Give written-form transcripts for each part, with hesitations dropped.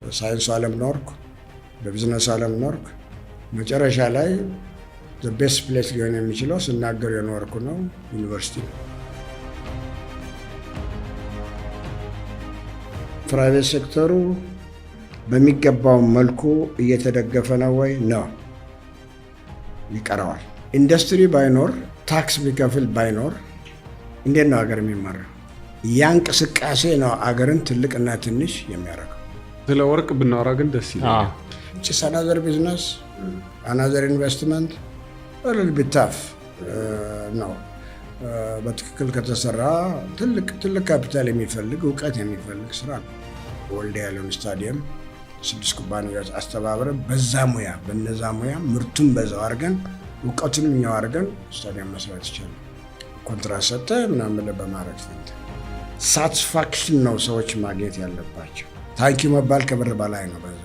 በሳይንሱ ዓለም ኖርኩ፣ በቢዝነስ ዓለም ኖርኩ። መጨረሻ ላይ best place ሊሆን የሚችለው ስናገር የኖርኩ ነው፣ ዩኒቨርሲቲ ነው። Private sector ኡ በሚገባው መልኩ እየተደገፈ ነው ወይ? ነው፣ ይቀረዋል። ኢንዱስትሪ ባይኖር፣ tax ቢከፍል ባይኖር እንዴት ነው ሀገር የሚመራው? ያ እንቅስቃሴ ነው አገርን ትልቅና ትንሽ የሚያደርገው። ስለ ወርቅ ብናወራ ግን ደስ ይለኛል። It's another business, another investment, little bit tough ነው። በትክክል ከተሰራ ትልቅ ትልቅ ካፒታል የሚፈልግ፣ እውቀት የሚፈልግ ስራ ነው። ወልዲያ ያለውን ስታዲየም ስድስት ኩባንያዎች አስተባብረን በዛ ሙያ በነዛ ሙያ ምርቱን በዛው አድርገን እውቀቱንም እኛው አድርገን ስታዲየም መስራት ይቻላል። ኮንትራት ሰጠ ምናምን በማድረግ ፈንታ satisfaction ነው ሰዎች ማግኘት ያለባቸው። Thank you መባል ከብር በላይ ነው። በዛ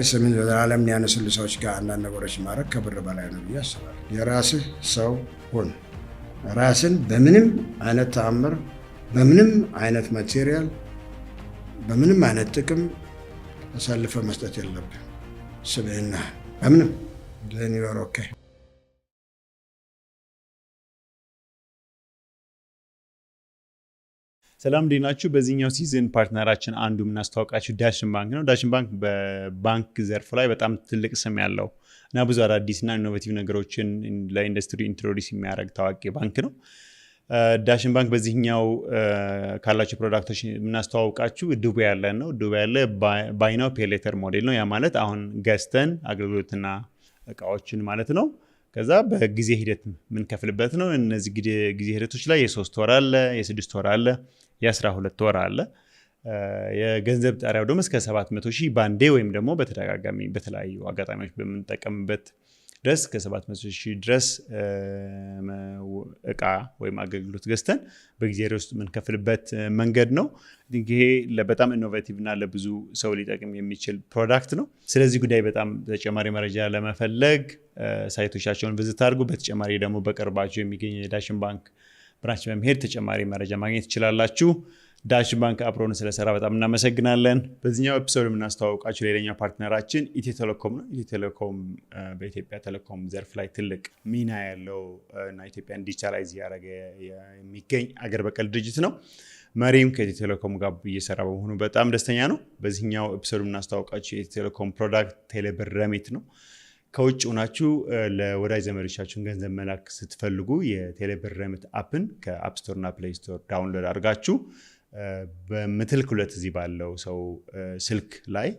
ስምን ዘላለም ያነስሉ ሰዎች ጋር አንዳንድ ነገሮች ማድረግ ከብር በላይ ነው ብዬ አስባለሁ። የራስህ ሰው ሁን። ራስን በምንም አይነት ተአምር፣ በምንም አይነት material፣ በምንም አይነት ጥቅም አሳልፈህ መስጠት የለብህም። ስብዕና በምንም, then you're okay። ሰላም፣ እንዴት ናችሁ? በዚህኛው season partner ኣችን አንዱ የምናስተዋውቃችሁ ዳሽን ባንክ ነው። ዳሽን ባንክ በባንክ ዘርፍ ላይ በጣም ትልቅ ስም ያለው እና ብዙ አዳዲስና innovative ነገሮችን ለኢንዱስትሪ introduce የሚያደርግ ታዋቂ ባንክ ነው። ዳሽን ባንክ በዚህኛው ካላቸው product ኦች የምናስተዋውቃችሁ ዱቤ ያለን ነው። ዱቤ ያለ buy now pay later model ነው። ያ ማለት አሁን ገዝተን አገልግሎትና እቃዎችን ማለት ነው፣ ከዛ በጊዜ ሂደት የምንከፍልበት ነው። እነዚህ ጊዜ ሂደቶች ላይ የ3 ወር አለ፣ የ6 ወር አለ፣ የ12 ወር አለ። የገንዘብ ጣሪያው ደግሞ እስከ 700 ሺህ ባንዴ ወይም ደግሞ በተደጋጋሚ በተለያዩ አጋጣሚዎች በምንጠቀምበት ድረስ ከ700 ሺህ ድረስ እቃ ወይም አገልግሎት ገዝተን በጊዜ ውስጥ የምንከፍልበት መንገድ ነው። ይሄ በጣም innovative እና ለብዙ ሰው ሊጠቅም የሚችል product ነው። ስለዚህ ጉዳይ በጣም ተጨማሪ መረጃ ለመፈለግ site ኦቻቸውን visit አድርጉ። በተጨማሪ ደግሞ በቅርባቸው የሚገኝ የዳሽን ባንክ branch በመሄድ ተጨማሪ መረጃ ማግኘት ትችላላችሁ። ዳሽን ባንክ አብሮን ስለሰራ በጣም እናመሰግናለን። በዚህኛው episode የምናስተዋውቃችሁ ሌላኛው partner ኣችን ኢትዮ ቴሌኮም ነው። ኢትዮ ቴሌኮም በኢትዮጵያ ቴሌኮም ዘርፍ ላይ ትልቅ ሚና ያለው እና ኢትዮጵያን digitalize እያደረገ የሚገኝ አገር በቀል ድርጅት ነው። መሪም ከኢትዮ ቴሌኮም ጋር እየሰራ በመሆኑ በጣም ደስተኛ ነው። በዚህኛው episode የምናስተዋውቃችሁ የኢትዮ ቴሌኮም product ቴሌብር ረሚት ነው። ከውጭ ሆናችሁ ለወዳጅ ዘመዶቻችሁን ገንዘብ መላክ ስትፈልጉ የቴሌብር ረሚት app ን ከ App Store እና Play Store download አድርጋችሁ በምትልኩለት እዚህ ባለው ሰው ስልክ ላይ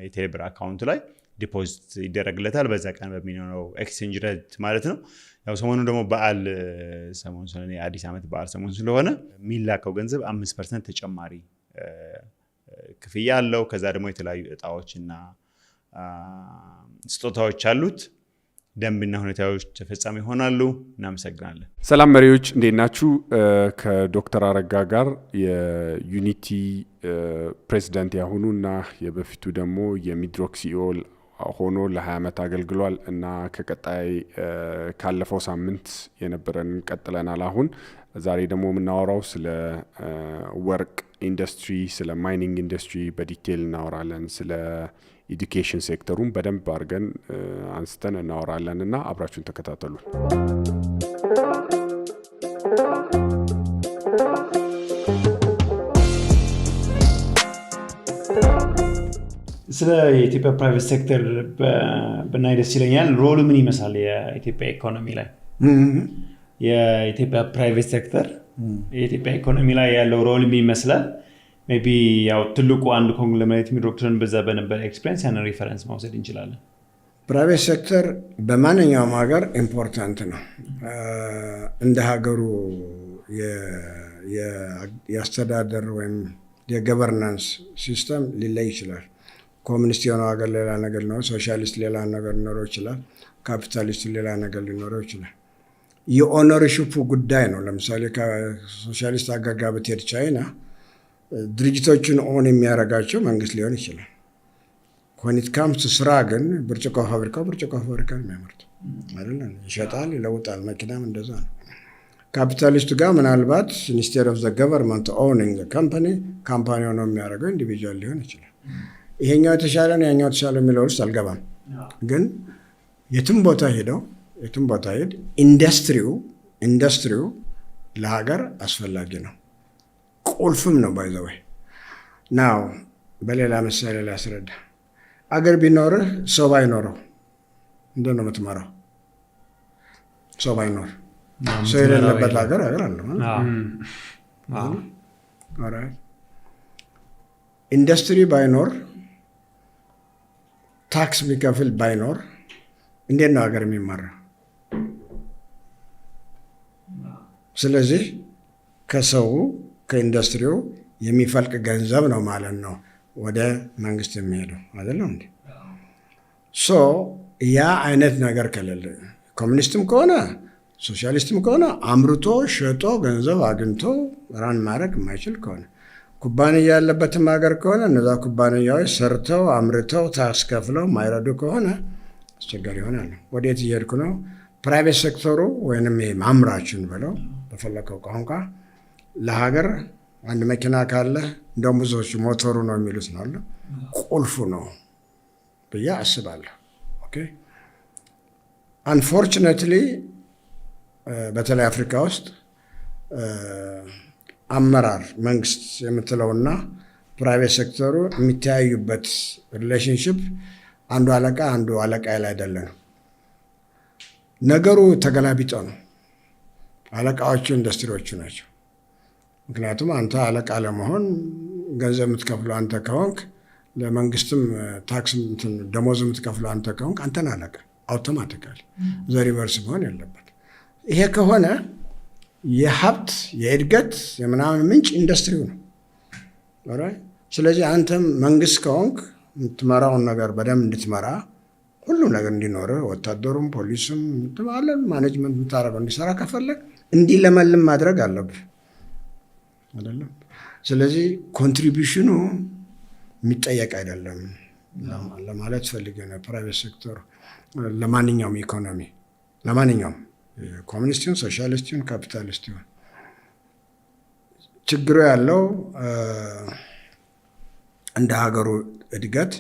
የቴሌብር account ላይ deposit ይደረግለታል። በዛ ቀን በሚኖረው exchange rate ማለት ነው። ያው ሰሞኑ ደግሞ በዓል ሰሞን ስለሆነ፣ የአዲስ ዓመት በዓል ሰሞን ስለሆነ የሚላከው ገንዘብ 5% ተጨማሪ ክፍያ አለው። ከዛ ደግሞ የተለያዩ እጣዎች እና ስጦታዎች አሉት። ደንብና ሁኔታዎች ተፈጻሚ ይሆናሉ። እናመሰግናለን። ሰላም መሪዎች፣ እንዴት ናችሁ? ከዶክተር አረጋ ጋር የዩኒቲ ፕሬዚዳንት ያሁኑ እና የበፊቱ ደግሞ የሚድሮክ CEO ሆኖ ለ20 ዓመት አገልግሏል እና ከቀጣይ ካለፈው ሳምንት የነበረን ቀጥለናል። አሁን ዛሬ ደግሞ የምናወራው ስለ ወርቅ ኢንዱስትሪ፣ ስለ mining industry በ detail እናወራለን። ስለ education sector ኡን በደንብ አድርገን አንስተን እናወራለን እና አብራችሁን ተከታተሉ። ስለ የኢትዮጵያ private sector ብናይ ደስ ይለኛል። Role ኡ ምን ይመስላል የኢትዮጵያ ኢኮኖሚ ላይ? የኢትዮጵያ private sector የኢትዮጵያ ኢኮኖሚ ላይ ያለው role ምን ይመስላል? Maybe ያው ትልቁ አንድ conglomerate ሚድሮክ በዛ በነበረ experience ያንን reference መውሰድ እንችላለን። Private sector በማንኛውም ሀገር important ነው። እንደ ሀገሩ የአስተዳደር ወይም የ governance system ሊለይ ይችላል። ኮሚኒስት የሆነው ሀገር ሌላ ነገር ሊኖረው፣ ሶሻሊስት ሌላ ነገር ሊኖረው ይችላል። ካፒታሊስት ሌላ ነገር ሊኖረው ይችላል። የ ownership ኡ ጉዳይ ነው። ለምሳሌ ከሶሻሊስት ሀገር ጋር ብትሄድ ቻይና ድርጅቶችን own የሚያደርጋቸው መንግስት ሊሆን ይችላል። When it comes ስራ ግን ብርጭቆ ፋብሪካው ብርጭቆ ፋብሪካ ነው የሚያመርተው አይደለ? ይሸጣል፣ ይለውጣል። መኪናም እንደዛ ነው። ካፒታሊስቱ ጋር ምናልባት instead of the government owning the company፣ company ሆኖ የሚያደርገው individual ሊሆን ይችላል። ይሄኛው የተሻለ ነው፣ ያኛው የተሻለ የሚለው ውስጥ አልገባም። ግን የትም ቦታ ሄደው፣ የትም ቦታ ሄድ፣ ኢንዱስትሪው ለሀገር አስፈላጊ ነው፣ ቁልፍም ነው። By the way, now በሌላ ምሳሌ ላስረዳ። አገር ቢኖርህ ሰው ባይኖረው እንዴት ነው የምትመራው? ሰው ባይኖር፣ ሰው የሌለበት ሀገር ሀገር አለ ማለት። ኢንዱስትሪ ባይኖር፣ tax የሚከፍል ባይኖር እንዴት ነው ሀገር የሚመራው? ስለዚህ ከሰው ከኢንዱስትሪው የሚፈልቅ ገንዘብ ነው ማለት ነው ወደ መንግስት የሚሄደው፣ አይደለም እንዴ? So ያ አይነት ነገር ከሌለ፣ ኮሚኒስትም ከሆነ ሶሻሊስትም ከሆነ፣ አምርቶ ሸጦ ገንዘብ አግኝቶ run ማድረግ የማይችል ከሆነ፣ ኩባንያ ያለበትም ሀገር ከሆነ እነዛ ኩባንያዎች ሰርተው አምርተው tax ከፍለው ማይረዱ ከሆነ አስቸጋሪ ይሆናል። ወዴት እየሄድኩ ነው? Private sector ኡ ወይንም ይሄ አምራችን ብለው በፈለከው ቋንቋ ለሀገር አንድ መኪና ካለ እንደውም ብዙዎች ሞተሩ ነው የሚሉት ነው አለ፣ ቁልፉ ነው ብዬ አስባለሁ። Okay, unfortunately በተለይ አፍሪካ ውስጥ አመራር መንግስት የምትለውና private sector ኡ የሚተያዩበት relationship አንዱ አለቃ አንዱ አለቃ ላይ አይደለ ነው። ነገሩ ተገላቢጦ ነው። አለቃዎቹ ኢንዱስትሪዎቹ ናቸው። ምክንያቱም አንተ አለቃ ለመሆን ገንዘብ የምትከፍለው አንተ ከሆንክ፣ ለመንግስትም tax ደሞዝ የምትከፍለው አንተ ከሆንክ አንተን አለቃ automatically። The reverse መሆን የለበት። ይሄ ከሆነ የሀብት፣ የእድገት፣ የምናምን ምንጭ ኢንዱስትሪው ነው። ስለዚህ አንተም መንግስት ከሆንክ የምትመራውን ነገር በደንብ እንድትመራ፣ ሁሉም ነገር እንዲኖር፣ ወታደሩም ፖሊሱም አለን management የምታደርገው እንዲሰራ ከፈለግ እንዲለመልም ማድረግ አለብህ፣ አይደለም። ስለዚህ contribution ኑ የሚጠየቅ አይደለም ለማለት ፈልጌ ነው። Private sector ለማንኛውም ኢኮኖሚ፣ ለማንኛውም ኮሚኒስት ይሁን፣ ሶሻሊስት ይሁን፣ ካፒታሊስት ይሁን፣ ችግሩ ያለው እንደ ሀገሩ እድገት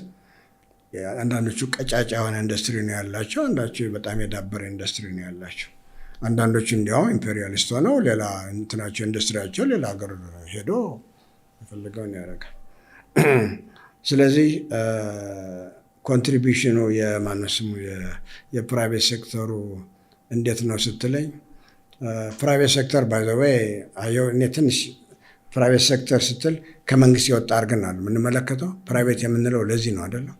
አንዳንዶቹ ቀጫጫ የሆነ ኢንዱስትሪ ነው ያላቸው፣ አንዳንዶቹ በጣም የዳበረ ኢንዱስትሪ ነው ያላቸው። አንዳንዶቹ እንዲያውም ኢምፔሪያሊስት ሆነው ሌላ እንትናቸው ኢንዱስትሪያቸው ሌላ ሀገር ሄዶ የፈለገውን ያደርጋል። ስለዚህ contribution ኑ የማነው ስሙ የ private sector ኡ እንዴት ነው ስትለኝ፣ private sector, by the way, አየው እኔ ትንሽ private sector ስትል ከመንግስት የወጣ አድርገናል የምንመለከተው። Private የምንለው ለዚህ ነው፣ አይደለም።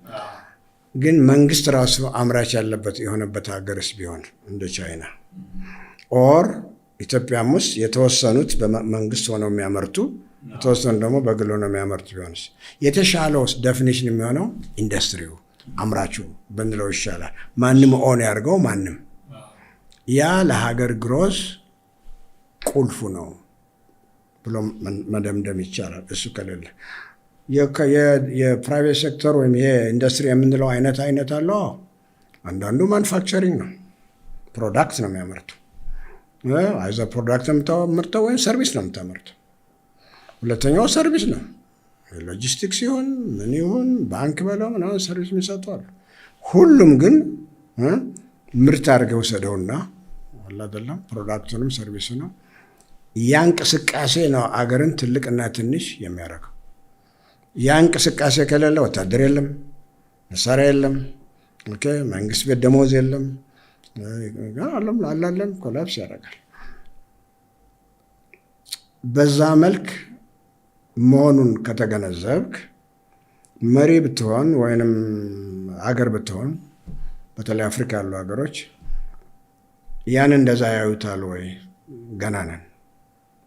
ግን መንግስት ራሱ አምራች ያለበት የሆነበት ሀገርስ ቢሆን እንደ ቻይና or ኢትዮጵያም ውስጥ የተወሰኑት በመንግስት ሆነው የሚያመርቱ፣ የተወሰኑ ደግሞ በግል ሆነው የሚያመርቱ ቢሆንስ የተሻለው definition የሚሆነው ኢንዱስትሪው አምራቹ ብንለው ይሻላል። ማንም own ያድርገው ማንም፣ ያ ለሀገር growth ቁልፉ ነው ብሎ መደምደም ይቻላል። እሱ ከሌለ የ private sector ወይም ይሄ ኢንዱስትሪ የምንለው አይነት አይነት አለው። አንዳንዱ manufacturing ነው፣ product ነው የሚያመርተው። Either product ነው የምታመርተው ወይም service ነው የምታመርተው። ሁለተኛው service ነው። ሎጂስቲክስ ይሁን ምን ይሁን፣ ባንክ በለው ምናምን service የሚሰጡ አሉ። ሁሉም ግን ምርት አድርገህ ውሰደውና አለ አይደለም፣ product ኡንም service ነው። ያ እንቅስቃሴ ነው አገርን ትልቅና ትንሽ የሚያደርገው። ያ እንቅስቃሴ ከሌለ ወታደር የለም፣ መሳሪያ የለም፣ okay፣ መንግስት ቤት ደሞዝ የለም፣ አላለም collapse ያደርጋል። በዛ መልክ መሆኑን ከተገነዘብክ መሪ ብትሆን ወይንም አገር ብትሆን፣ በተለይ አፍሪካ ያሉ ሀገሮች ያን እንደዛ ያዩታል ወይ? ገና ነን፣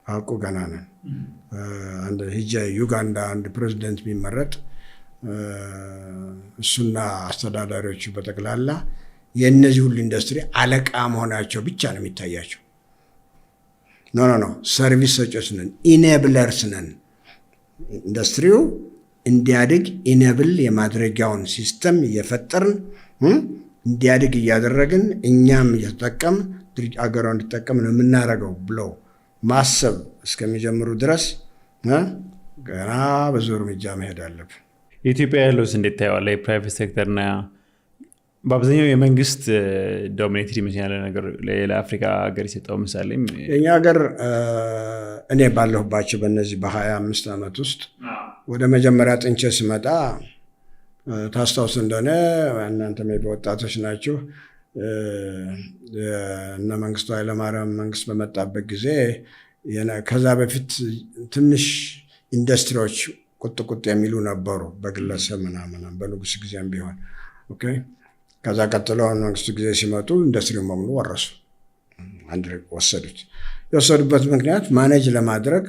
አውቁ ገና ነን። አንድ ሂጄ ዩጋንዳ አንድ ፕሬዚደንት የሚመረጥ እሱና አስተዳዳሪዎቹ በጠቅላላ የእነዚህ ሁሉ ኢንዱስትሪ አለቃ መሆናቸው ብቻ ነው የሚታያቸው። No, no, no፣ service ሰጪዎች ነን፣ enablers ነን። ኢንዱስትሪው እንዲያድግ enable የማድረጊያውን system እየፈጠርን፣ እንዲያድግ እያደረግን፣ እኛም እየተጠቀም አገሯ እንዲጠቀም ነው የምናደርገው ብለው ማሰብ እስከሚጀምሩ ድረስ ገና ብዙ እርምጃ መሄድ አለብን። የኢትዮጵያ ያለውስ እንዴት ታየዋለህ? የ private sector ና በአብዛኛው የመንግስት dominated ይመስላል ነገር። ሌላ አፍሪካ ሀገር የሰጠው ምሳሌ የእኛ ሀገር እኔ ባለሁባቸው በእነዚህ በ25 ዓመት ውስጥ ወደ መጀመሪያ ጥንቼ ስመጣ፣ ታስታውስ እንደሆነ እናንተ ወጣቶች ናችሁ። እነ መንግስቱ ኃይለማርያም መንግስት በመጣበት ጊዜ ከዛ በፊት ትንሽ ኢንዱስትሪዎች ቁጥ ቁጥ የሚሉ ነበሩ፣ በግለሰብ ምናምን በንጉስ ጊዜም ቢሆን፣ okay። ከዛ ቀጥሎ መንግስቱ ጊዜ ሲመጡ ኢንዱስትሪውን በሙሉ ወረሱ፣ አንድ ወሰዱት። የወሰዱበት ምክንያት manage ለማድረግ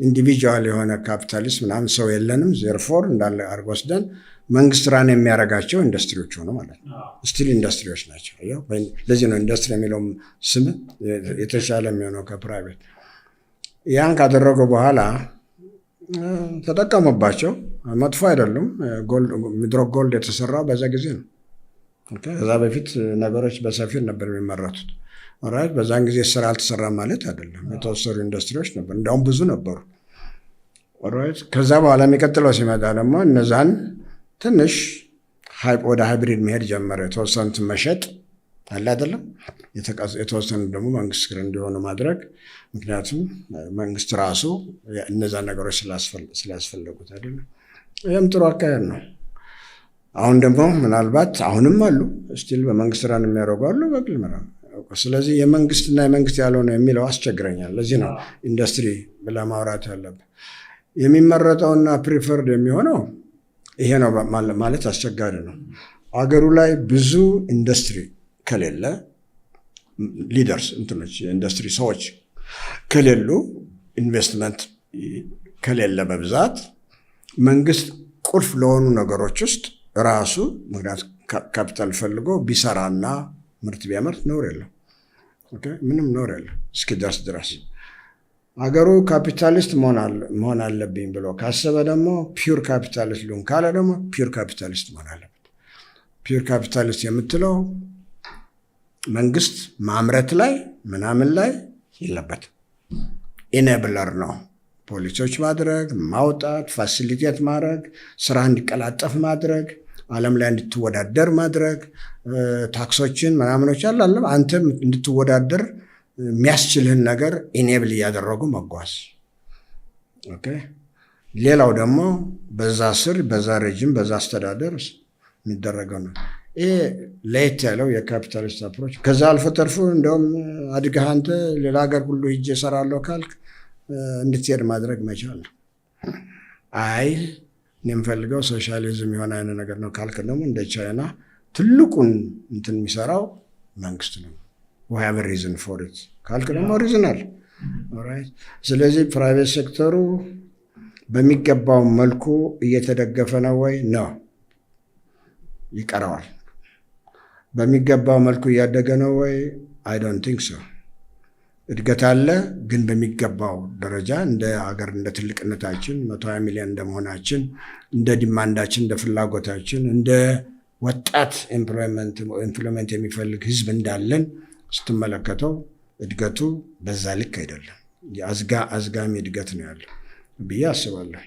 individual የሆነ ካፒታሊስት ምናምን ሰው የለንም፣ therefore እንዳለ አድርጎ ወስደን መንግስት run የሚያደርጋቸው ኢንዱስትሪዎች ሆኑ ማለት ነው። Still ኢንዱስትሪዎች ናቸው። ለዚህ ነው ኢንዱስትሪ የሚለውም ስም የተሻለ የሚሆነው ከ private። ያን ካደረጉ በኋላ ተጠቀሙባቸው። መጥፎ አይደሉም። ሚድሮክ ጎልድ የተሰራው በዛ ጊዜ ነው። ከዛ በፊት ነገሮች በሰፊው ነበር የሚመረቱት። Alright፣ በዛን ጊዜ ስራ አልተሰራም ማለት አይደለም። የተወሰኑ ኢንዱስትሪዎች ነበሩ፣ እንዲያውም ብዙ ነበሩ። Alright፣ ከዛ በኋላ የሚቀጥለው ሲመጣ ደግሞ እነዛን ትንሽ ወደ hybrid መሄድ ጀመረ። የተወሰኑትን መሸጥ አለ አይደለም፣ የተወሰኑ ደግሞ መንግስት ስር እንዲሆኑ ማድረግ። ምክንያቱም መንግስት ራሱ እነዛን ነገሮች ስላስፈለጉት አይደለም። ይህም ጥሩ አካሄድ ነው። አሁን ደግሞ ምናልባት አሁንም አሉ፣ still በመንግስት run የሚያደርጉ አሉ፣ በግል። ስለዚህ የመንግስትና የመንግስት ያልሆነ የሚለው አስቸግረኛል። ለዚህ ነው ኢንዱስትሪ ብለህ ማውራት ያለብህ። የሚመረጠውና preferred የሚሆነው ይሄ ነው ማለት አስቸጋሪ ነው። አገሩ ላይ ብዙ ኢንዱስትሪ ከሌለ፣ leaders እንትኖች የኢንዱስትሪ ሰዎች ከሌሉ፣ ኢንቨስትመንት ከሌለ በብዛት፣ መንግስት ቁልፍ ለሆኑ ነገሮች ውስጥ ራሱ ምክንያት ካፒታል ፈልጎ ቢሰራና ምርት ቢያመርት ነውር የለው፣ ምንም ነውር የለው እስኪደርስ ድረስ። አገሩ ካፒታሊስት መሆን አለብኝ ብሎ ካሰበ ደግሞ፣ pure capitalist ልሁን ካለ ደግሞ pure capitalist መሆን አለበት። Pure capitalist የምትለው መንግስት ማምረት ላይ ምናምን ላይ የለበትም። Enabler ነው። ፖሊሲዎች ማድረግ፣ ማውጣት፣ facilitate ማድረግ፣ ስራ እንዲቀላጠፍ ማድረግ፣ ዓለም ላይ እንድትወዳደር ማድረግ፣ ታክሶችን ምናምኖች አለ አንተም እንድትወዳደር የሚያስችልህን ነገር enable እያደረጉ መጓዝ። Okay። ሌላው ደግሞ በዛ ስር፣ በዛ regime፣ በዛ አስተዳደር የሚደረገው ነው። ይሄ ለየት ያለው የ capitalist approach። ከዛ አልፎ ተርፎ እንደውም አድገህ አንተ ሌላ ሀገር ሁሉ ሂጄ እሰራለሁ ካልክ እንድትሄድ ማድረግ መቻል ነው። አይ እኔ የምፈልገው ሶሻሊዝም የሆነ አይነት ነገር ነው ካልክ ደግሞ እንደ ቻይና ትልቁን እንትን የሚሰራው መንግስት ነው። We have reason for it ካልክ ደግሞ reason አለ። ስለዚህ private sector ኡ በሚገባው መልኩ እየተደገፈ ነው ወይ? ነው፣ ይቀረዋል። በሚገባው መልኩ እያደገ ነው ወይ? I don't think so። እድገት አለ፣ ግን በሚገባው ደረጃ እንደ ሀገር እንደ ትልቅነታችን፣ 120 ሚሊዮን እንደመሆናችን፣ እንደ demand ኣችን፣ እንደ ፍላጎታችን፣ እንደ ወጣት employment የሚፈልግ ህዝብ እንዳለን ስትመለከተው እድገቱ በዛ ልክ አይደለም። አዝጋሚ እድገት ነው ያለው ብዬ አስባለሁ።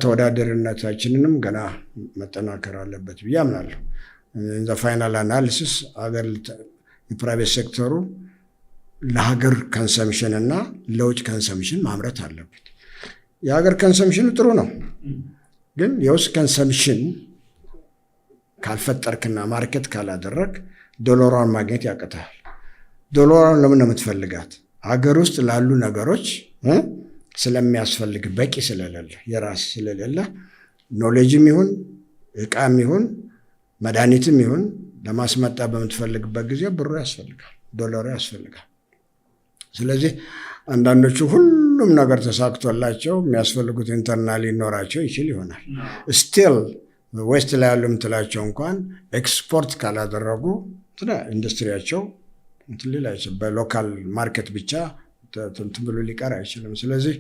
ተወዳዳሪነታችንንም ገና መጠናከር አለበት ብዬ አምናለሁ። Final analysis ሀገር የ private sector ኡ ለሀገር consumption እና ለውጭ consumption ማምረት አለበት። የሀገር consumption ኑ ጥሩ ነው፣ ግን የውስጥ consumption ካልፈጠርክና market ካላደረግ ዶላሯን ማግኘት ያቅታል። ዶላሯን ለምን ነው የምትፈልጋት? ሀገር ውስጥ ላሉ ነገሮች ስለሚያስፈልግ፣ በቂ ስለሌለ፣ የራስ ስለሌለ፣ knowledge ም ይሁን እቃም ይሁን መድኃኒትም ይሁን ለማስመጣት በምትፈልግበት ጊዜ ብሩ ያስፈልጋል፣ ዶላሩ ያስፈልጋል። ስለዚህ አንዳንዶቹ ሁሉም ነገር ተሳክቶላቸው የሚያስፈልጉት internal ሊኖራቸው ይችል ይሆናል። Still West ላይ ያሉ የምትላቸው እንኳን ኤክስፖርት ካላደረጉ ኢንዱስትሪያቸው እንትን ሊል አይችልም። በ local market ብቻ እንትን ብሎ ሊቀር አይችልም። ስለዚህ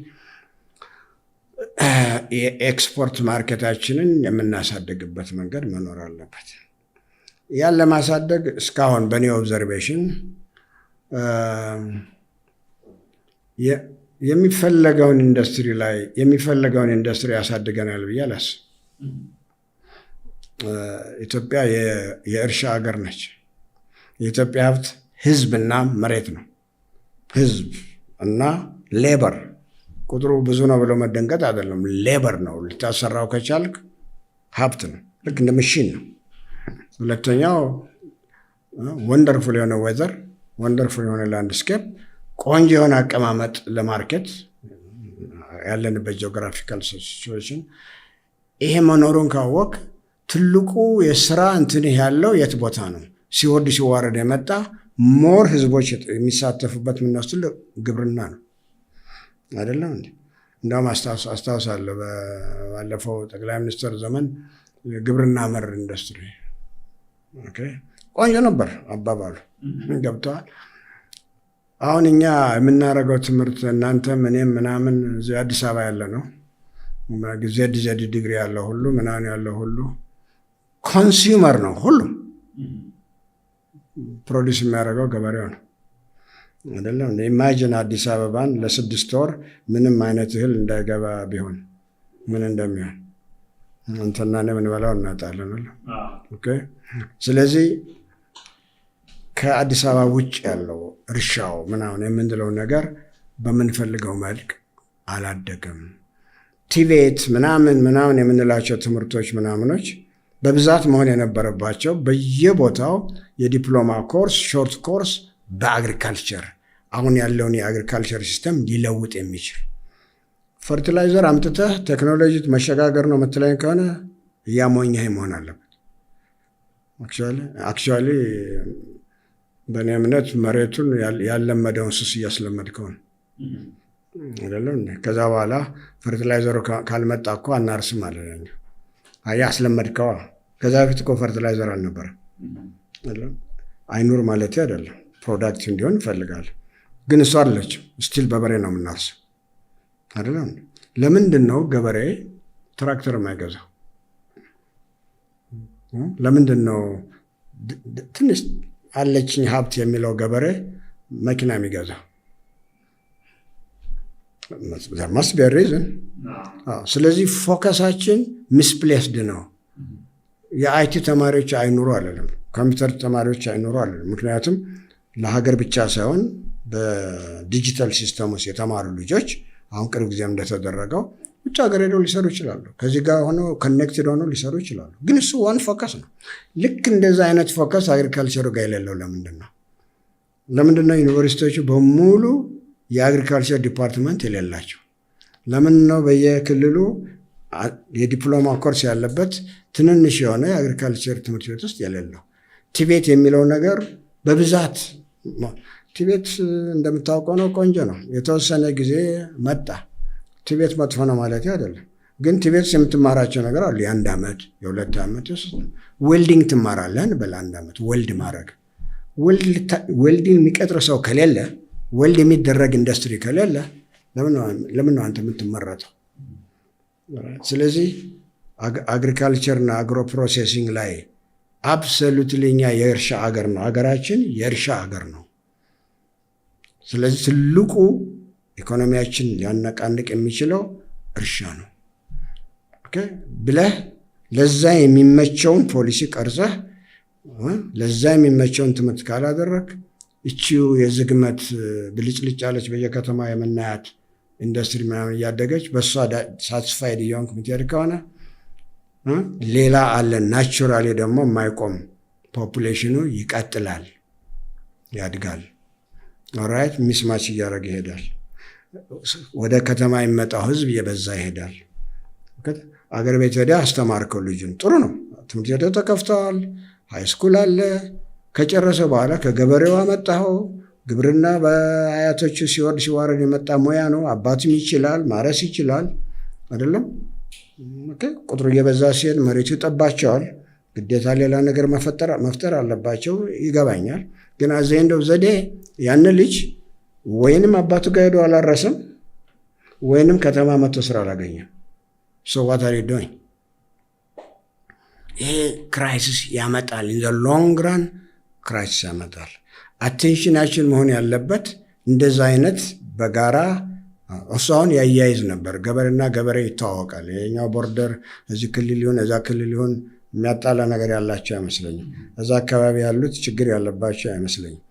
የ export market ኣችንን የምናሳድግበት መንገድ መኖር አለበት። ያን ለማሳደግ እስካሁን በእኔ observation የሚፈለገውን ኢንዱስትሪ ላይ የሚፈለገውን ኢንዱስትሪ ያሳድገናል ብዬ አላስብም። ኢትዮጵያ የእርሻ ሀገር ነች። የኢትዮጵያ ሀብት ህዝብና መሬት ነው። ህዝብ እና labor፣ ቁጥሩ ብዙ ነው ብሎ መደንገጥ አይደለም። Labor ነው። ልታሰራው ከቻልክ ሀብት ነው። ልክ እንደ መሽን ነው። ሁለተኛው wonderful የሆነ weather፣ wonderful የሆነ landscape፣ ቆንጆ የሆነ አቀማመጥ ለ market፣ ያለንበት geographical situation፣ ይሄ መኖሩን ካወቅ ትልቁ የስራ እንትንህ ያለው የት ቦታ ነው? ሲወርድ ሲዋረድ የመጣ more ህዝቦች የሚሳተፉበት የምንወስድ ግብርና ነው፣ አይደለም እንዴ? እንደውም አስታውሳለሁ፣ ባለፈው ጠቅላይ ሚኒስትር ዘመን ግብርና መር ኢንዱስትሪ ቆንጆ ነበር አባባሉ፣ ገብተዋል። አሁን እኛ የምናደርገው ትምህርት እናንተም እኔም ምናምን እዚህ አዲስ አበባ ያለ ነው፣ Z Z ዲግሪ ያለው ሁሉ ምናምን ያለው ሁሉ consumer ነው። ሁሉም produce የሚያደርገው ገበሬው ነው፣ አይደለም? Imagine አዲስ አበባን ለ6 ወር ምንም አይነት እህል እንዳይገባ ቢሆን ምን እንደሚሆን፣ አንተና እኔ የምንበላው እናጣለን። ስለዚህ ከአዲስ አበባ ውጭ ያለው እርሻው ምናምን የምንለው ነገር በምንፈልገው መልክ አላደገም። TVET ምናምን ምናምን የምንላቸው ትምህርቶች ምናምኖች በብዛት መሆን የነበረባቸው በየቦታው የዲፕሎማ course፣ short course በ agriculture፣ አሁን ያለውን የ agriculture system ሊለውጥ የሚችል። Fertilizer አምጥተህ ቴክኖሎጂ መሸጋገር ነው የምትለኝ ከሆነ እያሞኘህ መሆን አለበት። Actually በእኔ እምነት መሬቱን ያለመደውን ሱስ እያስለመድከው ነው፣ አይደለም? ከዛ በኋላ fertilizer ኡ ካልመጣ እኮ አናርስም አለ። አየህ፣ አስለመድከዋ። ከዛ በፊት እኮ fertilizer አልነበረም። አይኑር ማለት አይደለም። Product እንዲሆን ይፈልጋል። ግን እሱ አለችም። Still በበሬ ነው የምናርሰው፣ አይደለም? ለምንድን ነው ገበሬ ትራክተር የማይገዛው? ለምንድን ነው ትንሽ አለችኝ ሀብት የሚለው ገበሬ መኪና የሚገዛው? Must be reason። ስለዚህ focus ኣችን misplaced ነው። የ IT ተማሪዎች አይኑሩ አለለም፣ ኮምፒውተር ተማሪዎች አይኑሩ አለለም። ምክንያቱም ለሀገር ብቻ ሳይሆን በ digital system ውስጥ የተማሩ ልጆች አሁን ቅርብ ጊዜም እንደተደረገው ውጭ ሀገር ሄደው ሊሰሩ ይችላሉ። ከዚህ ጋር ሆነው connected ሆነው ሊሰሩ ይችላሉ። ግን እሱ one focus ነው። ልክ እንደዛ አይነት focus agriculture ኡ ጋር የሌለው ለምንድን ነው? ለምንድን ነው ዩኒቨርሲቲዎቹ በሙሉ የ agriculture department የሌላቸው? ለምን ነው በየክልሉ የዲፕሎማ ኮርስ ያለበት ትንንሽ የሆነ የ agriculture ትምህርት ቤት ውስጥ የሌለው? TVET የሚለው ነገር በብዛት፣ TVET እንደምታውቀው ነው፣ ቆንጆ ነው። የተወሰነ ጊዜ መጣ። TVET መጥፎ ነው ማለት አይደለም። ግን TVET የምትማራቸው ነገር አሉ። የአንድ ዓመት፣ የ2 ዓመት welding ትማራለህ እንበል። አንድ ዓመት weld ማድረግ፣ welding የሚቀጥር ሰው ከሌለ፣ weld የሚደረግ ኢንዱስትሪ ከሌለ ለምን ነው አንተ የምትመረተው? ስለዚህ agriculture እና agro processing ላይ absolutely እኛ የእርሻ አገር ነው። ሀገራችን የእርሻ አገር ነው። ስለዚህ ትልቁ ኢኮኖሚያችን ሊያነቃንቅ የሚችለው እርሻ ነው ብለህ ለዛ የሚመቸውን ፖሊሲ ቀርጸህ ለዛ የሚመቸውን ትምህርት ካላደረግ እቺው የዝግመት ብልጭልጭ ያለች በየከተማ የምናያት ኢንዱስትሪ ምናምን እያደገች በእሷ satisfied እየሆንክ የምትሄድ ከሆነ ሌላ አለ። Naturally ደግሞ የማይቆም population ኑ ይቀጥላል፣ ያድጋል። Alright, mismatch እያደረገ ይሄዳል። ወደ ከተማ የሚመጣው ህዝብ እየበዛ ይሄዳል። አገር ቤት ሄደህ አስተማርከው ልጁን፣ ጥሩ ነው። ትምህርት ቤቶች ተከፍተዋል፣ high school አለ። ከጨረሰ በኋላ ከገበሬው አመጣኸው። ግብርና በአያቶቹ ሲወርድ ሲዋረድ የመጣ ሙያ ነው። አባቱም ይችላል፣ ማረስ ይችላል። አይደለም? ቁጥሩ እየበዛ ሲሄድ መሬቱ ይጠባቸዋል። ግዴታ ሌላ ነገር መፍጠር አለባቸው። ይገባኛል። ግን at the end of the day ያን ልጅ ወይንም አባቱ ጋር ሄዶ አላረሰም፣ ወይንም ከተማ መጥቶ ስራ አላገኘም። So what are you doing? ይሄ crisis ያመጣል። In the long run crisis ያመጣል። Attention ኣችን መሆን ያለበት እንደዛ አይነት በጋራ እሱ አሁን ያያይዝ ነበር። ገበሬና ገበሬ ይተዋወቃል። የኛው border እዚህ ክልል ይሁን እዛ ክልል ይሁን የሚያጣላ ነገር ያላቸው አይመስለኝም። እዛ አካባቢ ያሉት ችግር ያለባቸው አይመስለኝም።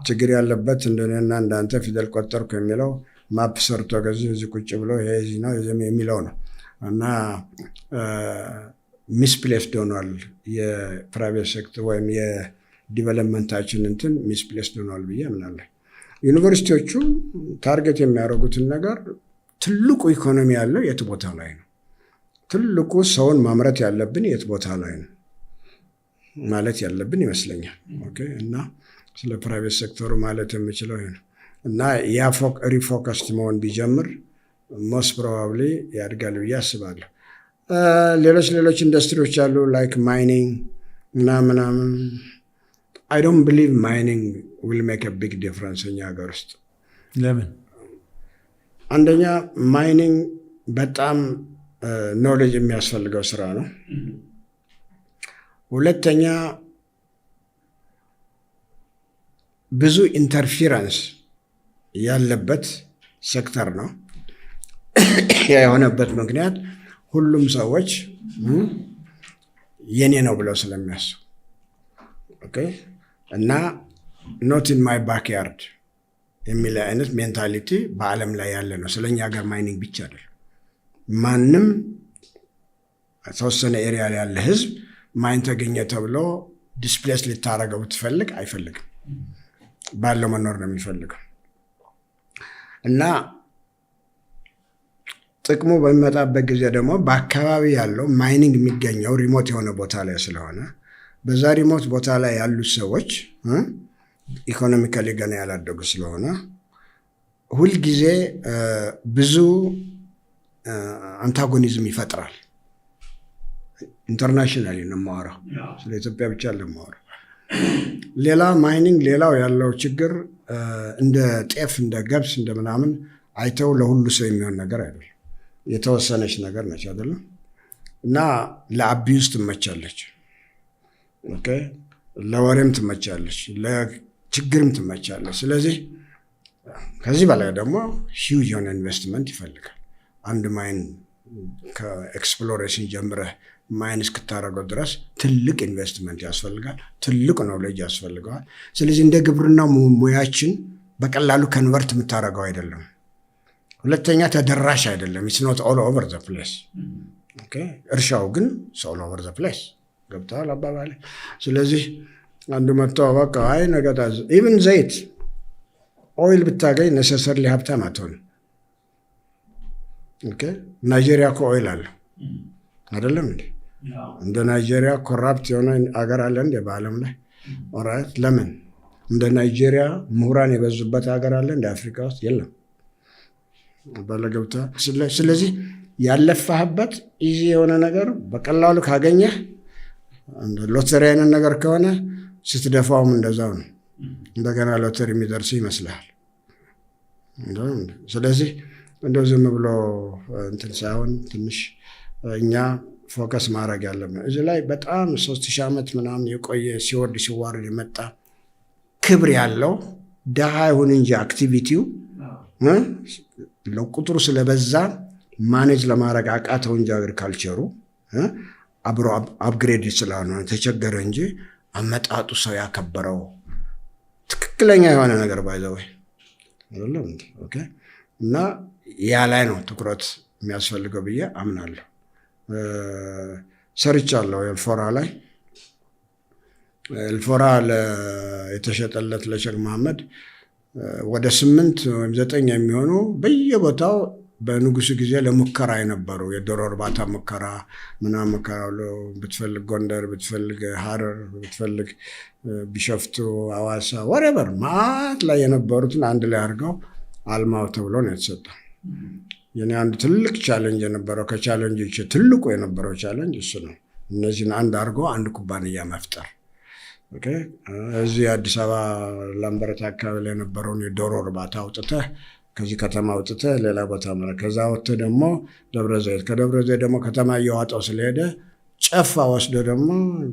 ችግር ያለበት እንደኔና እንዳንተ ፊደል ቆጠርኩ የሚለው map ሰርቶ ከዚህ እዚህ ቁጭ ብሎ ይሄ እዚህ ነው የሚለው ነው። እና misplaced ሆኗል። የ private sector ወይም የ development ኣችን እንትን misplaced ሆኗል ብዬ አምናለሁ። ዩኒቨርሲቲዎቹ target የሚያደርጉትን ነገር ትልቁ ኢኮኖሚ ያለው የት ቦታ ላይ ነው፣ ትልቁ ሰውን ማምረት ያለብን የት ቦታ ላይ ነው ማለት ያለብን ይመስለኛል። Okay፣ እና ስለ private sector ኡ ማለት የምችለው ይሄ ነው። እና ያ refocused መሆን ቢጀምር most probably ያድጋል ብዬ አስባለሁ። ሌሎች ሌሎች ኢንዱስትሪዎች አሉ like mining እና ምናምን። I don't believe mining will make a big difference እኛ ሀገር ውስጥ። ለምን? አንደኛ mining በጣም knowledge የሚያስፈልገው ስራ ነው። ሁለተኛ ብዙ interference ያለበት ሴክተር ነው። ያ የሆነበት ምክንያት ሁሉም ሰዎች የኔ ነው ብለው ስለሚያስቡ፣ okay፣ እና "not in my backyard" የሚል አይነት mentality በዓለም ላይ ያለ ነው። ስለኛ ሀገር mining ብቻ አይደለም። ማንም ተወሰነ area ላይ ያለ ህዝብ mine ተገኘ ተብሎ displace ልታደርገው ብትፈልግ አይፈልግም። ባለው መኖር ነው የሚፈልገው። እና ጥቅሙ በሚመጣበት ጊዜ ደግሞ በአካባቢ ያለው mining የሚገኘው remote የሆነ ቦታ ላይ ስለሆነ በዛ remote ቦታ ላይ ያሉት ሰዎች economically ገና ያላደጉ ስለሆነ ሁልጊዜ ብዙ antagonism ይፈጥራል። Internationally ነው የማወራው፣ ስለ ኢትዮጵያ ብቻ ለማወራው። ሌላ mining ሌላው ያለው ችግር እንደ ጤፍ፣ እንደ ገብስ፣ እንደ ምናምን አይተው ለሁሉ ሰው የሚሆን ነገር አይደለም። የተወሰነች ነገር ነች አይደለም፣ እና ለ abuse ትመቻለች፣ okay፣ ለወሬም ትመቻለች፣ ለችግርም ትመቻለች። ስለዚህ ከዚህ በላይ ደግሞ huge የሆነ ኢንቨስትመንት ይፈልጋል። አንድ mine ከ exploration ጀምረህ mine እስክታደርገው ድረስ ትልቅ ኢንቨስትመንት ያስፈልጋል። ትልቅ knowledge ያስፈልገዋል። ስለዚህ እንደ ግብርና ሙያችን በቀላሉ convert የምታደርገው አይደለም። ሁለተኛ ተደራሽ አይደለም። It's not all over the place። እርሻው ግን all over the place። ገብተዋል አባባሌ። ስለዚህ አንዱ መጥቶ በቃ አይ ነገ even ዘይት oil ብታገኝ necessarily ሀብታም አትሆንም። ናይጄሪያ እኮ oil አለ አይደለም እንዴ? እንደ ናይጄሪያ corrupt የሆነ አገር አለ እንዴ በዓለም ላይ? Alright፣ ለምን እንደ ናይጄሪያ ምሁራን የበዙበት ሀገር አለ እንደ አፍሪካ ውስጥ? የለም። ባለገብታ ስለዚህ ያለፋህበት easy የሆነ ነገር በቀላሉ ካገኘህ ሎተሪ አይነት ነገር ከሆነ ስትደፋውም እንደዛው ነው። እንደገና ሎተሪ የሚደርስ ይመስልሃል። ስለዚህ እንደው ዝም ብሎ እንትን ሳይሆን ትንሽ እኛ focus ማድረግ ያለብን እዚህ ላይ በጣም 3000 ዓመት ምናምን የቆየ ሲወርድ ሲዋረድ የመጣ ክብር ያለው ድሃ ይሁን እንጂ activity ው ቁጥሩ ስለበዛ manage ለማድረግ አቃተው እንጂ agriculture ኡ አብሮ upgrade ስላልሆነ ተቸገረ እንጂ አመጣጡ ሰው ያከበረው ትክክለኛ የሆነ ነገር by the way እና ያ ላይ ነው ትኩረት የሚያስፈልገው ብዬ አምናለሁ። ሰርቻለሁ ኤልፎራ ላይ። ኤልፎራ የተሸጠለት ለሼክ መሐመድ ወደ ስምንት ወይም ዘጠኝ የሚሆኑ በየቦታው በንጉሱ ጊዜ ለሙከራ የነበሩ የዶሮ እርባታ ሙከራ ምናምን ሙከራ ብሎ ብትፈልግ ጎንደር፣ ብትፈልግ ሀረር፣ ብትፈልግ ቢሸፍቱ፣ ሐዋሳ፣ whatever ማት ላይ የነበሩትን አንድ ላይ አድርገው አልማው ተብሎ ነው የተሰጠው። የኔ አንድ ትልቅ challenge የነበረው፣ ከ challenge ኦች ትልቁ የነበረው challenge እሱ ነው። እነዚህን አንድ አድርጎ አንድ ኩባንያ መፍጠር። እዚህ አዲስ አበባ ላምበረት አካባቢ ላይ የነበረውን የዶሮ እርባታ አውጥተህ ከዚህ ከተማ አውጥተህ ሌላ ቦታ ማለት ከዛ ወጥተህ ደግሞ ደብረ ዘይት፣ ከደብረ ዘይት ደግሞ ከተማ እየዋጠው ስለሄደ ጨፋ ወስዶ ደግሞ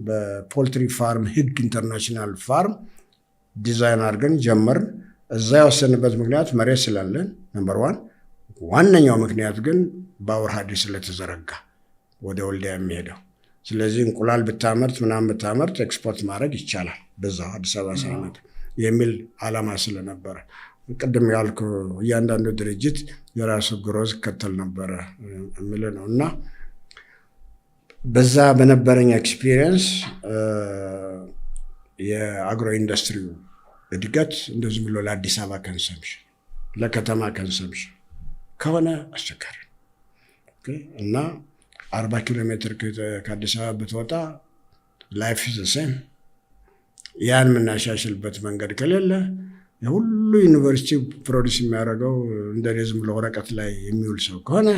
በ poultry farm ህግ international farm design አድርገን ጀመርን። እዛ የወሰንበት ምክንያት መሬት ስላለን number one፣ ዋነኛው ምክንያት ግን ባቡር ሀዲድ ስለተዘረጋ ወደ ወልዲያ የሚሄደው። ስለዚህ እንቁላል ብታመርት ምናምን ብታመርት ኤክስፖርት ማድረግ ይቻላል በዛው አዲስ አበባ ሳይመጣ የሚል ዓላማ ስለነበረ፣ ቅድም ያልኩ እያንዳንዱ ድርጅት የራሱ growth ይከተል ነበረ የሚል ነው። እና በዛ በነበረኝ experience የ agro industry ው እድገት እንደዚህ ብሎ ለአዲስ አበባ consumption፣ ለከተማ consumption ከሆነ አስቸጋሪ ነው እና 40 ኪሎ ሜትር ከአዲስ አበባ ብትወጣ life is the same። ያን የምናሻሽልበት መንገድ ከሌለ፣ የሁሉ ዩኒቨርሲቲ produce የሚያደርገው እንደ ዝም ብሎ ወረቀት ላይ የሚውል ሰው ከሆነ፣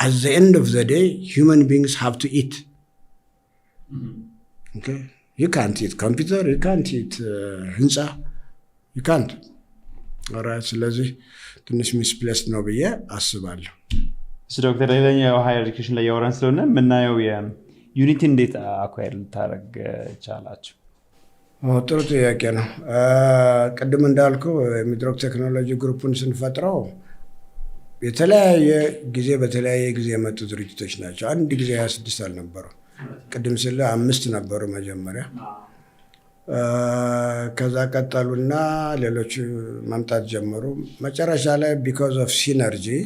at the end of the day human beings have to ኢት። ዩ ካንት ኢት ኮምፒውተር፣ ዩ ካንት ኢት ህንፃ፣ ዩ ካንት። ስለዚህ ትንሽ misplaced ነው ብዬ አስባለሁ። እሱ ዶክተር፣ ሌላኛው higher education ላይ ያወራን ስለሆነ የምናየው የዩኒቲ እንዴት acquire ልታደረግ ቻላችሁ? ጥሩ ጥያቄ ነው። ቅድም እንዳልኩ የሚድሮክ ቴክኖሎጂ group ን ስንፈጥረው የተለያየ ጊዜ በተለያየ ጊዜ የመጡ ድርጅቶች ናቸው። አንድ ጊዜ 26 አልነበሩ። ቅድም ስለ አምስት ነበሩ መጀመሪያ። ከዛ ቀጠሉና ሌሎቹ መምጣት ጀመሩ። መጨረሻ ላይ because of synergy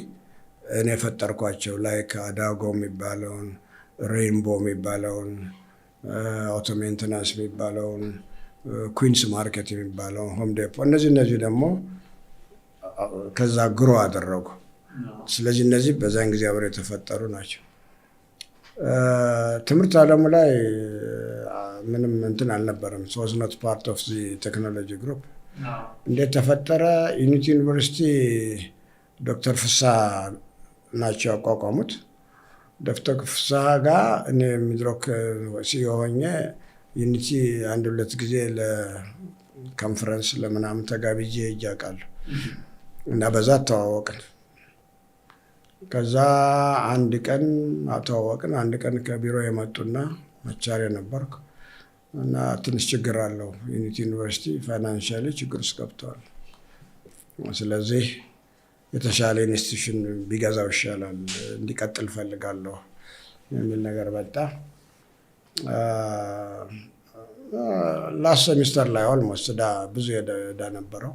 እኔ የፈጠርኳቸው like አዳጎ የሚባለውን፣ ሬይንቦ የሚባለውን፣ auto maintenance የሚባለውን፣ ኩዊንስ ማርኬት የሚባለውን፣ ሆም ዴፖ፣ እነዚህ ደግሞ ከዛ grow አደረጉ። ስለዚህ እነዚህ በዛን ጊዜ አብረው የተፈጠሩ ናቸው። ትምህርት ዓለሙ ላይ ምንም እንትን አልነበረም። So was not part of technology group። እንዴት ተፈጠረ? ዩኒቲ ዩኒቨርሲቲ ዶክተር ፍስሐ ናቸው ያቋቋሙት። ዶክተር ፍስሐ ጋር እኔ ሚድሮክ CEO ሆኜ ዩኒቲ አንድ ሁለት ጊዜ ለኮንፈረንስ ለምናምን ተጋብዤ ሄጄ አውቃለሁ እና በዛ ተዋወቅን። ከዛ አንድ ቀን ተዋወቅን። አንድ ቀን ከቢሮ የመጡና መቻሬ ነበርኩ እና ትንሽ ችግር አለው፣ ዩኒቲ ዩኒቨርሲቲ financially ችግር ውስጥ ገብተዋል። ስለዚህ የተሻለ institution ቢገዛው ይሻላል፣ እንዲቀጥል ፈልጋለሁ የሚል ነገር መጣ። Last semester ላይ almost ዕዳ፣ ብዙ ዕዳ ነበረው።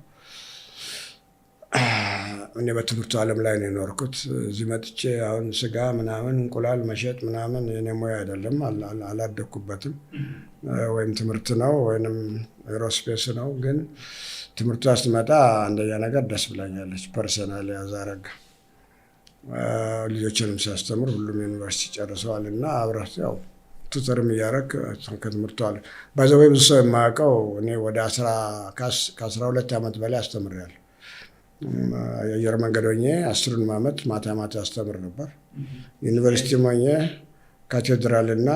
እኔ በትምህርቱ ዓለም ላይ ነው የኖርኩት። እዚህ መጥቼ አሁን ስጋ ምናምን እንቁላል መሸጥ ምናምን የኔ ሙያ አይደለም፣ አላደግኩበትም። ወይም ትምህርት ነው ወይንም aerospace ነው። ግን ትምህርቷ ስትመጣ አንደኛ ነገር ደስ ብላኛለች። Personally ያዛረግ ልጆችንም ሲያስተምር ሁሉም ዩኒቨርሲቲ ጨርሰዋል እና አብረህ ያው tutor ም እያደረግ ከትምህርቱ አለ። By the way፣ ብዙ ሰው የማያውቀው እኔ ወደ ከ12 ዓመት በላይ አስተምሬያለሁ። የአየር መንገድ ሆኜ 10ሩንም ዓመት ማታ ማታ አስተምር ነበር። ዩኒቨርሲቲም ሆኜ ካቴድራል እና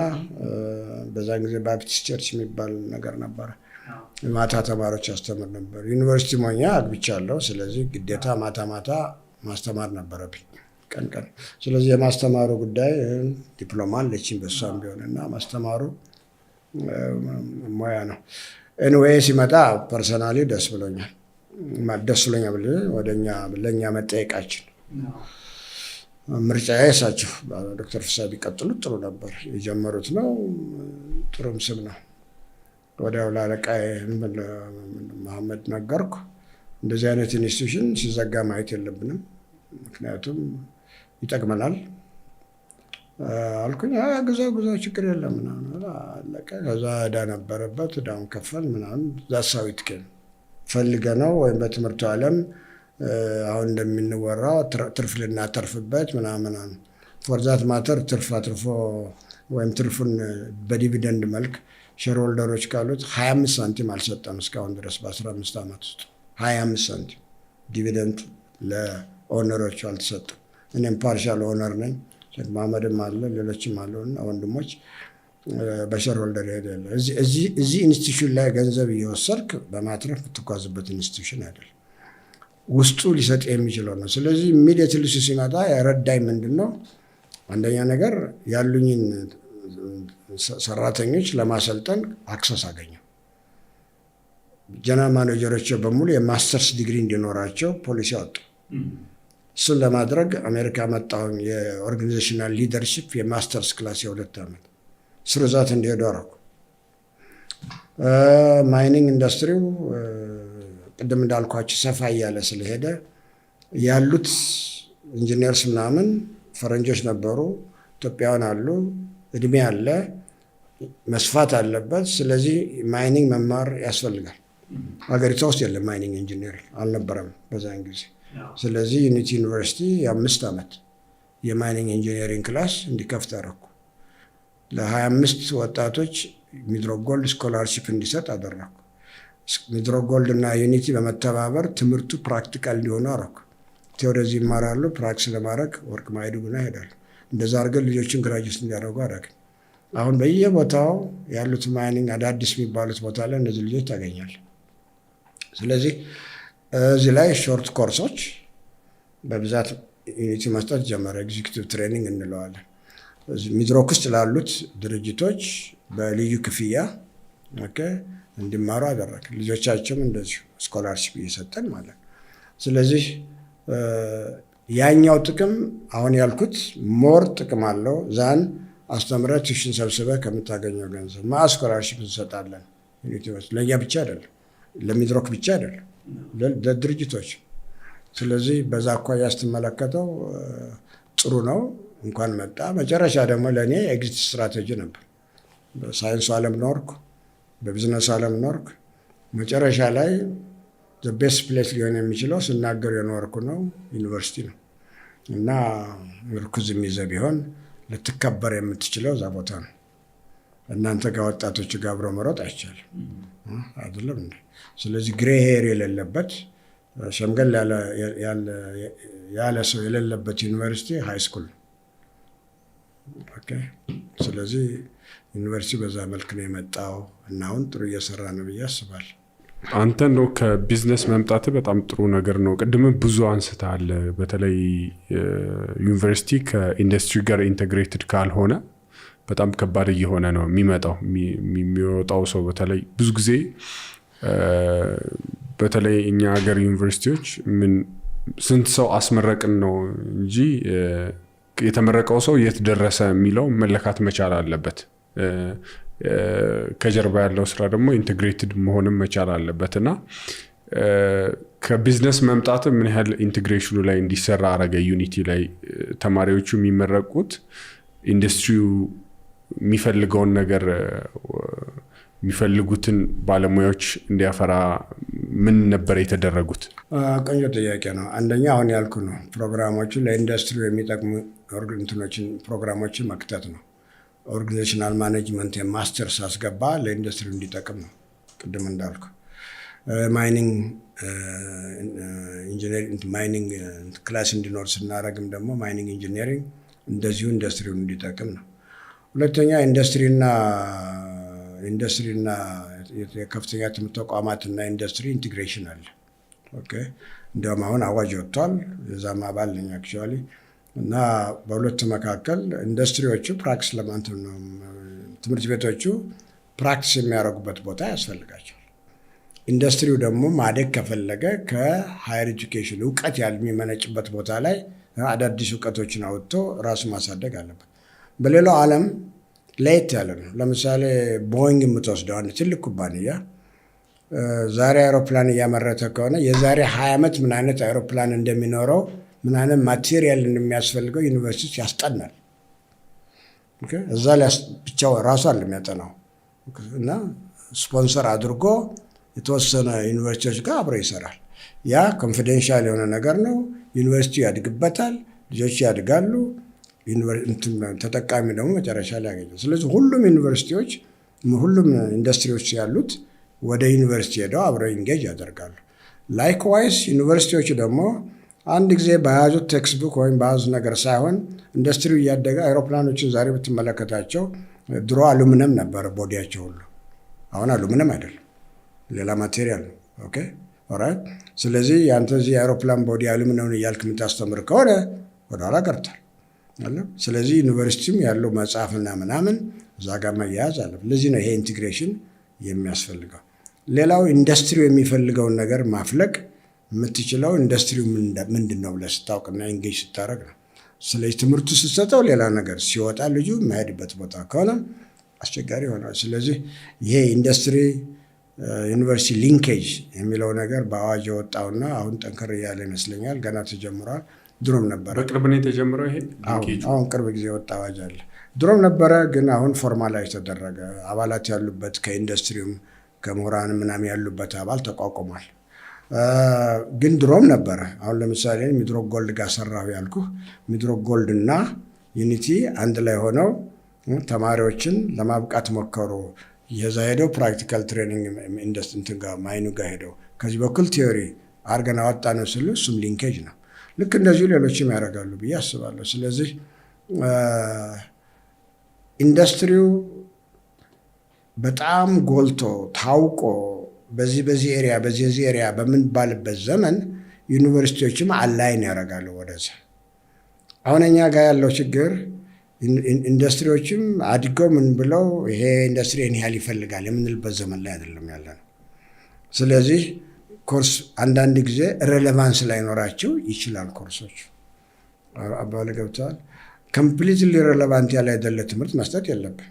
በዛን ጊዜ Baptist church የሚባል ነገር ነበረ። ማታ ተማሪዎች አስተምር ነበር። ዩኒቨርሲቲ ሆኜ አግብቻለሁ። ስለዚህ ግዴታ ማታ ማታ ማስተማር ነበረብኝ፣ ቀን ቀን። ስለዚህ የማስተማሩ ጉዳይ ዲፕሎማ አለችኝ በሷም ቢሆን እና ማስተማሩ ሙያ ነው። Anyway ሲመጣ personally ደስ ብሎኛል። ደስ ብሎኛል ወደኛ ለእኛ መጠየቃችን። ምርጫዬ እሳቸው ዶክተር ፍስሐ ቢቀጥሉት ጥሩ ነበር። የጀመሩት ነው፣ ጥሩም ስም ነው። ወዲያው ለአለቃዬ መሐመድ ነገርኩ። እንደዚህ አይነት institution ሲዘጋ ማየት የለብንም፣ ምክንያቱም ይጠቅመናል አልኩኝ። ግዛው ግዛው፣ ችግር የለም ምናምን አለቀ። ከዛ ዕዳ ነበረበት፣ ዕዳውን ከፈል ምናምን። That's how it came። ፈልገ ነው ወይም በትምህርቱ ዓለም አሁን እንደሚንወራው ትርፍ ልናተርፍበት ምናምን፣ for that matter ትርፍ አትርፎ ወይም ትርፉን በ dividend መልክ shareholder ኦች ካሉት 25 ሳንቲም አልሰጠም እስካሁን ድረስ። በ15 ዓመት ውስጥ 25 ሳንቲም dividend ለ owner ኦቹ አልተሰጠም። እኔም partial owner ነኝ። ሼክ መሐመድም አለ፣ ሌሎችም አሉ እና ወንድሞች በ shareholder ይሄድ ያለ እዚህ institution ላይ ገንዘብ እየወሰድክ በማትረፍ የምትጓዝበት institution አይደለም። ውስጡ ሊሰጥ የሚችለው ነው። ስለዚህ immediately እሱ ሲመጣ የረዳኝ ምንድን ነው? አንደኛ ነገር ያሉኝን ሰራተኞች ለማሰልጠን access አገኘው። General manager ኦች በሙሉ የ masters degree እንዲኖራቸው ፖሊሲ አወጡ። እሱን ለማድረግ አሜሪካ መጣሁኝ። የ organizational leadership የ masters class የ2 ዓመት ስርዛት እንዲሄዱ አደረኩ። Mining industry ው ቅድም እንዳልኳቸው ሰፋ እያለ ስለሄደ ያሉት engineers ምናምን ፈረንጆች ነበሩ፣ ኢትዮጵያውያን አሉ፣ እድሜ አለ፣ መስፋት አለበት። ስለዚህ mining መማር ያስፈልጋል። ሀገሪቷ ውስጥ የለም mining engineering አልነበረም በዛን ጊዜ። ስለዚህ ዩኒቲ ዩኒቨርሲቲ የ5 ዓመት የ mining engineering class እንዲከፍት አደረኩ። ለ25 ወጣቶች ሚድሮክ ጎልድ scholarship እንዲሰጥ አደረኩ። ሚድሮክ ጎልድ እና ዩኒቲ በመተባበር ትምህርቱ practical እንዲሆኑ አደረኩ። Theory እዚህ ይማራሉ፣ practice ለማድረግ ወርቅ ማዕድን ይሄዳሉ። እንደዛ አድርገን ልጆችን graduate እንዲያደርጉ አደረግን። አሁን በየቦታው ያሉት mining አዳዲስ የሚባሉት ቦታ ላይ እነዚህ ልጆች ታገኛለህ። ስለዚህ እዚህ ላይ short course ኦች በብዛት ዩኒቲ መስጠት ጀመረ። Executive training እንለዋለን። ሚድሮክ ውስጥ ላሉት ድርጅቶች በልዩ ክፍያ okay እንዲማሩ አደረግ። ልጆቻቸውም እንደዚሁ scholarship እየሰጠን ማለት ነው። ስለዚህ ያኛው ጥቅም አሁን ያልኩት more ጥቅም አለው than አስተምረህ tuition ሰብስበህ ከምታገኘው ገንዘብ። Scholarship እንሰጣለን። ለእኛ ብቻ አይደለም፣ ለሚድሮክ ብቻ አይደለም፣ ለድርጅቶች። ስለዚህ በዛ አኳያ ስትመለከተው ጥሩ ነው። እንኳን መጣ። መጨረሻ ደግሞ ለእኔ exit strategy ነበር። በሳይንሱ ዓለም ኖርኩ፣ በቢዝነሱ ዓለም ኖርኩ። መጨረሻ ላይ best place ሊሆን የሚችለው ስናገር የኖርኩ ነው ዩኒቨርሲቲ ነው እና ምርኩዝ ይዘህ ቢሆን ልትከበር የምትችለው እዛ ቦታ ነው። እናንተ ጋር ወጣቶች ጋር አብሮ መሮጥ አይቻልም፣ አይደለም እንዴ? ስለዚህ gray hair የሌለበት፣ ሸምገል ያለ ሰው የሌለበት ዩኒቨርሲቲ high school ነው። Okay። ስለዚህ ዩኒቨርሲቲ በዛ መልክ ነው የመጣው እና አሁን ጥሩ እየሰራ ነው ብዬ አስባለሁ። አንተ እንደው ከቢዝነስ መምጣት በጣም ጥሩ ነገር ነው። ቅድም ብዙ አንስተሃል። በተለይ ዩኒቨርሲቲ ከኢንዱስትሪ ጋር integrated ካልሆነ በጣም ከባድ እየሆነ ነው የሚመጣው። የሚወጣው ሰው በተለይ ብዙ ጊዜ በተለይ እኛ ሀገር ዩኒቨርሲቲዎች ምን ስንት ሰው አስመረቅን ነው እንጂ የተመረቀው ሰው የት ደረሰ የሚለው መለካት መቻል አለበት። ከጀርባ ያለው ስራ ደግሞ integrated መሆንም መቻል አለበት እና ከቢዝነስ መምጣት ምን ያህል integration ኑ ላይ እንዲሰራ አረገ? ዩኒቲ ላይ ተማሪዎቹ የሚመረቁት ኢንዱስትሪው የሚፈልገውን ነገር የሚፈልጉትን ባለሙያዎች እንዲያፈራ ምን ነበር የተደረጉት? ቆንጆ ጥያቄ ነው። አንደኛ አሁን ያልኩ ነው፣ ፕሮግራሞቹ ለኢንዱስትሪው የሚጠቅሙ እንትኖችን ፕሮግራሞችን መክተት ነው። Organizational management የ masters አስገባ ለኢንዱስትሪው እንዲጠቅም ነው። ቅድም እንዳልኩ mining engineering mining class እንዲኖር ስናደርግም ደግሞ mining engineering እንደዚሁ ኢንዱስትሪውን እንዲጠቅም ነው። ሁለተኛ ኢንዱስትሪና የከፍተኛ ትምህርት ተቋማትና ኢንዱስትሪ integration አለ። Okay፣ እንዲያውም አሁን አዋጅ ወጥቷል። የዛም አባል ነኝ actually። እና በሁለቱ መካከል ኢንዱስትሪዎቹ practice ለማንት ነው፣ ትምህርት ቤቶቹ practice የሚያደርጉበት ቦታ ያስፈልጋቸዋል። ኢንዱስትሪው ደግሞ ማደግ ከፈለገ ከ higher education እውቀት ያለ የሚመነጭበት ቦታ ላይ አዳዲስ እውቀቶችን አውጥቶ ራሱ ማሳደግ አለበት። በሌላው ዓለም ለየት ያለ ነው። ለምሳሌ ቦይንግ የምትወስደው አንድ ትልቅ ኩባንያ ዛሬ አይሮፕላን እያመረተ ከሆነ የዛሬ 20 ዓመት ምን አይነት አይሮፕላን እንደሚኖረው፣ ምን አይነት material እንደሚያስፈልገው ዩኒቨርሲቲ ያስጠናል። እዛ ብቻው ራሱ አለ የሚያጠናው እና ስፖንሰር አድርጎ የተወሰነ ዩኒቨርሲቲዎች ጋር አብሮ ይሰራል። ያ confidential የሆነ ነገር ነው። ዩኒቨርሲቲው ያድግበታል፣ ልጆች ያድጋሉ፣ ተጠቃሚ ደግሞ መጨረሻ ላይ ያገኛል። ስለዚህ ሁሉም ዩኒቨርሲቲዎች ሁሉም ኢንዱስትሪዎች ያሉት ወደ ዩኒቨርሲቲ ሄደው አብረው engage ያደርጋሉ። Likewise ዩኒቨርሲቲዎቹ ደግሞ አንድ ጊዜ በያዙት textbook ወይም በያዙት ነገር ሳይሆን ኢንዱስትሪው እያደገ አይሮፕላኖችን ዛሬ ብትመለከታቸው ድሮ አሉሚኒየም ነበረ body ያቸው ሁሉ፣ አሁን አሉሚኒየም አይደለም፣ ሌላ material ነው። Okay, alright። ስለዚህ ያንተ እዚህ የአይሮፕላን body አሉሚኒየም እያልክ የምታስተምር ከሆነ ወደኋላ ቀርቷል። ስለዚህ ዩኒቨርሲቲም ያለው መጽሐፍና ምናምን እዛ ጋር መያያዝ አለ። ለዚህ ነው ይሄ integration የሚያስፈልገው። ሌላው ኢንዱስትሪው የሚፈልገውን ነገር ማፍለቅ የምትችለው ኢንዱስትሪው ምንድን ነው ብለህ ስታውቅና engage ስታደርግ ነው። ስለዚህ ትምህርቱ ስትሰጠው ሌላ ነገር ሲወጣ ልጁ የማይሄድበት ቦታ ከሆነ አስቸጋሪ ይሆናል። ስለዚህ ይሄ industry university linkage የሚለው ነገር በአዋጅ የወጣውና አሁን ጠንከር እያለ ይመስለኛል። ገና ተጀምሯል። ድሮም ነበረ። በቅርብ ነው የተጀመረው ይሄ linkage ኡ? አሁን ቅርብ ጊዜ የወጣ አዋጅ አለ። ድሮም ነበረ፣ ግን አሁን formalize ተደረገ። አባላት ያሉበት፣ ከኢንዱስትሪውም ከምሁራን ምናምን ያሉበት አባል ተቋቁሟል። ግን ድሮም ነበረ። አሁን ለምሳሌ ሚድሮክ ጎልድ ጋር ሰራሁ ያልኩህ፣ ሚድሮክ ጎልድ እና ዩኒቲ አንድ ላይ ሆነው ተማሪዎችን ለማብቃት ሞከሩ። የዛ ሄደው practical training እንትን ጋር mine ኡ ጋር ሄደው ከዚህ በኩል theory አድርገን አወጣ ነው ስሉ እሱም linkage ነው። ልክ እንደዚሁ ሌሎችም ያደርጋሉ ብዬ አስባለሁ። ስለዚህ ኢንዱስትሪው በጣም ጎልቶ ታውቆ በዚህ በዚህ area በዚህ በዚህ area በምንባልበት ዘመን ዩኒቨርሲቲዎችም align ያደርጋሉ ወደዛ። አሁን እኛ ጋር ያለው ችግር ኢንዱስትሪዎችም አድገው ምን ብለው ይሄ ኢንዱስትሪ ይህን ያህል ይፈልጋል የምንልበት ዘመን ላይ አይደለም ያለ ነው። ስለዚህ ኮርስ አንዳንድ ጊዜ relevance ላይኖራቸው ይችላል። ኮርሶች አባባል ገብተዋል። Completely relevant ያለ አይደለ ትምህርት መስጠት የለብን።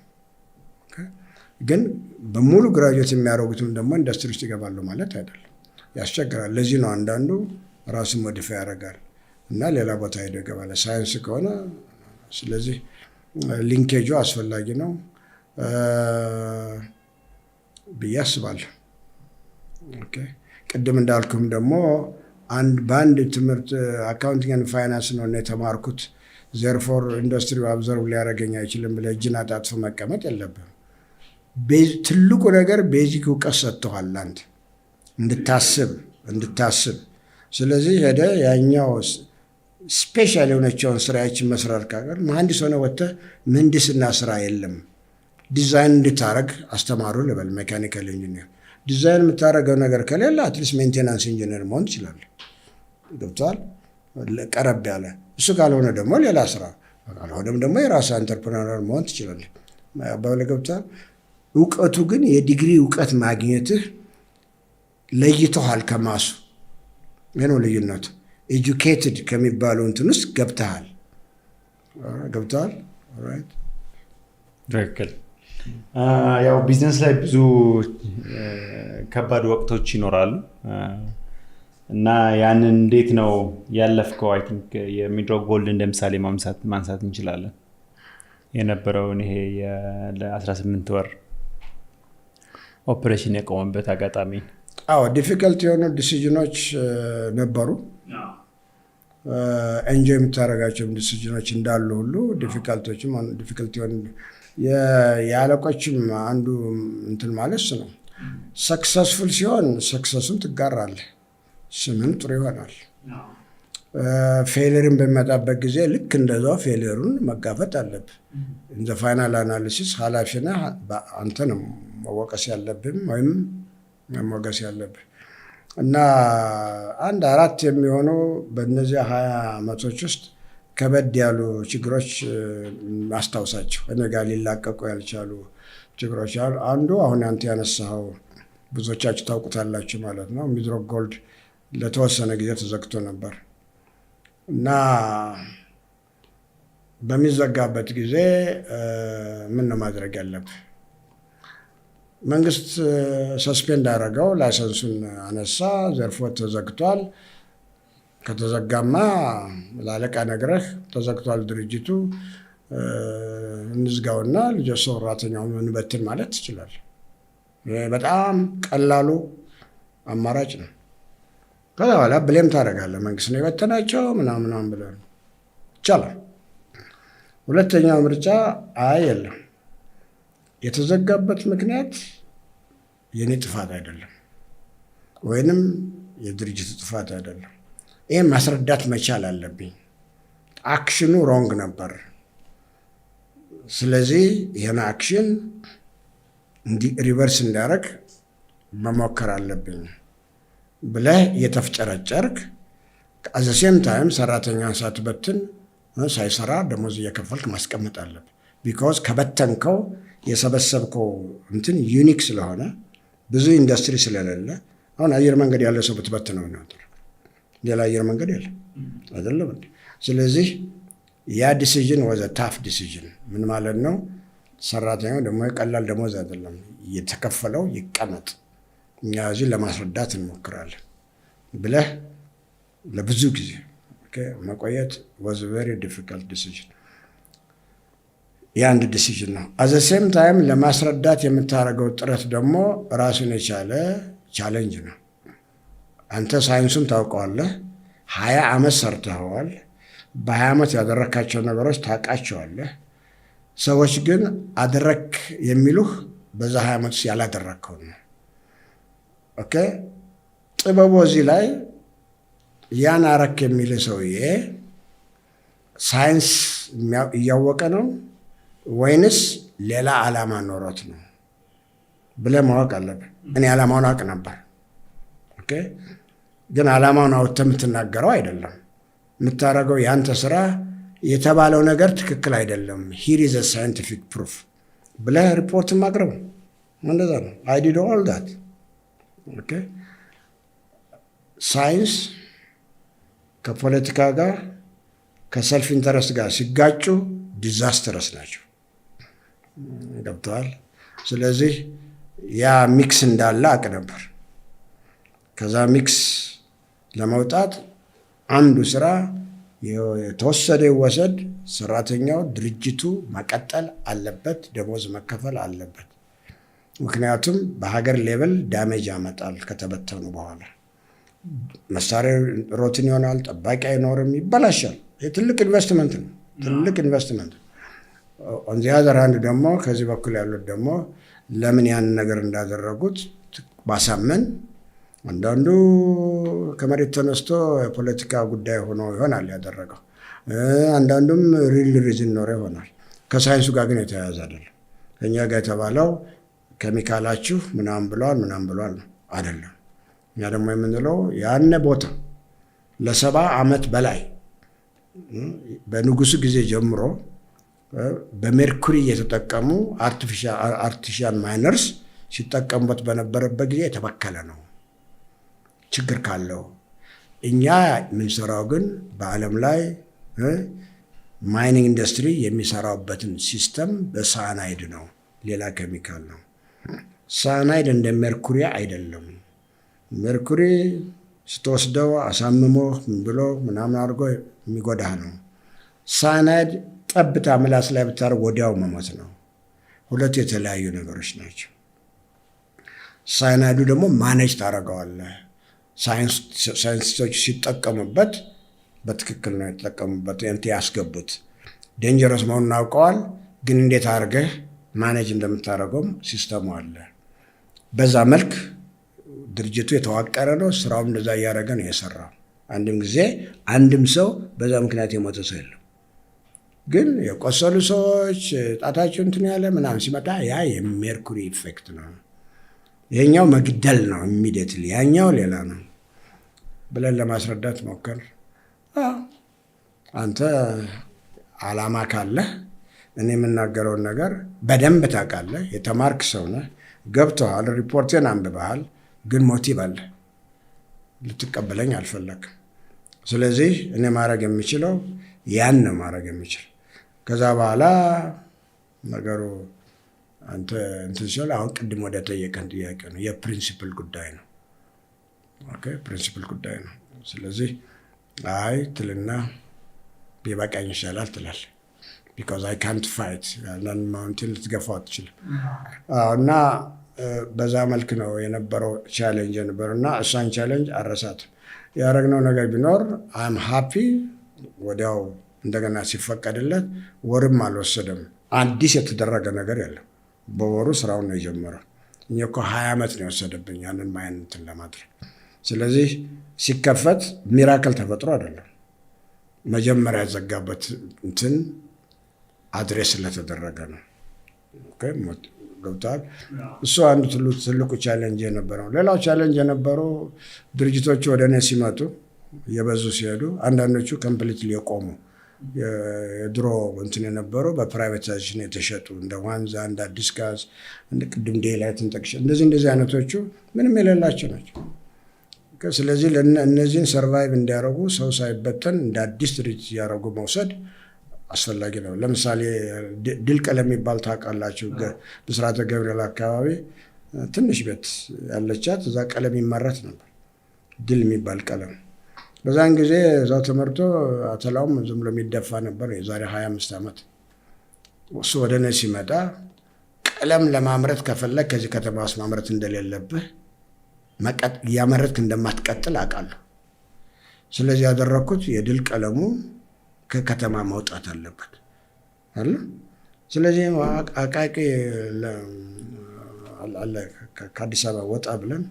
ግን በሙሉ graduate የሚያደርጉትም ደግሞ ኢንዱስትሪ ውስጥ ይገባሉ ማለት አይደለም። ያስቸግራል። ለዚህ ነው አንዳንዱ ራሱን modify ያደርጋል እና ሌላ ቦታ ሄዶ ይገባል። ሳይንስ ከሆነ። ስለዚህ linkage ኡ አስፈላጊ ነው ብዬ አስባለሁ። Okay። ቅድም እንዳልኩም ደግሞ አንድ በአንድ ትምህርት accounting and finance ነው የተማርኩት፣ therefore ኢንዱስትሪው absorb ሊያደርገኝ አይችልም ብለህ እጅን አጣጥፎ መቀመጥ የለብህም። ትልቁ ነገር basic እውቀት ሰጥቶሃል አንተ እንድታስብ። ስለዚህ ሄደ ያኛው special የሆነችውን ስራ ያችን መስራት ካገር መሀንዲስ ሆነ ወጥተህ ምህንድስና ስራ የለም፣ ዲዛይን እንድታረግ አስተማሩ ልበል። Mechanical engineer design የምታደርገው ነገር ከሌለ at least maintenance engineer መሆን ትችላለህ። ገብቶሃል? ቀረብ ያለ እሱ ካልሆነ ደግሞ ሌላ ስራ፣ ካልሆነም ደግሞ የራስህ entrepreneur መሆን ትችላለህ። አባባሌ ገብቶሃል? እውቀቱ ግን የዲግሪ እውቀት ማግኘትህ ለይቶሃል ከ mass ኡ። ይህ ነው ልዩነቱ። Educated ከሚባለው እንትን ውስጥ ገብተሃል። ገብተሃል። ትክክል። ያው ቢዝነስ ላይ ብዙ ከባድ ወቅቶች ይኖራሉ እና ያንን እንዴት ነው ያለፍከው? I think የሚድሮክ ጎልድ እንደ ምሳሌ ማንሳት እንችላለን። የነበረውን ይሄ ለ18 ወር ኦፕሬሽን የቆመበት አጋጣሚ። አዎ፣ difficult የሆኑ decision ኦች ነበሩ። Enjoy የምታደርጋቸውም decision ኦች እንዳሉ ሁሉ difficult ኦችም difficult የሆኑ የአለቆችም አንዱ እንትን ማለት እሱ ነው። Successful ሲሆን success ኡን ትጋራለህ፣ ስምም ጥሩ ይሆናል። Failure ን በሚመጣበት ጊዜ ልክ እንደዛው failure ኡን መጋፈጥ አለብህ። In the final analysis ኃላፊ ነህ፣ አንተ ነው መወቀስ ያለብህም ወይም መሞገስ ያለብህ። እና አንድ አራት የሚሆኑ በእነዚያ 20 ዓመቶች ውስጥ ከበድ ያሉ ችግሮች ማስታውሳቸው እኔ ጋር ሊላቀቁ ያልቻሉ ችግሮች አሉ። አንዱ አሁን አንተ ያነሳኸው ብዙዎቻችሁ ታውቁታላችሁ ማለት ነው። ሚድሮክ ጎልድ ለተወሰነ ጊዜ ተዘግቶ ነበር እና በሚዘጋበት ጊዜ ምን ነው ማድረግ ያለብህ? መንግስት suspend አደረገው፣ license ኡን አነሳ፣ therefore ተዘግቷል። ከተዘጋማ ለአለቃ ነግረህ ተዘግቷል ድርጅቱ፣ እንዝጋውና ልጆች ሰራተኛውን እንበትን ማለት ትችላለህ። በጣም ቀላሉ አማራጭ ነው። ከዛ በኋላ blame ታደርጋለህ። መንግስት ነው የበተናቸው ምናምን ብለህ ይቻላል። ሁለተኛው ምርጫ አይ የለም፣ የተዘጋበት ምክንያት የኔ ጥፋት አይደለም፣ ወይንም የድርጅቱ ጥፋት አይደለም። ይህም ማስረዳት መቻል አለብኝ። Action ኑ wrong ነበር። ስለዚህ ይህን action reverse እንዲያደርግ መሞከር አለብኝ ብለህ እየተፍጨረጨርክ at the same time ሰራተኛን ሳትበትን፣ ሳይሰራ ደሞዝ እየከፈልክ ማስቀመጥ አለብህ። Because ከበተንከው የሰበሰብከው እንትን unique ስለሆነ ብዙ ኢንዱስትሪ ስለሌለ አሁን አየር መንገድ ያለ ሰው ብትበትነው ነው፣ ሌላ አየር መንገድ የለም አይደለም እንዴ? ስለዚህ ያ decision was a tough decision። ምን ማለት ነው? ሰራተኛው ደግሞ የቀላል ደሞዝ አይደለም የተከፈለው፣ ይቀመጥ፣ እኛ እዚህ ለማስረዳት እንሞክራለን ብለህ ለብዙ ጊዜ መቆየት was very difficult decision። የአንድ decision ነው። At the same time ለማስረዳት የምታደርገው ጥረት ደግሞ ራሱን የቻለ challenge ነው። አንተ ሳይንሱን ታውቀዋለህ። 20 ዓመት ሰርተኸዋል። በ20 ዓመት ያደረግካቸው ነገሮች ታውቃቸዋለህ። ሰዎች ግን አደረክ የሚሉህ በዛ 20 ዓመት ውስጥ ያላደረግከው ነው። Okay፣ ጥበቡ እዚህ ላይ ያን አረክ የሚል ሰውዬ ሳይንስ እያወቀ ነው ወይንስ ሌላ ዓላማ ኖሮት ነው ብለህ ማወቅ አለብህ። እኔ ዓላማውን አውቅ ነበር። Okay፣ ግን ዓላማውን አውጥተህ የምትናገረው አይደለም። የምታደርገው የአንተ ስራ የተባለው ነገር ትክክል አይደለም፣ here is scientific proof ብለህ ሪፖርት ማቅረብ እንደዛ ነው። I did all that። Okay፣ ሳይንስ ከፖለቲካ ጋር ከ self interest ጋር ሲጋጩ disastrous ናቸው። ገብተዋል። ስለዚህ ያ mix እንዳለ አቅ ነበር። ከዛ mix ለመውጣት አንዱ ስራ የተወሰደ ይወሰድ፣ ሰራተኛው ድርጅቱ መቀጠል አለበት፣ ደሞዝ መከፈል አለበት። ምክንያቱም በሀገር level damage ያመጣል። ከተበተኑ በኋላ መሳሪያ rotten ይሆናል፣ ጠባቂ አይኖርም፣ ይበላሻል። ይህ ትልቅ ኢንቨስትመንት ነው። ትልቅ ኢንቨስትመንት። On the other hand ደግሞ ከዚህ በኩል ያሉት ደግሞ ለምን ያን ነገር እንዳደረጉት ማሳመን፣ አንዳንዱ ከመሬት ተነስቶ የፖለቲካ ጉዳይ ሆኖ ይሆናል ያደረገው። አንዳንዱም real reason ኖሮ ይሆናል። ከሳይንሱ ጋር ግን የተያያዘ አይደለም። ከእኛ ጋር የተባለው ኬሚካላችሁ ምናምን ብለዋል ምናምን ብለዋል ነው አይደለም። እኛ ደግሞ የምንለው ያን ቦታ ለ70 ዓመት በላይ በንጉሱ ጊዜ ጀምሮ በሜርኩሪ እየተጠቀሙ artisan miners ሲጠቀሙበት በነበረበት ጊዜ የተበከለ ነው። ችግር ካለው እኛ የምንሰራው ግን በዓለም ላይ mining industry የሚሰራበትን system በ cyanide ነው፣ ሌላ ኬሚካል ነው። Cyanide እንደ ሜርኩሪ አይደለም። ሜርኩሪ ስትወስደው አሳምሞ ብሎ ምናምን አድርጎ የሚጎዳህ ነው። Cyanide ጠብታ ምላስ ላይ ብታደርግ ወዲያው መሞት ነው። ሁለቱ የተለያዩ ነገሮች ናቸው። Cyanide ኡ ደግሞ manage ታደርገዋለህ። ሳይንቲስቶች ሲጠቀሙበት በትክክል ነው የተጠቀሙበት። እንትን ያስገቡት dangerous መሆኑን አውቀዋል። ግን እንዴት አድርገህ manage እንደምታደርገውም system ኡ አለ። በዛ መልክ ድርጅቱ የተዋቀረ ነው። ስራውም እንደዛ እያደረገ ነው የሰራው። አንድም ጊዜ አንድም ሰው በዛ ምክንያት የሞተ ሰው የለም። ግን የቆሰሉ ሰዎች፣ ጣታቸው እንትን ያለ ምናምን ሲመጣ ያ የ mercury effect ነው። ይሄኛው መግደል ነው immediately፣ ያኛው ሌላ ነው ብለን ለማስረዳት ሞከር። አንተ አላማ ካለህ እኔ የምናገረውን ነገር በደንብ ታውቃለህ፣ የተማርክ ሰው ነህ፣ ገብቶሃል፣ ሪፖርቴን አንብበሃል፣ ግን motive አለ፣ ልትቀበለኝ አልፈለግም። ስለዚህ እኔ ማድረግ የምችለው ያን ነው ማድረግ የምችል። ከዛ በኋላ ነገሩ አንተ እንትን ሲሆን አሁን ቅድም ወደ ጠየቀን ጥያቄ ነው፣ የ principle ጉዳይ ነው። Okay፣ principle ጉዳይ ነው። ስለዚህ አይ ትልና ቢበቃኝ ይሻላል ትላል። ቢኮዝ አይ ካንት ፋይት፣ ያንን mountain ልትገፋው አትችልም። እና በዛ መልክ ነው የነበረው challenge የነበረው እና እሷን challenge አረሳትም። ያደረግነው ነገር ቢኖር I'm happy፣ ወዲያው እንደገና ሲፈቀድለት ወርም አልወሰደም። አዲስ የተደረገ ነገር የለም። በወሩ ስራውን ነው የጀመረው። እኛ እኮ 20 ዓመት ነው የወሰደብኝ ያንን mine እንትን ለማድረግ። ስለዚህ ሲከፈት miracle ተፈጥሮ አይደለም። መጀመሪያ ያዘጋበት እንትን address ስለተደረገ ነው። ገብተዋል። እሱ አንዱ ትልቁ challenge የነበረው። ሌላው challenge የነበረው ድርጅቶቹ ወደ እኔ ሲመጡ እየበዙ ሲሄዱ አንዳንዶቹ completely የቆሙ የድሮ እንትን የነበሩ በ privatization የተሸጡ እንደ ዋንዛ፣ እንደ አዲስ ጋዝ፣ እንደ ቅድም ዴይላይትን ጠቅሼ እንደዚህ እንደዚህ አይነቶቹ ምንም የሌላቸው ናቸው። ስለዚህ እነዚህን survive እንዲያደርጉ ሰው ሳይበተን እንደ አዲስ ድርጅት እያደረጉ መውሰድ አስፈላጊ ነው። ለምሳሌ ድል ቀለም የሚባል ታውቃላችሁ? ብስራተ ገብርኤል አካባቢ ትንሽ ቤት ያለቻት እዛ ቀለም ይመረት ነበር፣ ድል የሚባል ቀለም። በዛን ጊዜ እዛው ተመርቶ አተላውም ዝም ብሎ የሚደፋ ነበር። የዛሬ 25 ዓመት እሱ ወደ እኔ ሲመጣ ቀለም ለማምረት ከፈለግ ከዚህ ከተማ ውስጥ ማምረት እንደሌለብህ፣ እያመረትክ እንደማትቀጥል አውቃለሁ። ስለዚህ ያደረግኩት የድል ቀለሙ ከከተማ መውጣት አለበት አለ። ስለዚህ አቃቂ አለ፣ ከአዲስ አበባ ወጣ ብለን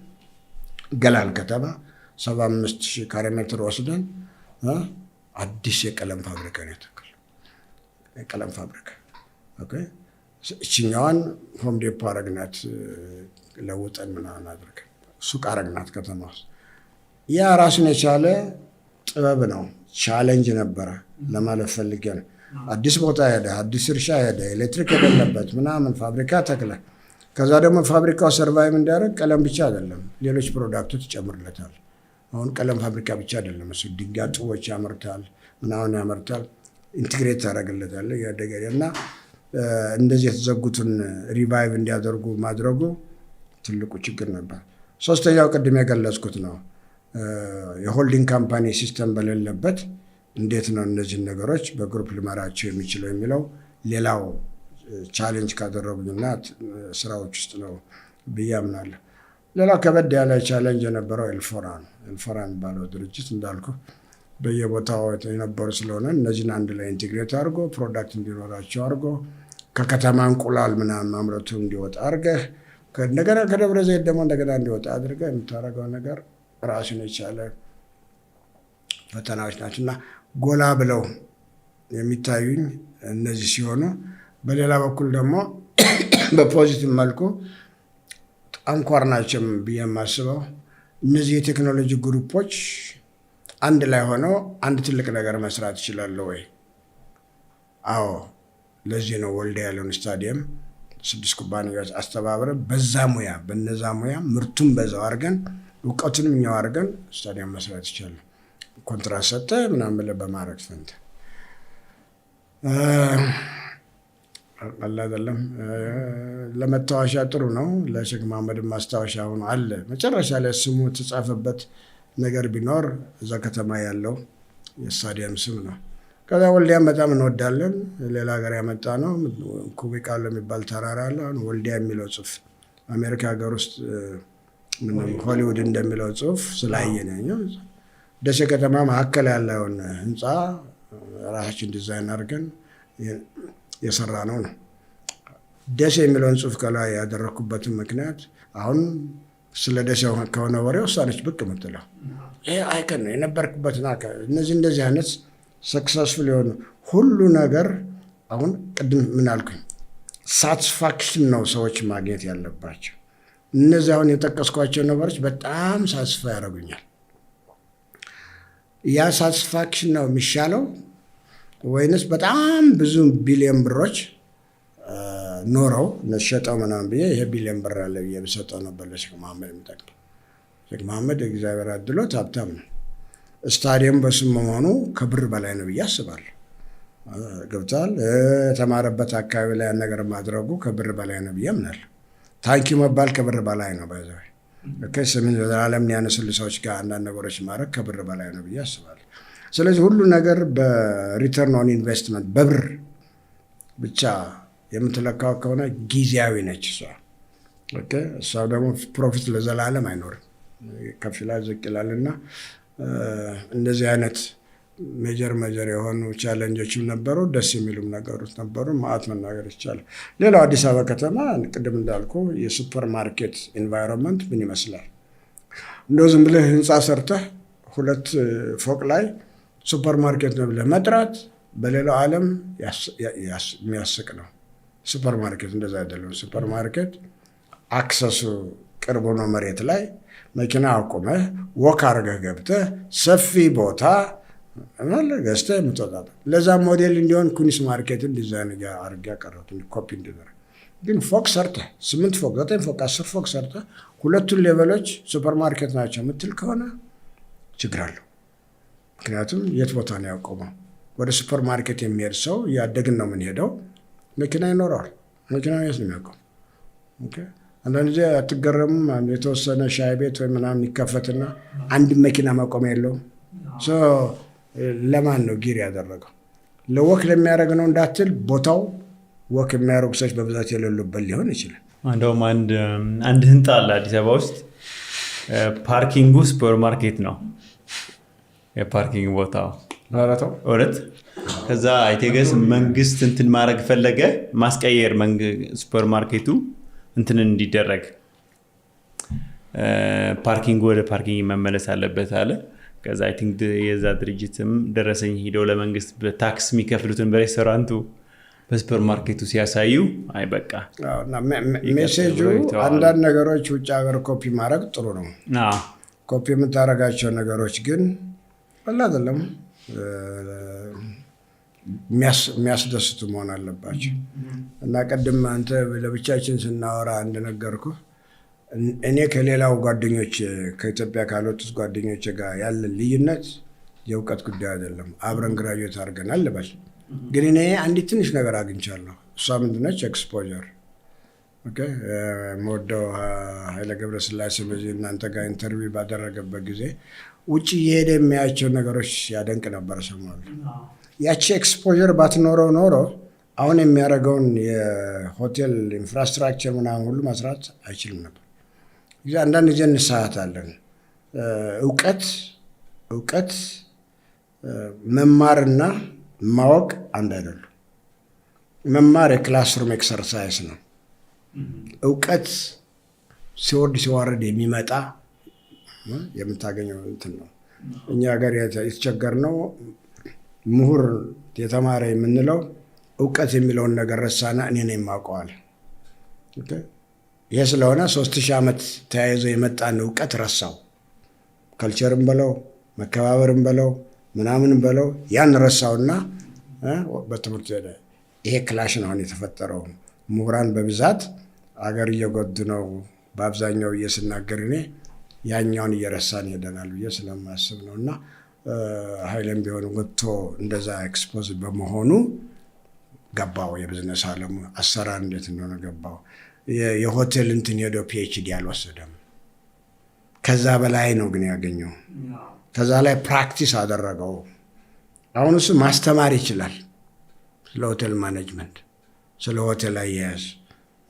ገላን ከተማ 75,000 ካሬ ሜትር ወስደን አዲስ የቀለም ፋብሪካ ነው የተከለው። የቀለም ፋብሪካ እችኛዋን Home Depot አረግናት፣ ለውጠን ምናምን አድርገን ሱቅ አረግናት ከተማ ውስጥ። ያ ራሱን የቻለ ጥበብ ነው፣ challenge ነበረ ለማለት ፈልጌ ነው። አዲስ ቦታ ሄደ፣ አዲስ እርሻ ሄደ፣ ኤሌክትሪክ የሌለበት ምናምን ፋብሪካ ተክለ፣ ከዛ ደግሞ ፋብሪካው survive እንዲያደርግ ቀለም ብቻ አይደለም፣ ሌሎች product ኦች ይጨምርለታል። አሁን ቀለም ፋብሪካ ብቻ አይደለም እሱ፣ ድንጋይ ጡቦች ያመርታል፣ ምናምን ያመርታል። Integrate ታደርግለታለህ እያደገ እና እንደዚህ የተዘጉትን revive እንዲያደርጉ ማድረጉ ትልቁ ችግር ነበር። ሶስተኛው ቅድም የገለጽኩት ነው። የ holding company system በሌለበት እንዴት ነው እነዚህን ነገሮች በ group ልመራቸው የሚችለው የሚለው ሌላው challenge ካደረጉኝና ስራዎች ውስጥ ነው ብዬ አምናለሁ። ሌላው ከበድ ያለ challenge የነበረው ኤልፎራ ነው። ኤልፎራ የሚባለው ድርጅት እንዳልኩ በየቦታው የነበሩ ስለሆነ እነዚህን አንድ ላይ integrate አድርጎ product እንዲኖራቸው አድርጎ ከከተማ እንቁላል ምናምን ማምረቱ እንዲወጣ አድርገህ እንደገና ከደብረ ዘይት ደግሞ እንደገና እንዲወጣ አድርገህ የምታደርገው ነገር ራሱን የቻለ ፈተናዎች ናቸው። እና ጎላ ብለው የሚታዩኝ እነዚህ ሲሆኑ በሌላ በኩል ደግሞ በ positive መልኩ አንኳር ናቸው ብዬ የማስበው እነዚህ የቴክኖሎጂ group ኦች አንድ ላይ ሆነው አንድ ትልቅ ነገር መስራት ይችላሉ ወይ? አዎ፣ ለዚህ ነው ወልዲያ ያለውን ስታዲየም ስድስት ኩባንያዎች አስተባብረን በዛ ሙያ በነዛ ሙያ ምርቱን በዛው አድርገን እውቀቱንም እኛው አድርገን ስታዲየም መስራት ይቻላል። ኮንትራት ሰጠ ምናምን ብለህ በማድረግ ፈንታ አለ አይደለም። ለመታወሻ ጥሩ ነው። ለሼክ መሐመድ ማስታወሻ ሆኖ አለ። መጨረሻ ላይ ስሙ የተጻፈበት ነገር ቢኖር እዛ ከተማ ያለው የስታዲየም ስም ነው። ከዛ ወልዲያን በጣም እንወዳለን። ሌላ ሀገር ያመጣ ነው። ኩቢቃሎ የሚባል ተራራ አለ። አሁን ወልዲያ የሚለው ጽሁፍ አሜሪካ ሀገር ውስጥ ሆሊውድ እንደሚለው ጽሁፍ ስላየን ያኛው ደሴ ከተማ መካከል ያለውን ህንፃ ራሳችን ዲዛይን አድርገን የሰራ ነው ነው። ደሴ የሚለውን ጽሁፍ ከላይ ያደረግኩበትን ምክንያት አሁን ስለ ደሴ ከሆነ ወሬው እሷ ነች ብቅ የምትለው። ይሄ icon ነው የነበርክበትን። እነዚህ እንደዚህ አይነት successful የሆኑ ሁሉ ነገር አሁን ቅድም ምን አልኩኝ? Satisfaction ነው ሰዎች ማግኘት ያለባቸው። እነዚህ አሁን የጠቀስኳቸው ነገሮች በጣም satisfy ያደርጉኛል። ያ satisfaction ነው የሚሻለው ወይንስ በጣም ብዙ ቢሊዮን ብሮች ኖረው ሸጠው ምናምን ብዬ ይሄ ቢሊዮን ብር አለ ብዬ ብሰጠው ነበር ለሼክ መሐመድ የሚጠቅመው? ሼክ መሐመድ እግዚአብሔር አድሎት ሀብታም ነው። ስታዲየም በስም መሆኑ ከብር በላይ ነው ብዬ አስባለሁ። ገብቶሃል? የተማረበት አካባቢ ላይ ያን ነገር ማድረጉ ከብር በላይ ነው ብዬ አምናለሁ። Thank you መባል ከብር በላይ ነው። By the way ስምን ዘላለም ያነሱልህ ሰዎች ጋር አንዳንድ ነገሮች ማድረግ ከብር በላይ ነው ብዬ አስባለሁ። ስለዚህ ሁሉ ነገር በ return on investment በብር ብቻ የምትለካው ከሆነ ጊዜያዊ ነች እሷ። እሷ ደግሞ profit ለዘላለም አይኖርም፣ ከፍ ይላል ዝቅ ይላል። እና እንደዚህ አይነት major major የሆኑ challenge ኦችም ነበሩ፣ ደስ የሚሉም ነገሮች ነበሩ። ማአት መናገር ይቻላል። ሌላው አዲስ አበባ ከተማ ቅድም እንዳልኩ የ supermarket environment ምን ይመስላል? እንደው ዝም ብለህ ህንፃ ሰርተህ ሁለት ፎቅ ላይ ሱፐር ማርኬት ነው ብለህ መጥራት በሌላው ዓለም የሚያስቅ ነው። ሱፐር ማርኬት እንደዛ አይደለም። ሱፐር ማርኬት access ኡ ቅርብ ሆኖ መሬት ላይ መኪና አቁመህ walk አድርገህ ገብተህ ሰፊ ቦታ ገዝተህ የምትወጣበት። ለዛ ሞዴል እንዲሆን Queens Market ን ዲዛይን አድርጌ ያቀረብኩት ኮፒ እንዲደረግ። ግን ፎቅ ሰርተህ፣ ስምንት ፎቅ፣ ዘጠኝ ፎቅ፣ 10 ፎቅ ሰርተህ ሁለቱን level ኦች ሱፐር ማርኬት ናቸው የምትል ከሆነ ችግር አለው። ምክንያቱም የት ቦታ ነው ያቆመው? ወደ ሱፐር ማርኬት የሚሄድ ሰው፣ እያደግን ነው የምንሄደው፣ መኪና ይኖረዋል። መኪና የት ነው የሚያቆመው? አንዳንድ ጊዜ አትገረሙም? የተወሰነ ሻይ ቤት ወይ ምናምን ይከፈትና አንድ መኪና ማቆሚያ የለውም። ለማን ነው gear ያደረገው? ለ walk ለሚያደርግ ነው እንዳትል፣ ቦታው walk የሚያደርጉ ሰዎች በብዛት የሌሉበት ሊሆን ይችላል። እንደውም አንድ ህንፃ አለ አዲስ አበባ ውስጥ፣ parking ኡ ሱፐር ማርኬት ነው የ parking ቦታው። ኧረ ተው። እውነት። ከዛ I guess መንግስት እንትን ማድረግ ፈለገ፣ ማስቀየር፣ ሱፐር ማርኬቱ እንትን እንዲደረግ፣ parking ወደ parking መመለስ አለበት አለ። ከዛ I think የዛ ድርጅትም ደረሰኝ ሂደው ለመንግስት በ tax የሚከፍሉትን በሬስቶራንቱ በሱፐር ማርኬቱ ሲያሳዩ አይ በቃ message ኡ አንዳንድ ነገሮች ውጭ ሀገር ኮፒ ማድረግ ጥሩ ነው። ኮፒ የምታደርጋቸው ነገሮች ግን አለ አይደለም የሚያስደስቱ መሆን አለባቸው። እና ቅድም አንተ ለብቻችን ስናወራ እንደነገርኩ እኔ ከሌላው ጓደኞች፣ ከኢትዮጵያ ካልወጡት ጓደኞች ጋር ያለን ልዩነት የእውቀት ጉዳይ አይደለም። አብረን graduate አድርገናል ልበል። ግን እኔ አንዲት ትንሽ ነገር አግኝቻለሁ። እሷ ምንድነች? Exposure። የምወደው ኃይለ ገብረስላሴ በዚህ እናንተ ጋር interview ባደረገበት ጊዜ ውጭ እየሄደ የሚያያቸው ነገሮች ያደንቅ ነበር፣ እሰማለሁ። ያቺ exposure ባትኖረው ኖሮ አሁን የሚያደርገውን የሆቴል infrastructure ምናምን ሁሉ መስራት አይችልም ነበር። አንዳንድ ጊዜ እንሳሳታለን። እውቀት መማርና ማወቅ አንድ አይደሉም። መማር የ classroom exercise ነው። እውቀት ሲወርድ ሲዋረድ የሚመጣ የምታገኘው እንትን ነው። እኛ ሀገር የተቸገርነው ምሁር የተማረ የምንለው እውቀት የሚለውን ነገር ረሳና እኔ ነኝ የማውቀው አለ። ይሄ ስለሆነ 3000 ዓመት ተያይዞ የመጣን እውቀት ረሳው። Culture ም በለው፣ መከባበርም በለው፣ ምናምን በለው፣ ያን ረሳውና በትምህርት ሄደ። ይሄ clash ነው አሁን የተፈጠረው። ምሁራን በብዛት አገር እየጎዱ ነው። በአብዛኛው እየስናገር እኔ ያኛውን እየረሳን ሄደናል ብዬ ስለማስብ ነው። እና ኃይሌም ቢሆን ወጥቶ እንደዛ expose በመሆኑ ገባው፣ የቢዝነስ አለሙ አሰራር እንዴት እንደሆነ ገባው። የሆቴል እንትን ሄዶ PhD አልወሰደም። ከዛ በላይ ነው ግን ያገኘው። ከዛ ላይ practice አደረገው። አሁን እሱ ማስተማር ይችላል ስለ ሆቴል management፣ ስለ ሆቴል አያያዝ።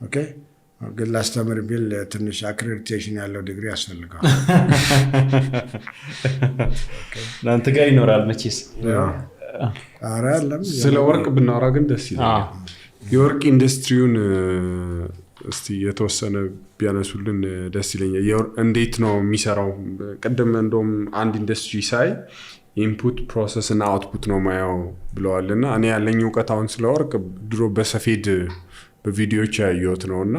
Okay፣ ግን ላስተምር ቢል ትንሽ accreditation ያለው ዲግሪ ያስፈልገዋል። እናንተ ጋር ይኖራል መቼስ። ኧረ የለም። ስለ ወርቅ ብናወራ ግን ደስ ይለኛል። የወርቅ ኢንዱስትሪውን እስቲ የተወሰነ ቢያነሱልን ደስ ይለኛል። እንዴት ነው የሚሰራው? ቅድም እንደውም አንድ ኢንዱስትሪ ሳይ input፣ process እና output ነው ማየው ብለዋል። እና እኔ ያለኝ እውቀት አሁን ስለ ወርቅ ድሮ በሰፌድ በቪዲዮዎች ያየሁት ነው፣ እና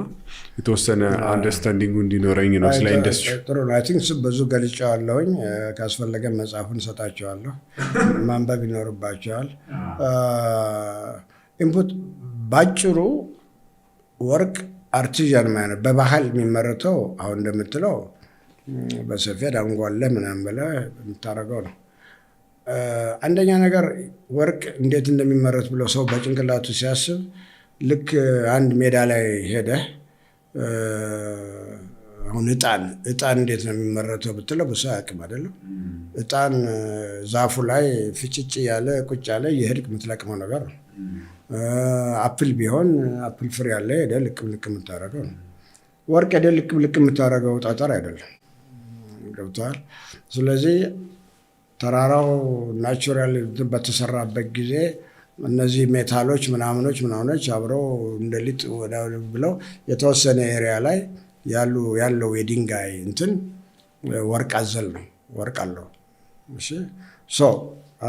የተወሰነ understanding ኡ እንዲኖረኝ ነው ስለ ኢንዱስትሪ። ጥሩ ነው። I think ብዙ ገልጬዋለሁኝ። ካስፈለገ መጽሐፉን እሰጣቸዋለሁ። ማንበብ ይኖርባቸዋል። Input ባጭሩ ወርቅ artisan ማለት በባህል የሚመረተው አሁን እንደምትለው በሰፌድ አንጓለ ምናምን ብለህ የምታደርገው ነው። አንደኛ ነገር ወርቅ እንዴት እንደሚመረት ብሎ ሰው በጭንቅላቱ ሲያስብ ልክ አንድ ሜዳ ላይ ሄደህ አሁን እጣን እንዴት ነው የሚመረተው ብትለው ብዙ አያውቅም አይደለም። እጣን ዛፉ ላይ ፍጭጭ ያለ ቁጭ ያለ የሄድክ የምትለቅመው ነገር ነው። Apple ቢሆን apple ፍሬ ያለ ሄደህ ልቅም ልቅም የምታደርገው ነው። ወርቅ ሄደህ ልቅም ልቅም የምታደርገው ጠጠር አይደለም። ገብቶሃል? ስለዚህ ተራራው natural በተሰራበት ጊዜ እነዚህ metal ኦች ምናምኖች ምናምኖች አብረው እንደ ሊጥ ወዳ ብለው የተወሰነ area ላይ ያለው የድንጋይ እንትን ወርቅ አዘል ነው። ወርቅ አለው። እሺ፣ so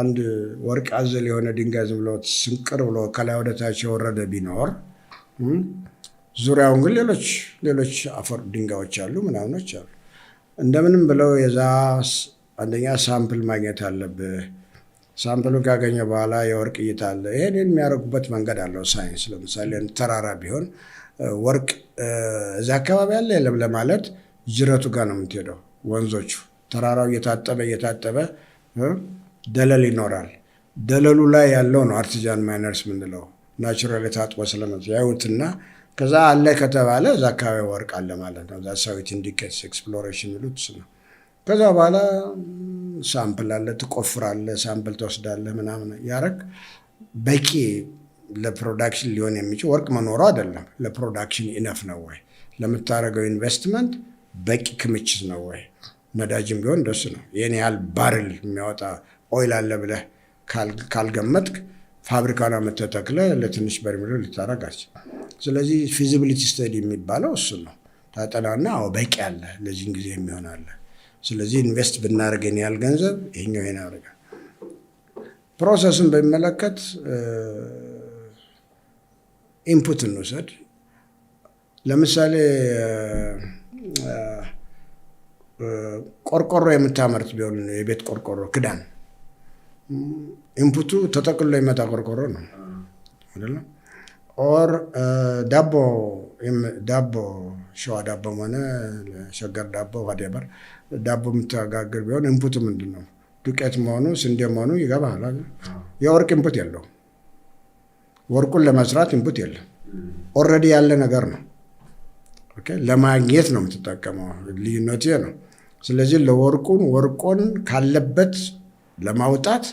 አንድ ወርቅ አዘል የሆነ ድንጋይ ዝም ብሎ ስንቅር ብሎ ከላይ ወደ ታች የወረደ ቢኖር፣ ዙሪያውን ግን ሌሎች ሌሎች አፈር ድንጋዮች አሉ፣ ምናምኖች አሉ። እንደምንም ብለው የዛ አንደኛ sample ማግኘት አለብህ። Sample ኡ ካገኘ በኋላ የወርቅ እይታ አለ። ይሄን የሚያደርጉበት መንገድ አለው ሳይንስ። ለምሳሌ ተራራ ቢሆን ወርቅ እዛ አካባቢ አለ የለም ለማለት ጅረቱ ጋር ነው የምትሄደው። ወንዞቹ ተራራው እየታጠበ እየታጠበ ደለል ይኖራል። ደለሉ ላይ ያለው ነው artisan miners የምንለው፣ natural የታጥቦ ስለመ ያዩትና ከዛ አለ ከተባለ እዛ አካባቢ ወርቅ አለ ማለት ነው። That's how it indicates፣ exploration የሚሉት እሱ ነው። ከዛ በኋላ sample አለ፣ ትቆፍራለህ፣ sample ትወስዳለህ ምናምን ያረግ በቂ ለ production ሊሆን የሚችል ወርቅ መኖሩ አይደለም። ለ production enough ነው ወይ? ለምታደርገው ኢንቨስትመንት በቂ ክምችት ነው ወይ? ነዳጅም ቢሆን እንደሱ ነው። ይህን ያህል barrel የሚያወጣ oil አለ ብለህ ካልገመትክ ፋብሪካውን አምጥተህ ተክለህ ለትንሽ በርሜል ልታደርግ አትችልም። ስለዚህ feasibility study የሚባለው እሱ ነው። ታጠናና አዎ በቂ አለ፣ ለዚህን ጊዜ የሚሆን አለ። ስለዚህ invest ብናደርግ ይሄን ያህል ገንዘብ ይሄኛው ይሄን ያደርጋል። Process ን በሚመለከት input እንውሰድ። ለምሳሌ ቆርቆሮ የምታመርት ቢሆን፣ የቤት ቆርቆሮ ክዳን፣ input ኡ ተጠቅሎ የመጣ ቆርቆሮ ነው አይደለም? Or ዳቦ፣ ሸዋ ዳቦም ሆነ ሸገር ዳቦ፣ whatever ዳቦ የምትጋግር ቢሆን input ኡ ምንድን ነው? ዱቄት መሆኑ ስንዴ መሆኑ ይገባሃል አይደል? የወርቅ input የለውም። ወርቁን ለመስራት input የለም። Already ያለ ነገር ነው። Okay፣ ለማግኘት ነው የምትጠቀመው። ልዩነቱ ይሄ ነው። ስለዚህ ለወርቁን ወርቁን ካለበት ለማውጣት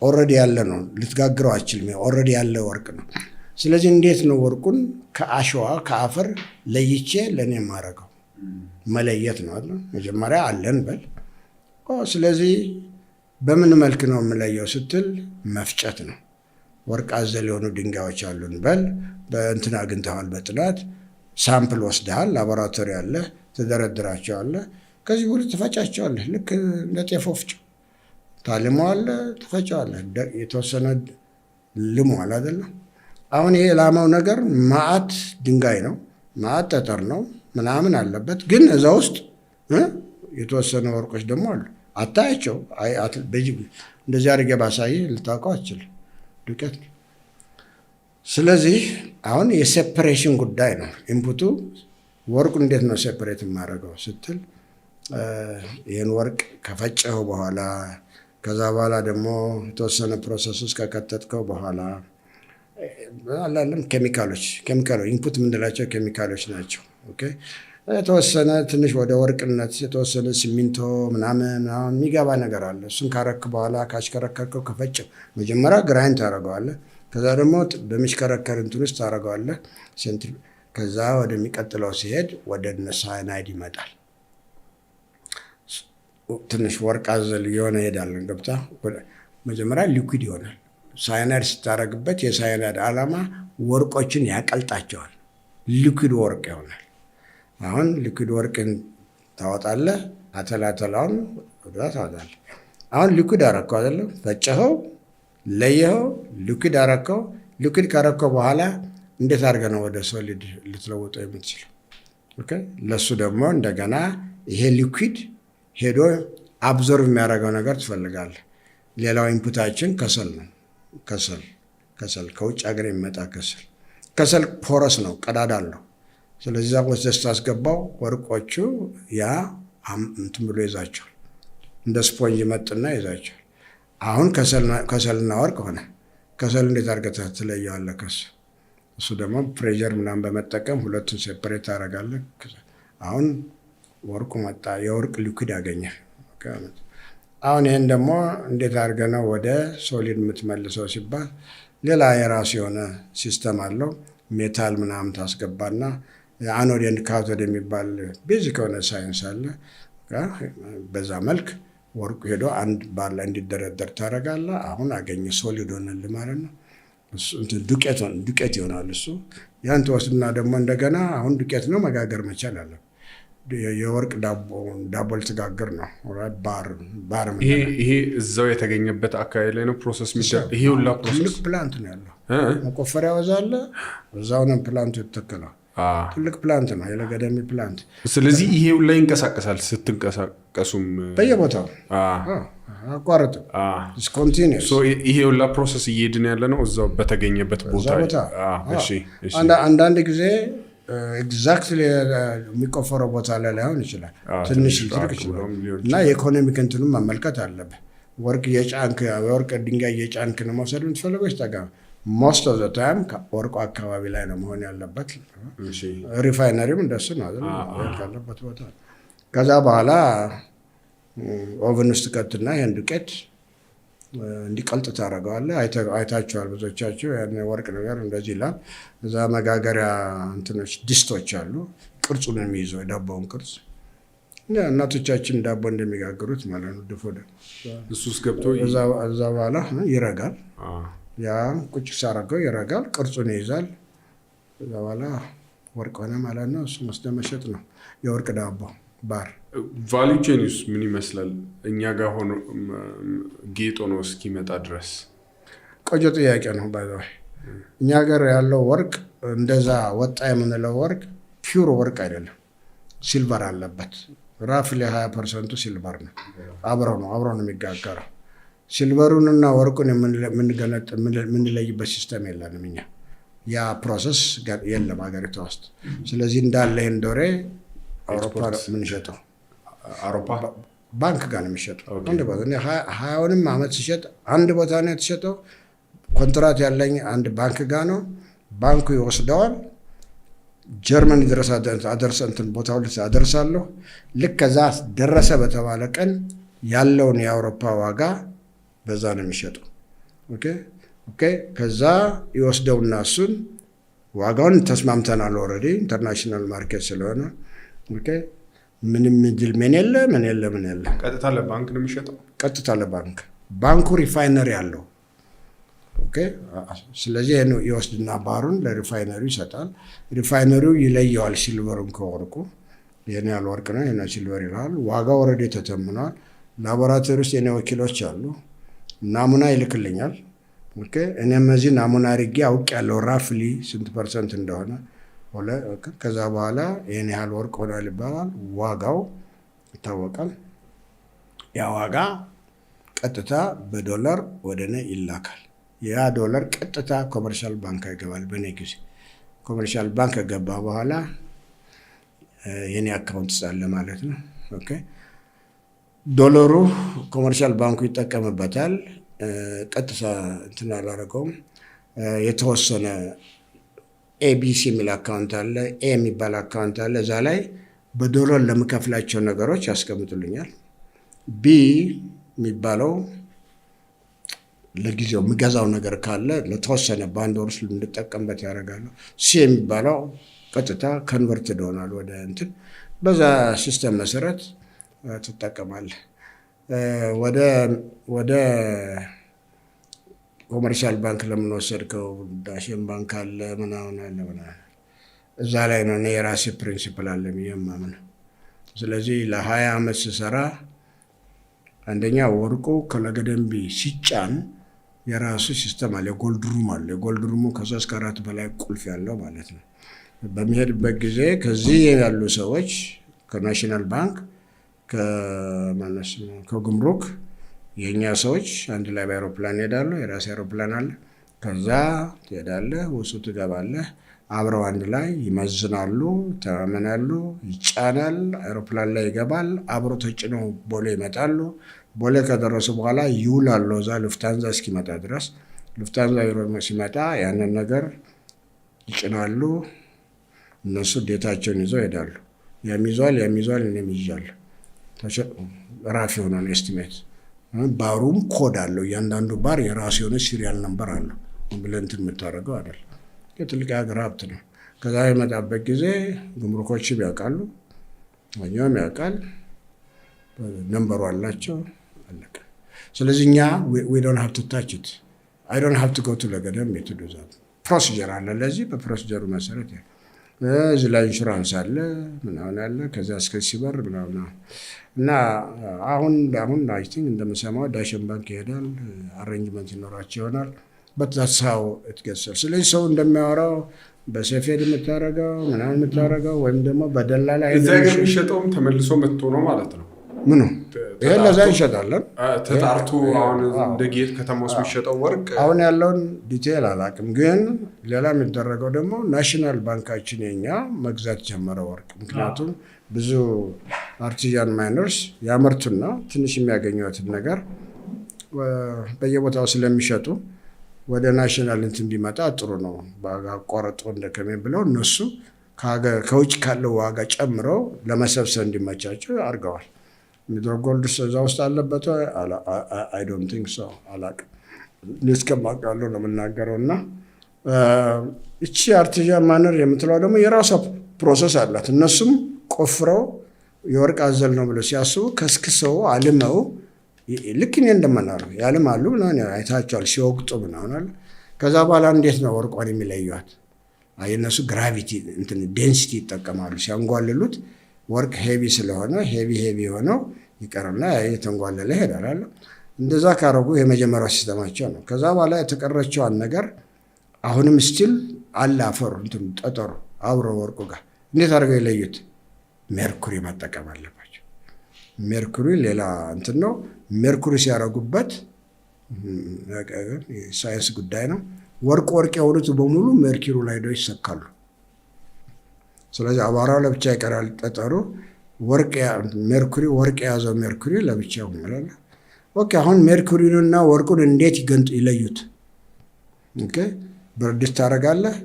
already ያለ ነው። ልትጋግረው አትችልም። Already ያለ ወርቅ ነው። ስለዚህ እንዴት ነው ወርቁን ከአሸዋ ከአፈር ለይቼ ለእኔ የማደርገው? መለየት ነው አይደል? መጀመሪያ አለን በል። ስለዚህ በምን መልክ ነው የምለየው ስትል መፍጨት ነው። ወርቅ አዘል የሆኑ ድንጋዮች አሉን በል፣ በእንትን አግኝተዋል፣ በጥናት sample ወስደሃል፣ ላቦራቶሪ አለ፣ ትደረድራቸዋለህ። ከዚህ ሁሉ ትፈጫቸዋለህ። ልክ እንደ ጤፍ ወፍጮ ታልመዋለህ፣ ትፈጨዋለህ። የተወሰነ ልሟል አይደለም። አሁን ይሄ የላመው ነገር ማአት ድንጋይ ነው፣ ማአት ጠጠር ነው፣ ምናምን አለበት። ግን እዛ ውስጥ የተወሰነ ወርቆች ደግሞ አሉ። አታያቸው። እንደዚህ አድርጌ ባሳይህ ልታውቀው አትችልም። ዱቄት ነው። ስለዚህ አሁን የ separation ጉዳይ ነው። Input ኡ ወርቁ እንዴት ነው separate የማደርገው ስትል ይህን ወርቅ ከፈጨኸው በኋላ፣ ከዛ በኋላ ደግሞ የተወሰነ process ውስጥ ከከተትከው በኋላ አላለም ኬሚካሎች input የምንላቸው ኬሚካሎች ናቸው። Okay፣ የተወሰነ ትንሽ ወደ ወርቅነት የተወሰነ ሲሚንቶ ምናምን ምናምን የሚገባ ነገር አለ። እሱን ካረክ በኋላ፣ ካሽከረከርከው፣ ከፈጨው፣ መጀመሪያ grind ታደርገዋለህ። ከዛ ደግሞ በሚሽከረከር እንትን ውስጥ ታደርገዋለህ። ከዛ ወደሚቀጥለው ሲሄድ ወደ cyanide ይመጣል። ትንሽ ወርቅ አዘል እየሆነ ይሄዳል። ገብታ መጀመሪያ liquid ይሆናል። Cyanide ስታደርግበት የ cyanide ዓላማ ወርቆችን ያቀልጣቸዋል። Liquid ወርቅ ይሆናል። አሁን liquid ወርቅን ታወጣለህ። አተላተላውን ወደዛ ታወጣለህ። አሁን liquid አረከው አይደለም? ፈጨኸው፣ ለየኸው፣ liquid አረከው። Liquid ካረከው በኋላ እንዴት አድርገህ ነው ወደ solid ልትለውጠው የምትችለው? Okay፣ ለሱ ደግሞ እንደገና ይሄ liquid ሄዶ absorb የሚያደርገው ነገር ትፈልጋለህ። ሌላው input ኣችን ከሰል ነው። ከሰል ከውጭ ሀገር የሚመጣ ከሰል። ከሰል porous ነው፣ ቀዳዳ አለው። ስለዚህ እዛ ወስደህ ስታስገባው ወርቆቹ ያ እንትን ብሎ ይዛቸዋል። እንደ ስፖንጅ መጥና ይዛቸዋል። አሁን ከሰልና ወርቅ ሆነ። ከሰል እንዴት አድርገህ ትለየዋለህ? ከሱ እሱ ደግሞ pressure ምናምን በመጠቀም ሁለቱን separate ታደርጋለህ። አሁን ወርቁ መጣ፣ የወርቅ liquid አገኘ። አሁን ይህን ደግሞ እንዴት አድርገህ ነው ወደ solid የምትመልሰው ሲባል ሌላ የራሱ የሆነ system አለው። Metal ምናምን ታስገባና anode and cathode የሚባል basic የሆነ ሳይንስ አለ። በዛ መልክ ወርቁ ሄዶ አንድ ባር ላይ እንዲደረደር ታደርጋለህ። አሁን አገኘ፣ solid ሆነልህ ማለት ነው። ዱቄት ይሆናል እሱ። ያን ትወስድና ደግሞ እንደገና አሁን ዱቄት ነው፣ መጋገር መቻል አለ። የወርቅ ዳቦ ልትጋግር ነው። ባር ባር ይሄ እዛው የተገኘበት አካባቢ ላይ ነው process የሚደረግ ይሄ ሁላ process? ትልቅ plant ነው ያለው። መቆፈሪያ ወዛ አለ። እዛው ነው plant ኡ የተተከለው። ትልቅ plant ነው የለገደምቢ plant። ስለዚህ ይሄ ላይ ይንቀሳቀሳል። ስትንቀሳቀሱም በየቦታው አቋርጥም፣ continuous። ይሄ ሁላ process እየሄድን ያለ ነው እዛው በተገኘበት ቦታ። አንዳንድ ጊዜ exactly የሚቆፈረው ቦታ ላይ ላይሆን ይችላል፣ ትንሽ ሊትርቅ ይችላል። እና የ economic እንትኑን መመልከት አለብህ። ወርቅ እየጫንክ፣ የወርቅ ድንጋይ እየጫንክ ነው መውሰድ የምትፈልገው ይስጠጋ። Most of the time ወርቁ አካባቢ ላይ ነው መሆን ያለበት። Refinery ም እንደሱ ነው ያለበት ቦታ። ከዛ በኋላ oven ውስጥ ከትና ይህን ዱቄት እንዲቀልጥ ታደርገዋለህ። አይታችኋል ብዙዎቻችሁ፣ ያን ወርቅ ነገር እንደዚህ ይላል። እዛ መጋገሪያ እንትኖች ድስቶች አሉ፣ ቅርጹን የሚይዘው የዳቦውን ቅርጽ፣ እናቶቻችን ዳቦ እንደሚጋግሩት ማለት ነው። ድፎ እሱ ውስጥ ገብቶ እዛ በኋላ ይረጋል። ያ ቁጭ ሲያደርገው ይረጋል፣ ቅርጹን ይይዛል። እዛ በኋላ ወርቅ ሆነ ማለት ነው። እሱ ወስደህ መሸጥ ነው፣ የወርቅ ዳቦ ባር። Value chain ኡስ ምን ይመስላል? እኛ ጋር ሆኖ ጌጥ ሆኖ እስኪመጣ ድረስ። ቆንጆ ጥያቄ ነው። By the way እኛ ሀገር ያለው ወርቅ እንደዛ ወጣ የምንለው ወርቅ pure ወርቅ አይደለም፣ silver አለበት። Roughly 20% ኡ silver ነው። አብረው ነው የሚጋገረው። Silver ኡንና ወርቁን የምንለይበት system የለንም እኛ። ያ process የለም ሀገሪቷ ውስጥ። ስለዚህ እንዳለ ይህን ዶሬ አውሮፓ ነው የምንሸጠው። አውሮፓ ባንክ ጋር ነው የሚሸጠው። አንድ ቦታ 20ውንም ዓመት ሲሸጥ አንድ ቦታ ነው የተሸጠው። ኮንትራት ያለኝ አንድ ባንክ ጋር ነው። ባንኩ ይወስደዋል። ጀርመኒ ድረስ አደርሰ እንትን ቦታው አደርሳለሁ። ልክ ከዛ ደረሰ በተባለ ቀን ያለውን የአውሮፓ ዋጋ በዛ ነው የሚሸጠው። Okay። ከዛ ይወስደውና እሱን ዋጋውን ተስማምተናል already፣ international market ስለሆነ፣ okay፣ ምንም middleman የለ፣ ምን የለ፣ ምን የለ። ቀጥታ ለባንክ ነው የሚሸጠው። ቀጥታ ለባንክ። ባንኩ refinery አለው። Okay፣ ስለዚህ ይህን ይወስድና bar ኡን ለ refinery ው ይሰጣል። Refinery ው ይለየዋል silver ኡን ከወርቁ። ይህን ያህል ወርቅ ነው፣ ይህን silver ይለዋል። ዋጋው already ተተምኗል። ላቦራቶሪ ውስጥ የኔ ወኪሎች አሉ። ናሙና ይልክልኛል። Okay፣ እኔም እዚህ ናሙና አድርጌ አውቅ ያለው roughly ስንት percent እንደሆነ። ከዛ በኋላ ይህን ያህል ወርቅ ሆኗል ይባላል። ዋጋው ይታወቃል። ያ ዋጋ ቀጥታ በዶላር ወደ እኔ ይላካል። ያ ዶላር ቀጥታ commercial bank ይገባል። በእኔ ጊዜ commercial bank ከገባ በኋላ የኔ account አለ ማለት ነው። Okay፣ ዶላሩ commercial ባንኩ ይጠቀምበታል። ቀጥታ እንትን አላደረገውም። የተወሰነ ABC የሚል account አለ፣ A የሚባል account አለ። እዛ ላይ በዶላር ለምከፍላቸው ነገሮች ያስቀምጡልኛል። B የሚባለው ለጊዜው የምገዛው ነገር ካለ ለተወሰነ በአንድ ወር ውስጥ እንድጠቀምበት ያደርጋሉ። C የሚባለው ቀጥታ convert ይሆናል ወደ እንትን፣ በዛ system መሰረት ትጠቀማለህ። ወደ commercial bank ለምን ወሰድከው? ዳሽን ባንክ አለ፣ ምናምን አለ ምናምን። እዛ ላይ ነው እኔ የራሴ principle አለ ብዬ የማምነው። ስለዚህ ለ20 ዓመት ስሰራ አንደኛ ወርቁ ከለገደምቢ ሲጫን የራሱ system አለ። የ gold room አለ። የ gold room ኡ ከሶስት ከአራት በላይ ቁልፍ ያለው ማለት ነው። በሚሄድበት ጊዜ ከዚህ ያሉ ሰዎች ከ National Bank፣ ከጉምሩክ የእኛ ሰዎች አንድ ላይ በአይሮፕላን ይሄዳሉ። የራሴ አይሮፕላን አለ። ከዛ ትሄዳለህ፣ ውስጡ ትገባለህ። አብረው አንድ ላይ ይመዝናሉ፣ ይተማመናሉ፣ ይጫናል፣ አይሮፕላን ላይ ይገባል። አብሮ ተጭነው ቦሌ ይመጣሉ። ቦሌ ከደረሱ በኋላ ይውላሉ እዛ ሉፍታንዛ እስኪመጣ ድረስ። ሉፍታንዛ ሲመጣ ያንን ነገር ይጭናሉ። እነሱ date ኣቸውን ይዘው ይሄዳሉ። ያም ይዟል፣ ያም ይዟል፣ እኔም ይዣለሁ። Rough የሆነውን estimate። Bar ኡም ኮድ አለው። እያንዳንዱ ባር የራሱ የሆነ serial number አለው። ብለህ እንትን የምታደርገው አይደል። የትልቅ የሀገር ሀብት ነው። ከዛ የመጣበት ጊዜ ጉምሩኮችም ያውቃሉ፣ እኛም ያውቃል፣ number ኡ አላቸው። አለቀ። ስለዚህ እኛ we don't have to touch it። I don't have to go to ለገደምቢ to do that። Procedure አለ። ለዚህ በ procedure ኡ መሰረት እዚህ ላይ ኢንሹራንስ አለ፣ ምናምን አለ፣ ከዚያ እስከ ሲበር ምናምን። እና አሁን I think እንደምሰማው ዳሽን ባንክ ይሄዳል፣ arrangement ይኖራቸው ይሆናል። But that's how it gets። ስለዚህ ሰው እንደሚያወራው በሰፌድ የምታረገው ምናምን የምታረገው ወይም ደግሞ በደላላ። እዚያ ሀገር የሚሸጠውም ተመልሶ መጥቶ ነው ማለት ነው። ምኑ ይሄ ለዛ እንሸጣለን። ተጣርቶ አሁን እንደ ጌጥ ከተማ ውስጥ የሚሸጠው ወርቅ። አሁን ያለውን detail አላውቅም፣ ግን ሌላ የሚደረገው ደግሞ national ባንካችን የኛ መግዛት ጀመረ ወርቅ። ምክንያቱም ብዙ artisan miners ያመርቱና ትንሽ የሚያገኙትን ነገር በየቦታው ስለሚሸጡ ወደ national እንትን ቢመጣ ጥሩ ነው፣ አቋርጦ እንደከሜ ብለው እነሱ ከውጭ ካለው ዋጋ ጨምረው ለመሰብሰብ እንዲመቻቸው አድርገዋል። ሚድሮክ ጎልድ እዛ ውስጥ አለበት? I don't think so፣ አላውቅም። እኔ እስከማውቀው ያለው ነው የምናገረው። እና እቺ artisan miner የምትለው ደግሞ የራሷ process አላት። እነሱም ቆፍረው የወርቅ አዘል ነው ብለው ሲያስቡ ከስክሰው አልመው፣ ልክ እኔ እንደመናረው ያልማሉ ምናምን፣ አይታቸዋል ሲወቅጡ ምናምን አለ። ከዛ በኋላ እንዴት ነው ወርቋን የሚለዩት? የእነሱ gravity እንትን density ይጠቀማሉ። ሲያንጓልሉት ወርቅ heavy ስለሆነ heavy heavy የሆነው ይቀርና የተንጓለለ ይሄዳል አለ። እንደዛ ካረጉ የመጀመሪያው system ኣቸው ነው። ከዛ በኋላ የተቀረችዋን ነገር አሁንም still አለ አፈሩ፣ እንትኑ ጠጠሩ አብሮ ወርቁ ጋር፣ እንዴት አድርገው የለዩት? ሜርኩሪ መጠቀም አለባቸው። ሜርኩሪ ሌላ እንትን ነው። ሜርኩሪ ሲያደርጉበት ሳይንስ ጉዳይ ነው። ወርቅ ወርቅ የሆኑት በሙሉ ሜርኩሪ ላይ ሄደው ይሰካሉ። ስለዚህ አቧራው ለብቻ ይቀራል፣ ጠጠሩ ወርቅ ሜርኩሪ ወርቅ የያዘው ሜርኩሪ ለብቻው ይላል። Okay፣ አሁን ሜርኩሪንና ወርቁን እንዴት ይገንጡ ይለዩት? Okay፣ ብረት ድስት ታደርጋለህ፣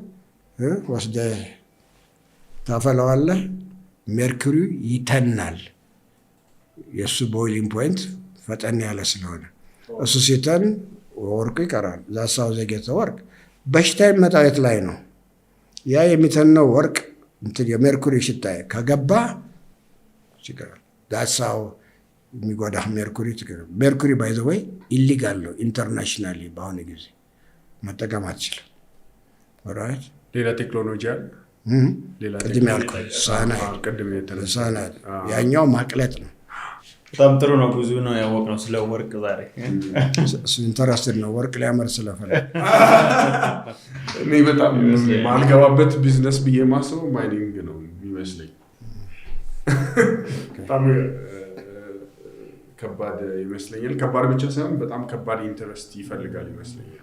ወስደህ ታፈለዋለህ። ሜርኩሪ ይተናል። የእሱ boiling point ፈጠን ያለ ስለሆነ እሱ ሲተን ወርቁ ይቀራል። That's how they get ወርቅ። በሽታ የሚመጣው የት ላይ ነው? ያ የሚተነው ወርቅ እንትን የሜርኩሪ ሽታ ከገባ ችግር አለ። That's how የሚጎዳ ሜርኩሪ። ሜርኩሪ by the way illegal ነው internationally፣ በአሁኑ ጊዜ መጠቀም አትችልም። Right። ሌላ ቴክኖሎጂ አለ። ሌላ ቅድም ያልኩህ cyanide። ቅድም የተነሳ Cyanide፣ ያኛው ማቅለጥ ነው። በጣም ጥሩ ነው። ብዙ ነው ያወቅነው ስለ ወርቅ ዛሬ። Interested ነው ወርቅ ሊያመርት ስለፈለገ። እኔ በጣም ማልገባበት ቢዝነስ ብዬ ማስበው mining ነው የሚመስለኝ። በጣም ከባድ ይመስለኛል። ከባድ ብቻ ሳይሆን በጣም ከባድ interest ይፈልጋል ይመስለኛል።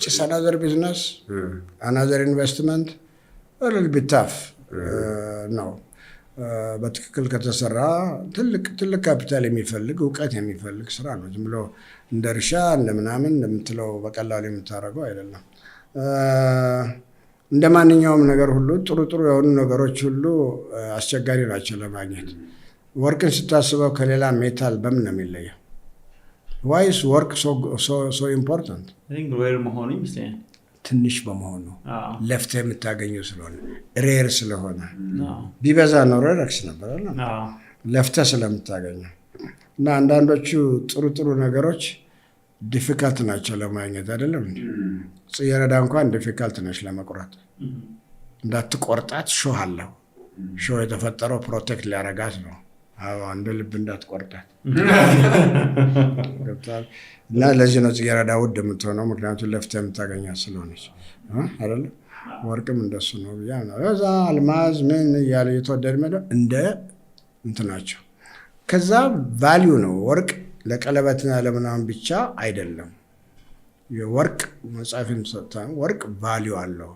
It's another business, another investment, little bit tough ነው። በትክክል ከተሰራ ትልቅ ትልቅ ካፒታል የሚፈልግ፣ እውቀት የሚፈልግ ስራ ነው። ዝም ብሎ እንደ እርሻ እንደ ምናምን እንደምትለው በቀላሉ የምታደርገው አይደለም። እንደ ማንኛውም ነገር ሁሉ ጥሩ ጥሩ የሆኑ ነገሮች ሁሉ አስቸጋሪ ናቸው ለማግኘት። ወርቅን ስታስበው ከሌላ metal በምን ነው የሚለየው? Why is ወርቅ so important? Rare መሆኑ ይመስለኛል። ትንሽ በመሆኑ፣ ለፍተህ የምታገኘው ስለሆነ፣ rare ስለሆነ። ቢበዛ ኖሮ ረክስ ነበር አለ። ለፍተህ ስለምታገኘው እና አንዳንዶቹ ጥሩ ጥሩ ነገሮች difficult ናቸው ለማግኘት፣ አይደለም እንዴ? ጽጌረዳ እንኳን difficult ነች ለመቁረጥ። እንዳትቆርጣት ሾህ አለው። ሾህ የተፈጠረው protect ሊያረጋት ነው። አዎ፣ እንደ ልብ እንዳትቆርጣት፣ ገብቶሃል? እና ለዚህ ነው ጽጌረዳ ውድ የምትሆነው፣ ምክንያቱም ለፍተህ የምታገኛት ስለሆነች አይደለ? ወርቅም እንደሱ ነው ብዬ አምናለሁ። እዛ አልማዝ ምን እያለ እየተወደደ መሄደው እንደ እንትናቸው ከዛ value ነው። ወርቅ ለቀለበትና ለምናምን ብቻ አይደለም። የወርቅ መጽሐፍም ሰጥታ ወርቅ value አለው።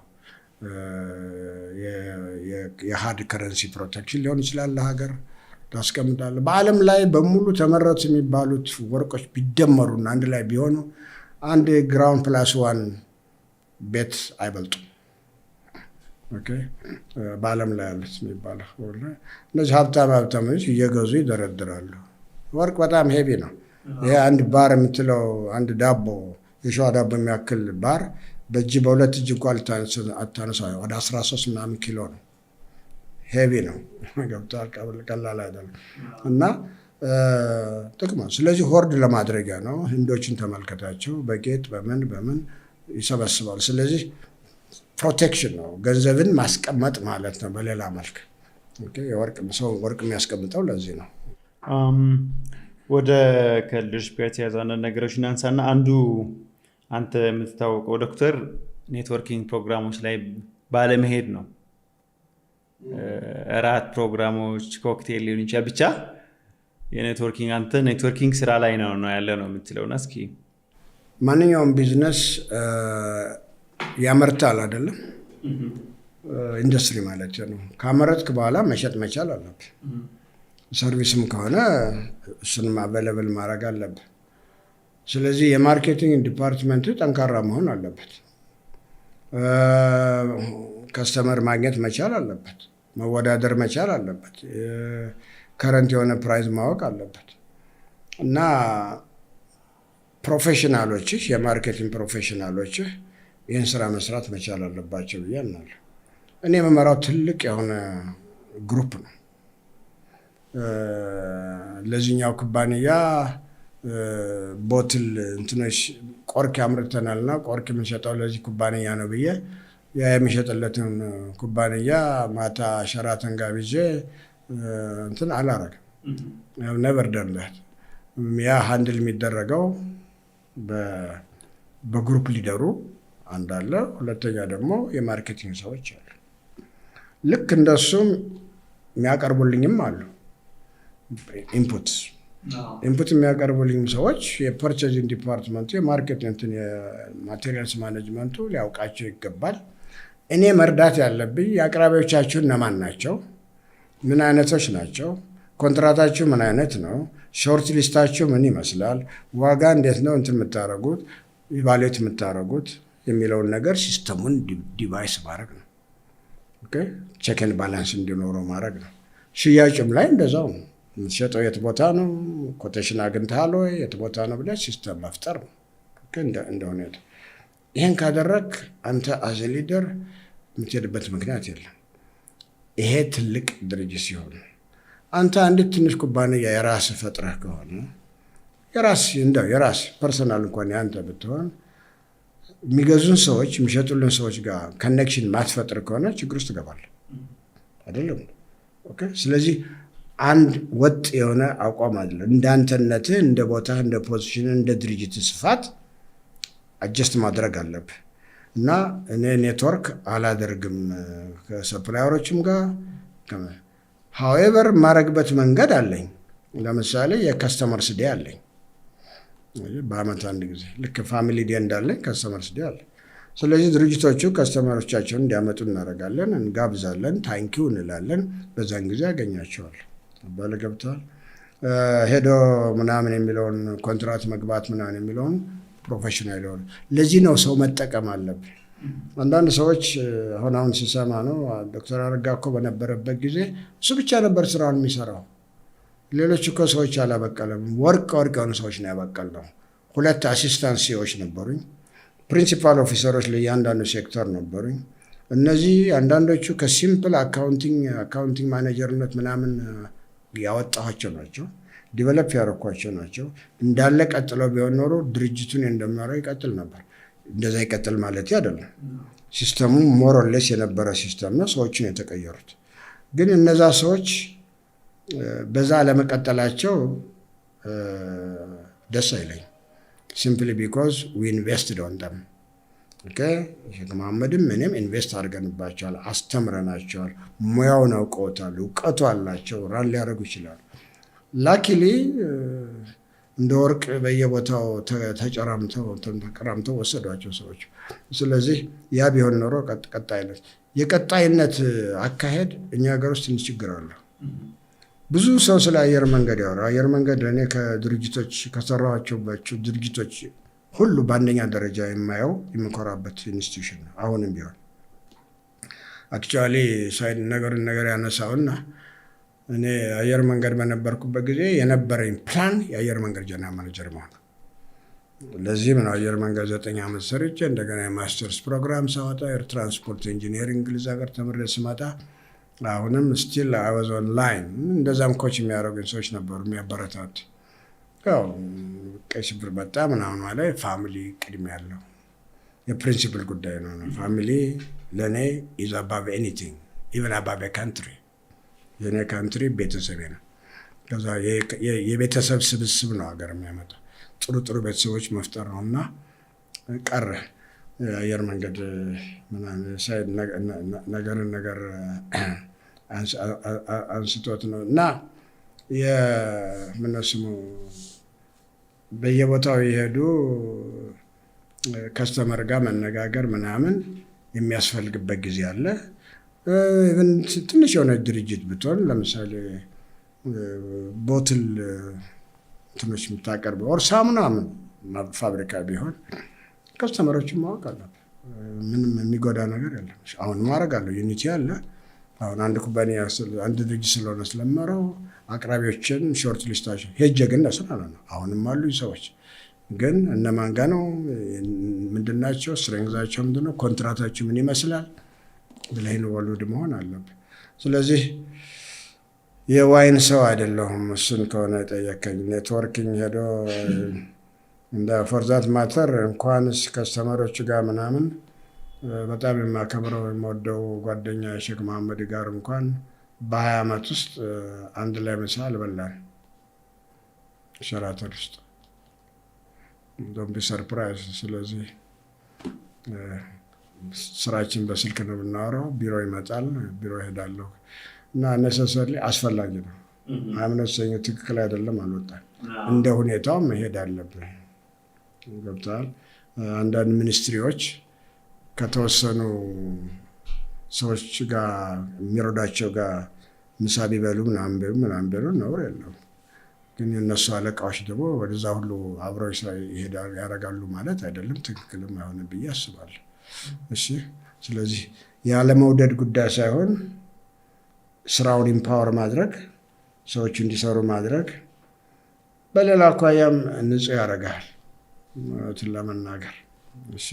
የ hard currency protection ሊሆን ይችላል፣ ለሀገር ታስቀምጣለህ። በዓለም ላይ በሙሉ ተመረቱ የሚባሉት ወርቆች ቢደመሩና አንድ ላይ ቢሆኑ አንድ ground plus one ቤት አይበልጡም። Okay፣ በዓለም ላይ ያሉት የሚባለው እነዚህ ሀብታም ሀብታሞች እየገዙ ይደረድራሉ። ወርቅ በጣም heavy ነው። ይሄ አንድ ባር የምትለው አንድ ዳቦ፣ የሸዋ ዳቦ የሚያክል ባር በእጅ በሁለት እጅ እንኳን አታነሳ። ወደ 13 ምናምን ኪሎ ነው። Heavy ነው። ገብቶሃል? ቀላል አይደለም። እና ጥቅም ስለዚህ hoard ለማድረጊያ ነው። ህንዶችን ተመልከታቸው፣ በጌጥ በምን በምን ይሰበስባሉ። ስለዚህ protection ነው፣ ገንዘብን ማስቀመጥ ማለት ነው። በሌላ መልክ የወርቅ ሰው ወርቅ የሚያስቀምጠው ለዚህ ነው። ወደ ከ leadership ጋር የተያያዙ አንዳንድ ነገሮች እናንሳና አንዱ አንተ የምትታወቀው ዶክተር Networking ፕሮግራሞች ላይ ባለመሄድ ነው። እራት ፕሮግራሞች፣ ኮክቴል ሊሆን ይችላል፣ ብቻ የ networking፣ አንተ networking ስራ ላይ ነው ያለ ነው የምትለው እና እስኪ። ማንኛውም ቢዝነስ ያመርታል አይደለም? ኢንዱስትሪ ማለት ነው። ካመረትክ በኋላ መሸጥ መቻል አለብህ። Service ም ከሆነ እሱንም available ማድረግ አለብህ። ስለዚህ የ marketing department ጠንካራ መሆን አለበት። Customer ማግኘት መቻል አለበት። መወዳደር መቻል አለበት። Current የሆነ price ማወቅ አለበት እና professional ኦችህ፣ የ marketing professional ኦችህ ይህን ስራ መስራት መቻል አለባቸው ብዬ አምናለሁ። እኔ የምመራው ትልቅ የሆነ group ነው። ለዚህኛው ኩባንያ bottle እንትኖች ቆርኪ አምርተናልና ቆርኪ የምንሸጠው ለዚህ ኩባንያ ነው ብዬ ያ የሚሸጥለትን ኩባንያ ማታ ሸራተን ጋብዤ እንትን አላረግም። Never done that። ያ handle የሚደረገው በ group leader ኡ አንድ አለ፣ ሁለተኛ ደግሞ የ marketing ሰዎች አሉ። ልክ እንደሱም የሚያቀርቡልኝም አሉ። Input የሚያቀርቡልኝም ሰዎች የ purchasing department ኡ፣ የ market እንትን፣ የ materials management ኡ ሊያውቃቸው ይገባል። እኔ መርዳት ያለብኝ የአቅራቢዎቻችሁ እነማን ናቸው፣ ምን አይነቶች ናቸው፣ ኮንትራታችሁ ምን አይነት ነው፣ short list ኣችሁ ምን ይመስላል፣ ዋጋ እንዴት ነው እንትን የምታደርጉት፣ evaluate የምታደርጉት የሚለውን ነገር system ኡን devise ማድረግ ነው። Check and balance እንዲኖረው ማድረግ ነው። ሽያጭም ላይ እንደዛው ነው። የምትሸጠው የት ቦታ ነው፣ quotation አግኝተሃል ወይ፣ የት ቦታ ነው ብለህ system መፍጠር ነው እንደ ሁኔታ። ይህን ካደረግ አንተ as a leader የምትሄድበት ምክንያት የለም። ይሄ ትልቅ ድርጅት ሲሆን፣ አንተ አንዲት ትንሽ ኩባንያ የራስህ ፈጥረህ ከሆነ፣ የራስ እንደው የራስ personal እንኳን ያንተ ብትሆን፣ የሚገዙን ሰዎች፣ የሚሸጡልን ሰዎች ጋር connection ማትፈጥር ከሆነ ችግር ውስጥ ትገባለህ። አይደለም? Okay። ስለዚህ አንድ ወጥ የሆነ አቋም አይደለም። እንዳንተነትህ፣ እንደ ቦታ፣ እንደ position፣ እንደ ድርጅት ስፋት adjust ማድረግ አለብህ። እና እኔ ኔትወርክ አላደርግም ከ supplier ኦችም ጋር። However የማደርግበት መንገድ አለኝ። ለምሳሌ የ customers day አለኝ በአመት አንድ ጊዜ። ልክ family day እንዳለኝ customers day አለ። ስለዚህ ድርጅቶቹ customer ኦቻቸውን እንዲያመጡ እናደርጋለን፣ እንጋብዛለን፣ thank you እንላለን። በዛን ጊዜ ያገኛቸዋል። ባለ ገብተዋል ሄዶ ምናምን የሚለውን፣ ኮንትራት መግባት ምናምን የሚለውን professional የሆነ፣ ለዚህ ነው ሰው መጠቀም አለብን። አንዳንድ ሰዎች አሁን አሁን ሲሰማ ነው፣ ዶክተር አረጋ እኮ በነበረበት ጊዜ እሱ ብቻ ነበር ስራውን የሚሰራው፣ ሌሎች እኮ ሰዎች አላበቀለም። ወርቅ ወርቅ የሆኑ ሰዎች ነው ያበቀልነው። ሁለት assistant CEO ዎች ነበሩኝ። Principal officer ኦች ለእያንዳንዱ ሴክተር ነበሩኝ። እነዚህ አንዳንዶቹ ከ simple accounting manager ነት ምናምን ያወጣኋቸው ናቸው። Develop ያደረኳቸው ናቸው። እንዳለ ቀጥለው ቢሆን ኖሮ ድርጅቱን እንደሚያደርገው ይቀጥል ነበር። እንደዛ ይቀጥል ማለት አይደለም። System ኡ more or less የነበረ system ነው። ሰዎችን የተቀየሩት ግን እነዛ ሰዎች በዛ ለመቀጠላቸው ደስ አይለኝ። Simply because we invested on them። ሼክ መሐመድም እኔም invest አድርገንባቸዋል፣ አስተምረናቸዋል፣ ሙያውን አውቀውታል፣ እውቀቱ አላቸው፣ run ሊያደርጉ ይችላሉ። Luckily እንደ ወርቅ በየቦታው ተጨራምተው ተቀራምተው ወሰዷቸው ሰዎች። ስለዚህ ያ ቢሆን ኖሮ ቀጣይነት፣ የቀጣይነት አካሄድ እኛ ሀገር ውስጥ ትንሽ ችግር አለው። ብዙ ሰው ስለ አየር መንገድ ያወራል። አየር መንገድ ለእኔ ከድርጅቶች፣ ከሰራኋቸው ድርጅቶች ሁሉ በአንደኛ ደረጃ የማየው፣ የምኮራበት institution ነው። አሁንም ቢሆን actually side ነገሩን ነገር ያነሳውና እኔ አየር መንገድ በነበርኩበት ጊዜ የነበረኝ ፕላን የአየር መንገድ general manager መሆን። ለዚህም ነው አየር መንገድ 9 ዓመት ሰርቼ እንደገና የ masters program ሳወጣ air transport engineering እንግሊዝ ሀገር ተምሬ ስመጣ አሁንም still I was online። እንደዛም coach የሚያደርጉኝ ሰዎች ነበሩ የሚያበረታቱ። ያው ቀይ ሽብር መጣ ምናምን ማለት family ቅድሚያ ያለው የ principle ጉዳይ ነው። Family ለእኔ is above anything, even above country። የእኔ country ቤተሰቤ ነው። ከዛ የቤተሰብ ስብስብ ነው ሀገር የሚያመጣ፣ ጥሩ ጥሩ ቤተሰቦች መፍጠር ነው እና ቀረ። የአየር መንገድ ምናምን side ነገርን ነገር አንስቶት ነው። እና የምነው ስሙ በየቦታው የሄዱ customer ጋር መነጋገር ምናምን የሚያስፈልግበት ጊዜ አለ። Even ትንሽ የሆነ ድርጅት ብትሆን፣ ለምሳሌ bottle እንትኖች የምታቀርብ or ሳሙና ፋብሪካ ቢሆን customer ኦችን ማወቅ አለብህ። ምንም የሚጎዳ ነገር የለም። አሁን ማድረግ አለው ዩኒቲ አለ። አሁን አንድ ኩባንያ፣ አንድ ድርጅት ስለሆነ ስለመረው አቅራቢዎችን short list ኣቸው ሄጄ ግን እነሱን አለ ነው። አሁንም አሉ ሰዎች፣ ግን እነማን ጋ ነው፣ ምንድናቸው፣ strength ኣቸው ምንድነው፣ ኮንትራታቸው ምን ይመስላል ብለህ involved መሆን አለብህ። ስለዚህ የ wine ሰው አይደለሁም። እሱን ከሆነ የጠየከኝ networking ሄዶ እንደ for that matter እንኳንስ customer ኦች ጋር ምናምን በጣም የማከብረው የምወደው ጓደኛ ሼክ መሐመድ ጋር እንኳን በ20 ዓመት ውስጥ አንድ ላይ ምሳ አልበላን ሸራተን ውስጥ። Don't be surprised። ስለዚህ ስራችን በስልክ ነው የምናወራው። ቢሮ ይመጣል፣ ቢሮ እሄዳለሁ እና necessarily አስፈላጊ ነው። እምነት ሰኞ ትክክል አይደለም አልወጣም። እንደ ሁኔታው መሄድ አለብህ። ገብተዋል። አንዳንድ ministry ዎች ከተወሰኑ ሰዎች ጋር የሚረዷቸው ጋር ምሳ ቢበሉ ምናምን ቢሉ ምናምን ቢሉ ነውር የለውም። ግን የእነሱ አለቃዎች ደግሞ ወደዛ ሁሉ አብረው ያደርጋሉ ማለት አይደለም። ትክክልም አይሆንም ብዬ አስባለሁ። እሺ፣ ስለዚህ ያለመውደድ ጉዳይ ሳይሆን ስራውን empower ማድረግ፣ ሰዎች እንዲሰሩ ማድረግ፣ በሌላ አኳያም ንጹህ ያደርግሃል። እውነቱን ለመናገር እሺ፣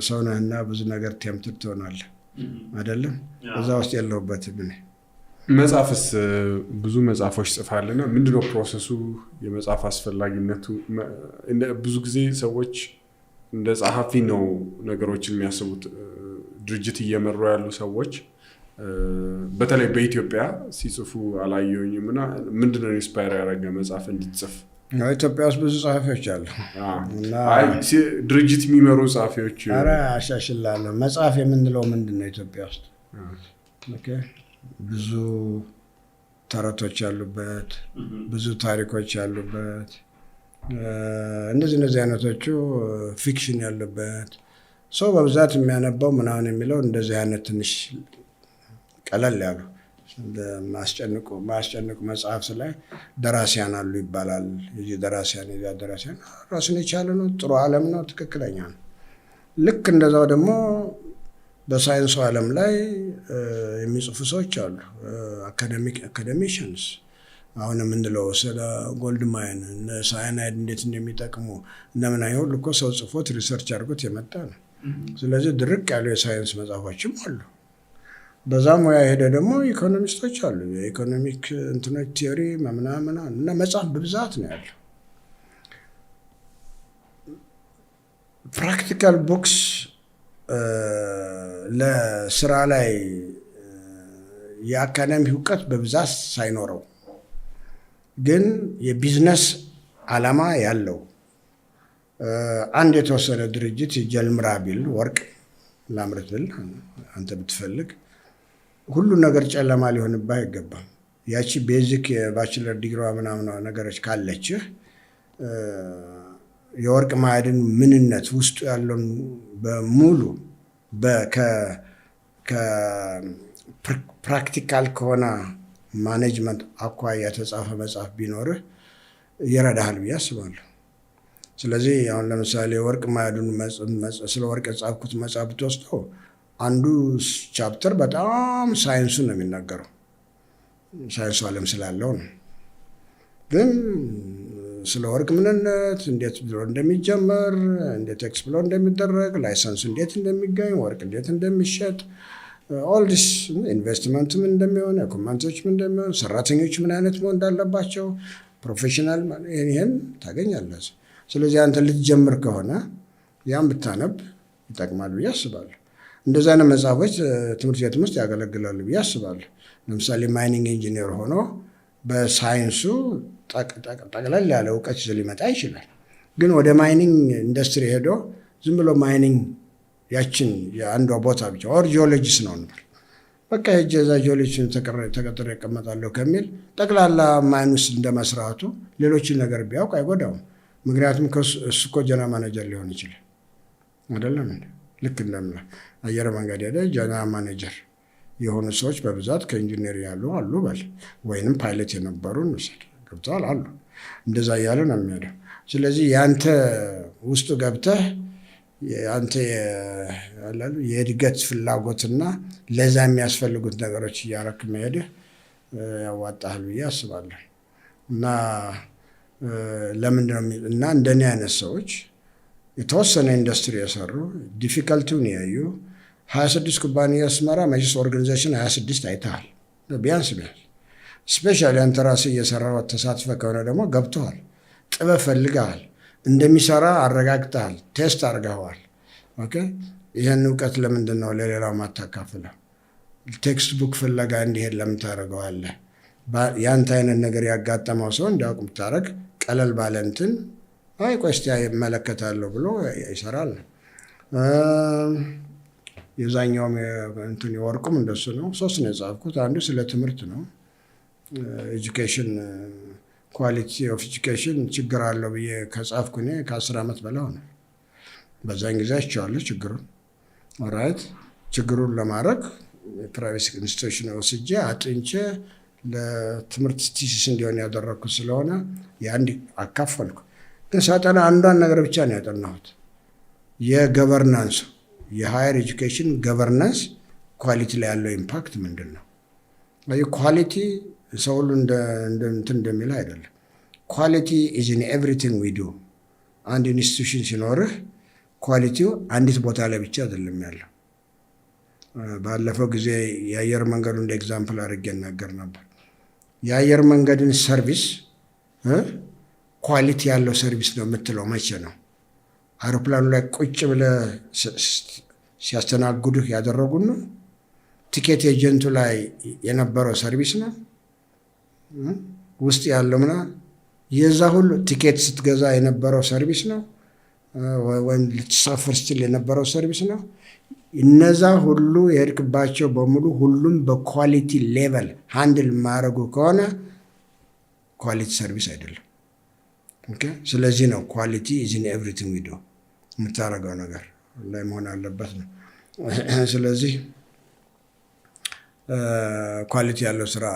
ሰው ነህና ብዙ ነገር tempted ትሆናለህ አይደለም? እዛ ውስጥ የለሁበትም እኔ። መጽሐፍስ፣ ብዙ መጽሐፎች ጽፋልና ምንድነው process ኡ? የመጽሐፍ አስፈላጊነቱ? ብዙ ጊዜ ሰዎች እንደ ጸሐፊ ነው ነገሮችን የሚያስቡት። ድርጅት እየመሩ ያሉ ሰዎች በተለይ በኢትዮጵያ ሲጽፉ አላየሁኝም። እና ምንድነው inspire ያደረገ መጽሐፍ እንድትጽፍ? ኢትዮጵያ ውስጥ ብዙ ጸሐፊዎች አሉ። ድርጅት የሚመሩ ጸሐፊዎች። ኧረ አሻሽላለሁ። መጽሐፍ የምንለው ምንድን ነው? ኢትዮጵያ ውስጥ ብዙ ተረቶች ያሉበት፣ ብዙ ታሪኮች ያሉበት፣ እንደዚህ እንደዚህ አይነቶቹ fiction ያሉበት፣ ሰው በብዛት የሚያነባው ምናምን የሚለው እንደዚህ አይነት ትንሽ ቀለል ያሉ ማያስጨንቁ መጽሐፍት ላይ ደራሲያን አሉ ይባላል። የዚህ ደራሲያን የዚያ ደራሲያን ራሱን የቻለ ነው። ጥሩ ዓለም ነው። ትክክለኛ ነው። ልክ እንደዛው ደግሞ በሳይንሱ ዓለም ላይ የሚጽፉ ሰዎች አሉ። Academicians አሁን የምንለው ስለ gold mine፣ cyanide እንዴት እንደሚጠቅሙ እነምን ሁሉ እኮ ሰው ጽፎት research አድርጎት የመጣ ነው። ስለዚህ ድርቅ ያሉ የሳይንስ መጽሐፎችም አሉ። በዛ ሙያ የሄደ ደግሞ economist ኦች አሉ። የ economic እንትኖች theory ምናምን እና መጽሐፍ በብዛት ነው ያለው። Practical books ለስራ ላይ የ academic እውቀት በብዛት ሳይኖረው ግን የቢዝነስ ዓላማ ያለው አንድ የተወሰነ ድርጅት ጀልምራ ቢል፣ ወርቅ ላምርት ብል አንተ ብትፈልግ ሁሉ ነገር ጨለማ ሊሆንብህ አይገባም። ያቺ basic የ bachelor ዲግሪዋ ምናምን ነገሮች ካለችህ የወርቅ ማዕድን ምንነት ውስጡ ያለውን በሙሉ practical ከሆነ management አኳያ የተጻፈ መጽሐፍ ቢኖርህ ይረዳሃል ብዬ አስባለሁ። ስለዚህ አሁን ለምሳሌ ወርቅ ማዕድኑ ስለ ወርቅ የጻፍኩት መጽሐፍ ብትወስደው አንዱ chapter በጣም ሳይንሱን ነው የሚናገረው። ሳይንሱ ዓለም ስላለው ነው። ግን ስለ ወርቅ ምንነት፣ እንዴት ብሎ እንደሚጀመር፣ እንዴት explore እንደሚደረግ፣ license ኡ እንዴት እንደሚገኝ፣ ወርቅ እንዴት እንደሚሸጥ፣ all this investment ምን እንደሚሆን፣ document ኦች ምን እንደሚሆን፣ ሰራተኞች ምን አይነት መሆን እንዳለባቸው፣ professional ይህን ታገኛለህ። ስለዚህ አንተ ልትጀምር ከሆነ ያን ብታነብ ይጠቅማል ብዬ አስባለሁ። እንደዚህ አይነት መጽሐፎች ትምህርት ቤትም ውስጥ ያገለግላሉ ብዬ አስባለሁ። ለምሳሌ mining engineer ሆኖ በሳይንሱ ጠቅለል ያለ እውቀት ይዞ ሊመጣ ይችላል። ግን ወደ mining industry ሄዶ ዝም ብሎ mining ያችን የአንዷ ቦታ ብቻ or geologist ነው እንበል፣ በቃ ሄጄ እዛ geologist ተቀጥሬ እቀመጣለሁ ከሚል ጠቅላላ mine ውስጥ እንደመስራቱ ሌሎችን ነገር ቢያውቅ አይጎዳውም። ምክንያቱም እሱ እኮ general manager ሊሆን ይችላል፣ አይደለም? ልክ እንደምለ አየር መንገድ ሄደ general manager የሆኑ ሰዎች በብዛት ከኢንጂነር ያሉ አሉ በል፣ ወይንም ፓይለት የነበሩ እንውሰድ፣ ገብተዋል አሉ። እንደዛ እያለ ነው የሚሄደው። ስለዚህ ያንተ ውስጡ ገብተህ አንተ የእድገት ፍላጎትና ለዛ የሚያስፈልጉት ነገሮች እያረክ መሄድህ ያዋጣሃል ብዬ አስባለሁ። እና ለምንድነው እና እንደኔ አይነት ሰዎች የተወሰነ ኢንዱስትሪ የሰሩ፣ difficulty ውን ያዩ፣ 26 ኩባንያ ስመራ መቼስ organization 26 አይተሃል ቢያንስ ቢያንስ። Especially አንተ ራስህ እየሰራህ ተሳትፈህ ከሆነ ደግሞ ገብቶሃል። ጥበብ ፈልገሃል፣ እንደሚሰራ አረጋግጠሃል፣ test አድርገኸዋል። Okay፣ ይህን እውቀት ለምንድን ነው ለሌላው ማታካፍለው? Textbook ፍለጋ እንዲሄድ ለምን ታደርገዋለህ? ያንተ አይነት ነገር ያጋጠመው ሰው እንዲያውቅ ብታደርግ ቀለል ባለ እንትን አይ ቆይ እስቲ እመለከታለሁ ብሎ ይሰራል። የዛኛውም እንትን የወርቁም እንደሱ ነው። ሶስት ነው የጻፍኩት። አንዱ ስለ ትምህርት ነው። Education፣ quality of education ችግር አለው ብዬ ከጻፍኩ እኔ ከ10 ዓመት በላይ ሆነ። በዛን ጊዜ አይቼዋለሁ ችግሩን። Alright፣ ችግሩን ለማድረግ የ private institution ወስጄ አጥንቼ ለትምህርት thesis እንዲሆን ያደረግኩት ስለሆነ የአንድ አካፈልኩ። ግን ሳጠና አንዷን ነገር ብቻ ነው ያጠናሁት። የ governance ኡ፣ የ higher education governance quality ላይ ያለው impact ምንድን ነው? Quality ሰው ሁሉ እንትን እንደሚለው አይደለም። Quality is in everything we do። አንድ institution ሲኖርህ quality ው አንዲት ቦታ ላይ ብቻ አይደለም ያለው። ባለፈው ጊዜ የአየር መንገዱ እንደ example አድርጌ እናገር ነበር። የአየር መንገድን service quality ያለው service ነው የምትለው መቼ ነው? አውሮፕላኑ ላይ ቁጭ ብለህ ሲያስተናግዱህ ያደረጉን ነው? Ticket agent ኡ ላይ የነበረው service ነው? ውስጥ ያለው ምና የዛ ሁሉ ቲኬት ስትገዛ የነበረው service ነው? ወይም ልትሳፈር ስትል የነበረው service ነው? እነዛ ሁሉ የሄድክባቸው በሙሉ ሁሉም በ quality level handle የማያደርጉ ከሆነ quality service አይደለም። Okay፣ ስለዚህ ነው quality is in everything we do፣ የምታደርገው ነገር ላይ መሆን አለበት ነው። ስለዚህ quality ያለው ስራ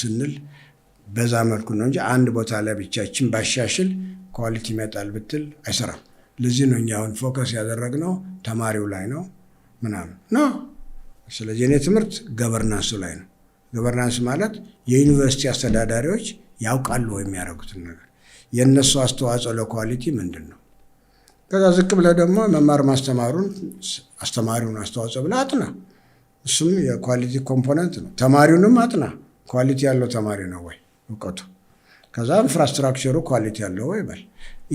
ስንል በዛ መልኩ ነው እንጂ አንድ ቦታ ላይ ብቻችን ባሻሽል quality ይመጣል ብትል አይሰራም። ለዚህ ነው እኛ አሁን focus ያደረግነው ተማሪው ላይ ነው ምናምን ነው። ስለዚህ እኔ ትምህርት governance ኡ ላይ ነው። Governance ማለት የዩኒቨርሲቲ አስተዳዳሪዎች ያውቃሉ ወይ የሚያደርጉትን ነገር፣ የእነሱ አስተዋጽኦ ለ quality ምንድን ነው? ከዛ ዝቅ ብለህ ደግሞ መማር ማስተማሩን፣ አስተማሪውን አስተዋጽኦ ብለህ አጥና። እሱም የ quality component ነው። ተማሪውንም አጥና። Quality ያለው ተማሪ ነው ወይ እውቀቱ? ከዛ infrastructure ኡ quality ያለው ወይ በል።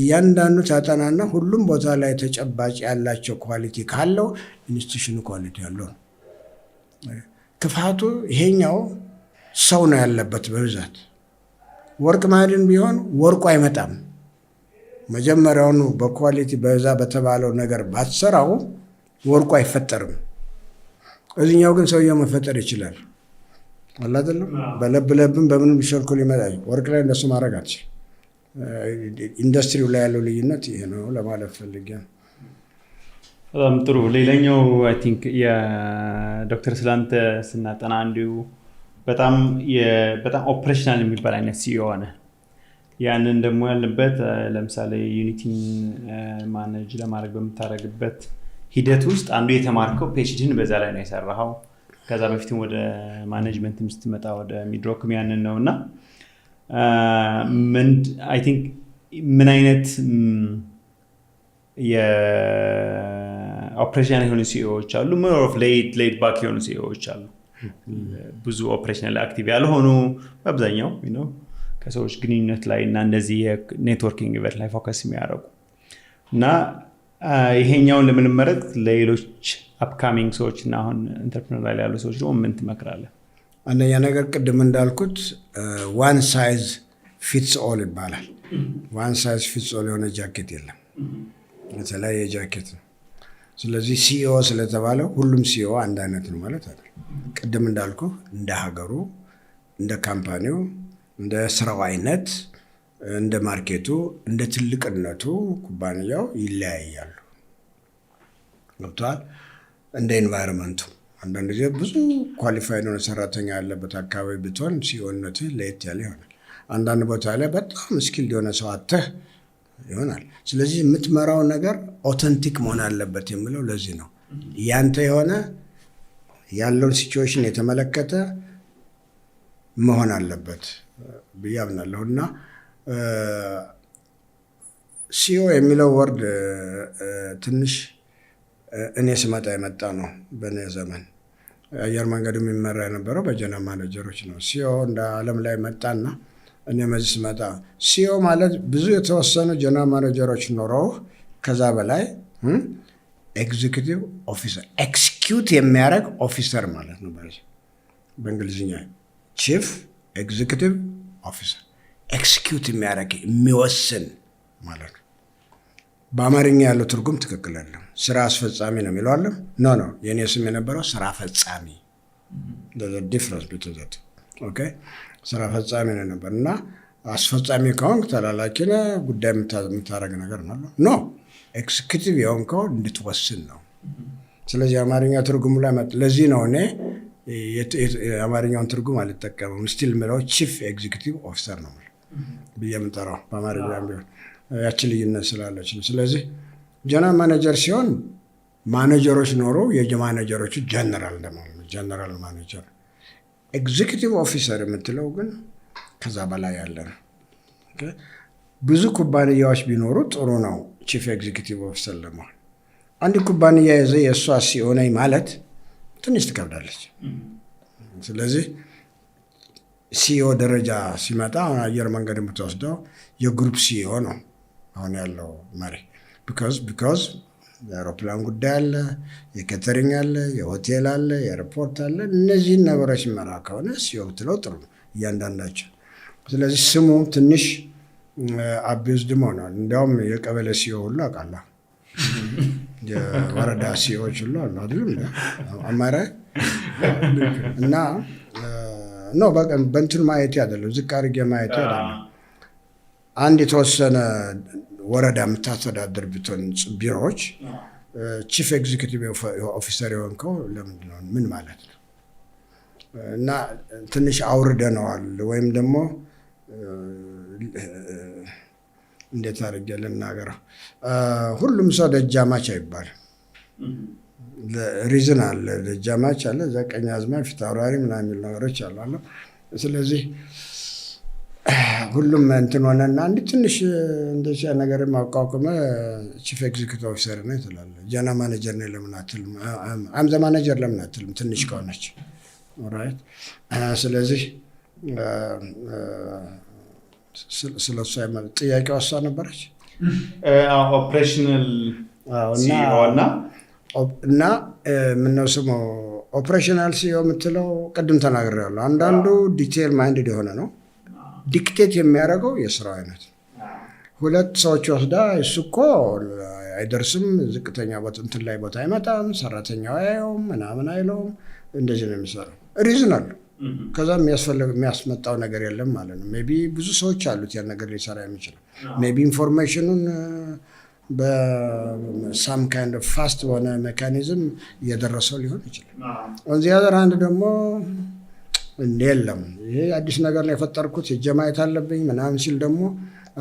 እያንዳንዱ ታጠናና ሁሉም ቦታ ላይ ተጨባጭ ያላቸው quality ካለው institution ኑ quality ያለው ነው። ክፋቱ ይሄኛው ሰው ነው ያለበት በብዛት። ወርቅ ማዕድን ቢሆን ወርቁ አይመጣም። መጀመሪያውኑ በ quality በዛ በተባለው ነገር ባትሰራው ወርቁ አይፈጠርም። እዚኛው ግን ሰውየው መፈጠር ይችላል። አለ አይደለም? በለብ ለብም በምንም ሸልኮ ሊመጣ፣ ወርቅ ላይ እንደሱ ማድረግ አትችልም። ኢንዱስትሪው ላይ ያለው ልዩነት ይሄ ነው ለማለት ፈልጌ ነው። በጣም ጥሩ። ሌላኛው I think የዶክተር ስላንተ ስናጠና እንዲሁ በጣም operational የሚባል አይነት CEO ነህ። ያንን ደግሞ ያልንበት ለምሳሌ ዩኒቲን manage ለማድረግ በምታደርግበት ሂደት ውስጥ አንዱ የተማርከው PhD ን በዛ ላይ ነው የሰራኸው። ከዛ በፊትም ወደ management ም ስትመጣ ወደ ሚድሮክም ያንን ነው። እና I think ምን አይነት የ operational የሆኑ CEO ዎች አሉ፣ more of laid back የሆኑ CEO ዎች አሉ፣ ብዙ operational active ያልሆኑ፣ በአብዛኛው ከሰዎች ግንኙነት ላይ እና እንደዚህ የ networking event ላይ focus የሚያደርጉ። እና ይሄኛውን ለምን መረጥ? ለሌሎች upcoming ሰዎች እና አሁን entrepreneur ላይ ያሉ ሰዎች ደግሞ ምን ትመክራለህ? አንደኛ ነገር ቅድም እንዳልኩት one size fits all ይባላል። One size fits all የሆነ ጃኬት የለም። የተለያየ ጃኬት ነው። ስለዚህ CEO ስለተባለ ሁሉም CEO አንድ አይነት ነው ማለት አይደለም። ቅድም እንዳልኩ እንደ ሀገሩ፣ እንደ company ው፣ እንደ ስራው አይነት፣ እንደ market ኡ፣ እንደ ትልቅነቱ ኩባንያው ይለያያሉ። ገብቶሃል? እንደ environment ኡ አንዳንድ ጊዜ ብዙ qualified የሆነ ሰራተኛ ያለበት አካባቢ ብትሆን CEO ነትህ ለየት ያለ ይሆናል። አንዳንድ ቦታ ላይ በጣም skilled የሆነ ሰው አጥተህ ይሆናል። ስለዚህ የምትመራው ነገር authentic መሆን አለበት የምለው ለዚህ ነው። ያንተ የሆነ ያለውን situation የተመለከተ መሆን አለበት ብዬ አምናለሁ። እና CEO የሚለው word ትንሽ እኔ ስመጣ የመጣ ነው። በእኔ ዘመን አየር መንገዱ የሚመራ የነበረው በ general manager ኦች ነው። CEO እንደ ዓለም ላይ መጣና እኔ መዚህ ስመጣ CEO ማለት ብዙ የተወሰኑ general manager ኦች ኖረው ከዛ በላይ executive officer፣ execute የሚያደርግ officer ማለት ነው። በእንግሊዝኛ chief executive officer፣ execute የሚያደርግ፣ የሚወስን ማለት ነው። በአማርኛ ያለው ትርጉም ትክክል አይደለም። ስራ አስፈጻሚ ነው የሚለው አለ። No፣ የእኔ ስም የነበረው ስራ ፈጻሚ፣ difference between that, okay። ስራ ፈጻሚ ነው ነበር እና አስፈጻሚ ከሆንክ ተላላኪ ነህ፣ ጉዳይ የምታደርግ ነገር ነው። No፣ executive የሆንከው እንድትወስን ነው። ስለዚህ የአማርኛ ትርጉሙ ላይ ለዚህ ነው እኔ የአማርኛውን ትርጉም አልጠቀምም። Still ምለው chief executive officer ነው ብዬ የምጠራው በአማርኛ ቢሆን፣ ያችን ልዩነት ስላለች ነው። ስለዚህ general manager ሲሆን ማኔጀሮች ኖሮ የ manager ኦቹ general እንደማለት ነው። General manager። Executive officer የምትለው ግን ከዛ በላይ ያለ ነው። ብዙ ኩባንያዎች ቢኖሩ ጥሩ ነው chief executive officer ለመሆን። አንድ ኩባንያ ይዘህ የእሷ CEO ነኝ ማለት ትንሽ ትከብዳለች። ስለዚህ CEO ደረጃ ሲመጣ አሁን አየር መንገድ የምትወስደው የ group CEO ነው አሁን ያለው መሪ፣ because የአውሮፕላን ጉዳይ አለ፣ የ catering አለ፣ የሆቴል አለ፣ የ airport አለ። እነዚህን ነገሮች መራ ከሆነ CEO ብትለው ጥሩ ነው እያንዳንዳቸው። ስለዚህ ስሙ ትንሽ abused ሆኗል። እንዲያውም የቀበሌ CEO ሁሉ አውቃለሁ፣ የወረዳ CEO ዎች ሁሉ አሉ አይደለም አማራ እና no በእንትን ማየቴ አይደለም፣ ዝቅ አድርጌ ማየቴ አይደለም። አንድ የተወሰነ ወረዳ የምታስተዳድር ብትሆን ቢሮዎች chief executive officer የሆንከው ለምንድን ነው? ምን ማለት ነው? እና ትንሽ አውርደነዋል ወይም ደግሞ እንዴት አድርጌ ልናገረው? ሁሉም ሰው ደጃማች አይባልም። Reason አለ። ደጃማች አለ፣ እዛ ቀኛዝማች፣ ፊታውራሪ ምናምን የሚሉ ነገሮች አሉ አለ። ስለዚህ ሁሉም እንትን ሆነና አንድ ትንሽ እንደዚህ ነገር አቋቁመ chief executive officer ነው ትላለህ። General manager ነው ለምን አትልም? I'm the manager ለምን አትልም? ትንሽ ከሆነች, right። ስለዚህ ስለ እሷ ጥያቄው እሷ ነበረች። Operational CEO እና እና ምነው ስሙ operational CEO የምትለው ቅድም ተናግሬያለሁ። አንዳንዱ detail minded የሆነ ነው። Dictate የሚያደርገው የስራው አይነት። ሁለት ሰዎች ወስዳ እሱ እኮ አይደርስም፣ ዝቅተኛ ቦታ እንትን ላይ ቦታ አይመጣም፣ ሰራተኛው አያየውም፣ ምናምን አይለውም፣ እንደዚህ ነው የሚሰራው። Reason አለው። ከዛ የሚያስፈልግ የሚያስመጣው ነገር የለም ማለት ነው። Maybe ብዙ ሰዎች አሉት ያን ነገር ሊሰራ የሚችለው። Maybe information ኑን በ some kind of fast በሆነ mechanism እየደረሰው ሊሆን ይችላል። On the other hand ደግሞ የለም፣ ይሄ አዲስ ነገር ነው የፈጠርኩት፣ ሄጄ ማየት አለብኝ ምናምን ሲል ደግሞ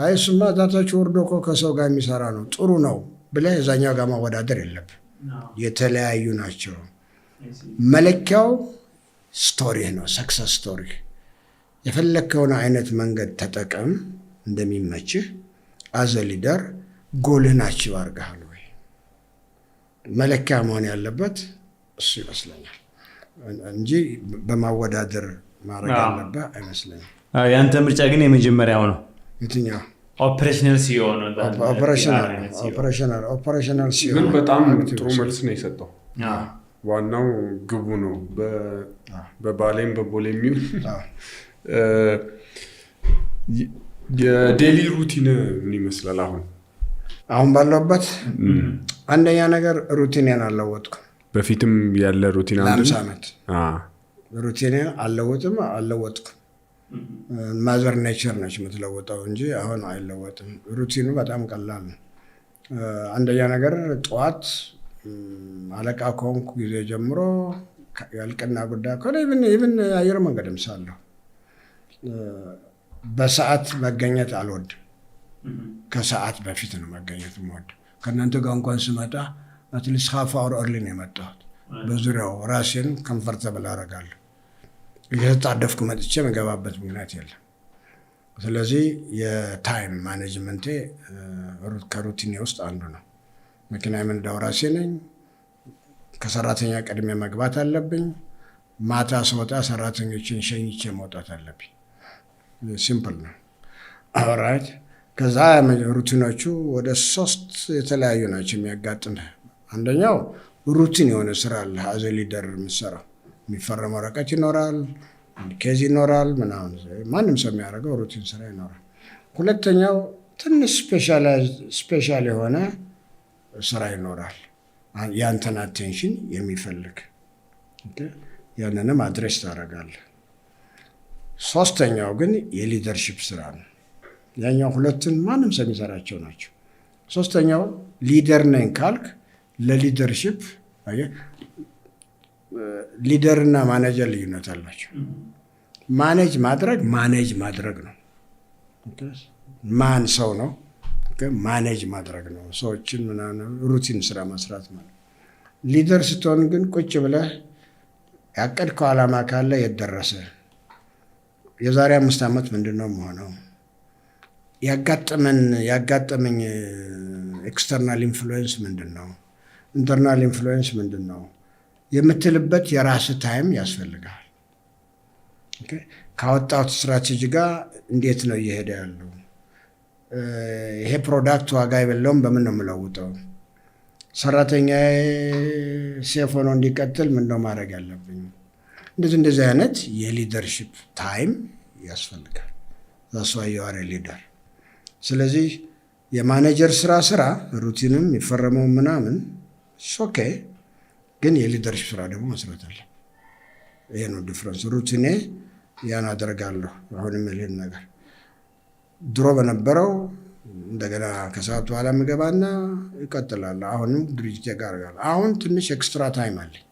አይ እሱማ ታች ወርዶ እኮ ከሰው ጋር የሚሰራ ነው፣ ጥሩ ነው ብለህ እዛኛው ጋር ማወዳደር የለብህ። የተለያዩ ናቸው። መለኪያው story ነው፣ success story። የፈለግከውን አይነት መንገድ ተጠቀም እንደሚመችህ። As a leader goal ህን achieve አድርገሃል ወይ? መለኪያ መሆን ያለበት እሱ ይመስለኛል እንጂ በማወዳደር ማድረግ ያለብህ አይመስለኝም። የአንተ ምርጫ ግን የመጀመሪያው ነው። የትኛው? Operational CEO ነው። Operational CEO። ግን በጣም ጥሩ መልስ ነው የሰጠው። ዋናው ግቡ ነው። በባሌም በቦሌ የሚውል የ daily routine ምን ይመስላል አሁን? አሁን ባለሁበት አንደኛ ነገር routine ኤን አልለወጥኩም። በፊትም ያለ routine አንድ ለ50 ነው? ዓመት routine ኤን አልለውጥም፣ አልለወጥኩም። Mother nature ነች የምትለውጠው እንጂ አሁን አይለወጥም። Routine ኑ በጣም ቀላል ነው። አንደኛ ነገር ጠዋት አለቃ ከሆንኩ ጊዜ ጀምሮ ያልቅና ጉዳይ ከሆነ even አየር መንገድም ሳለሁ በሰዓት መገኘት አልወድም። ከሰዓት በፊት ነው መገኘት የምወድ። ከእናንተ ጋር እንኳን ስመጣ at least half hour early ነው የመጣሁት። በዙሪያው ራሴን comfortable አደርጋለሁ። እየተጣደፍኩ መጥቼ የምገባበት ምክንያት የለም። ስለዚህ የ time management ኤ ከ routine ኤ ውስጥ አንዱ ነው። መኪና የምነዳው ራሴ ነኝ። ከሰራተኛ ቀድሜ መግባት አለብኝ። ማታ ስወጣ ሰራተኞችን ሸኝቼ መውጣት አለብኝ። Simple ነው። Alright። ከዛ routine ኦቹ ወደ ሶስት የተለያዩ ናቸው የሚያጋጥምህ። አንደኛው routine የሆነ ስራ አለ። As a leader የምትሰራው የሚፈረም ወረቀት ይኖራል፣ case ይኖራል፣ ምናምን ማንም ሰው የሚያደርገው routine ስራ ይኖራል። ሁለተኛው ትንሽ special የሆነ ስራ ይኖራል፣ ያንተን attention የሚፈልግ፣ ያንንም address ታደርጋለህ። ሶስተኛው ግን የ leadership ስራ ነው። ያኛው ሁለቱን ማንም ሰው የሚሰራቸው ናቸው። ሶስተኛው leader ነኝ ካልክ ለ leadership፣ leader እና ማኔጀር ልዩነት አላቸው። Manage ማድረግ manage ማድረግ ነው። ማን ሰው ነው manage ማድረግ ነው። ሰዎችን ምናምን routine ስራ መስራት ማለት። Leader ስትሆን ግን ቁጭ ብለህ ያቀድከው ዓላማ ካለ የት ደረሰ፣ የዛሬ 5 ዓመት ምንድን ነው የምሆነው፣ ያጋጠመኝ external influence ምንድን ነው፣ internal influence ምንድን ነው የምትልበት የራስ time ያስፈልጋል። ካወጣሁት ስትራቴጂ ጋር እንዴት ነው እየሄደ ያለው? ይሄ product ዋጋ የሌለውም በምን ነው የምለውጠው? ሰራተኛ safe ሆኖ እንዲቀጥል ምን ነው ማድረግ ያለብኝ? እንደዚህ እንደዚህ አይነት የ leadership time ያስፈልጋል። That's why you are leader። ስለዚህ የማኔጀር ስራ routine ም የሚፈረመው ምናምን okay፣ ግን የ leadership ስራ ደግሞ መስራት አለ። ይሄ ነው difference። Routine ኤ ያን አደርጋለሁ። አሁንም የልህን ነገር ድሮ በነበረው እንደገና ከሰዓት በኋላ ምገባና እቀጥላለሁ። አሁንም ድርጅቴ ጋር አደርጋለሁ። አሁን ትንሽ extra time አለኝ።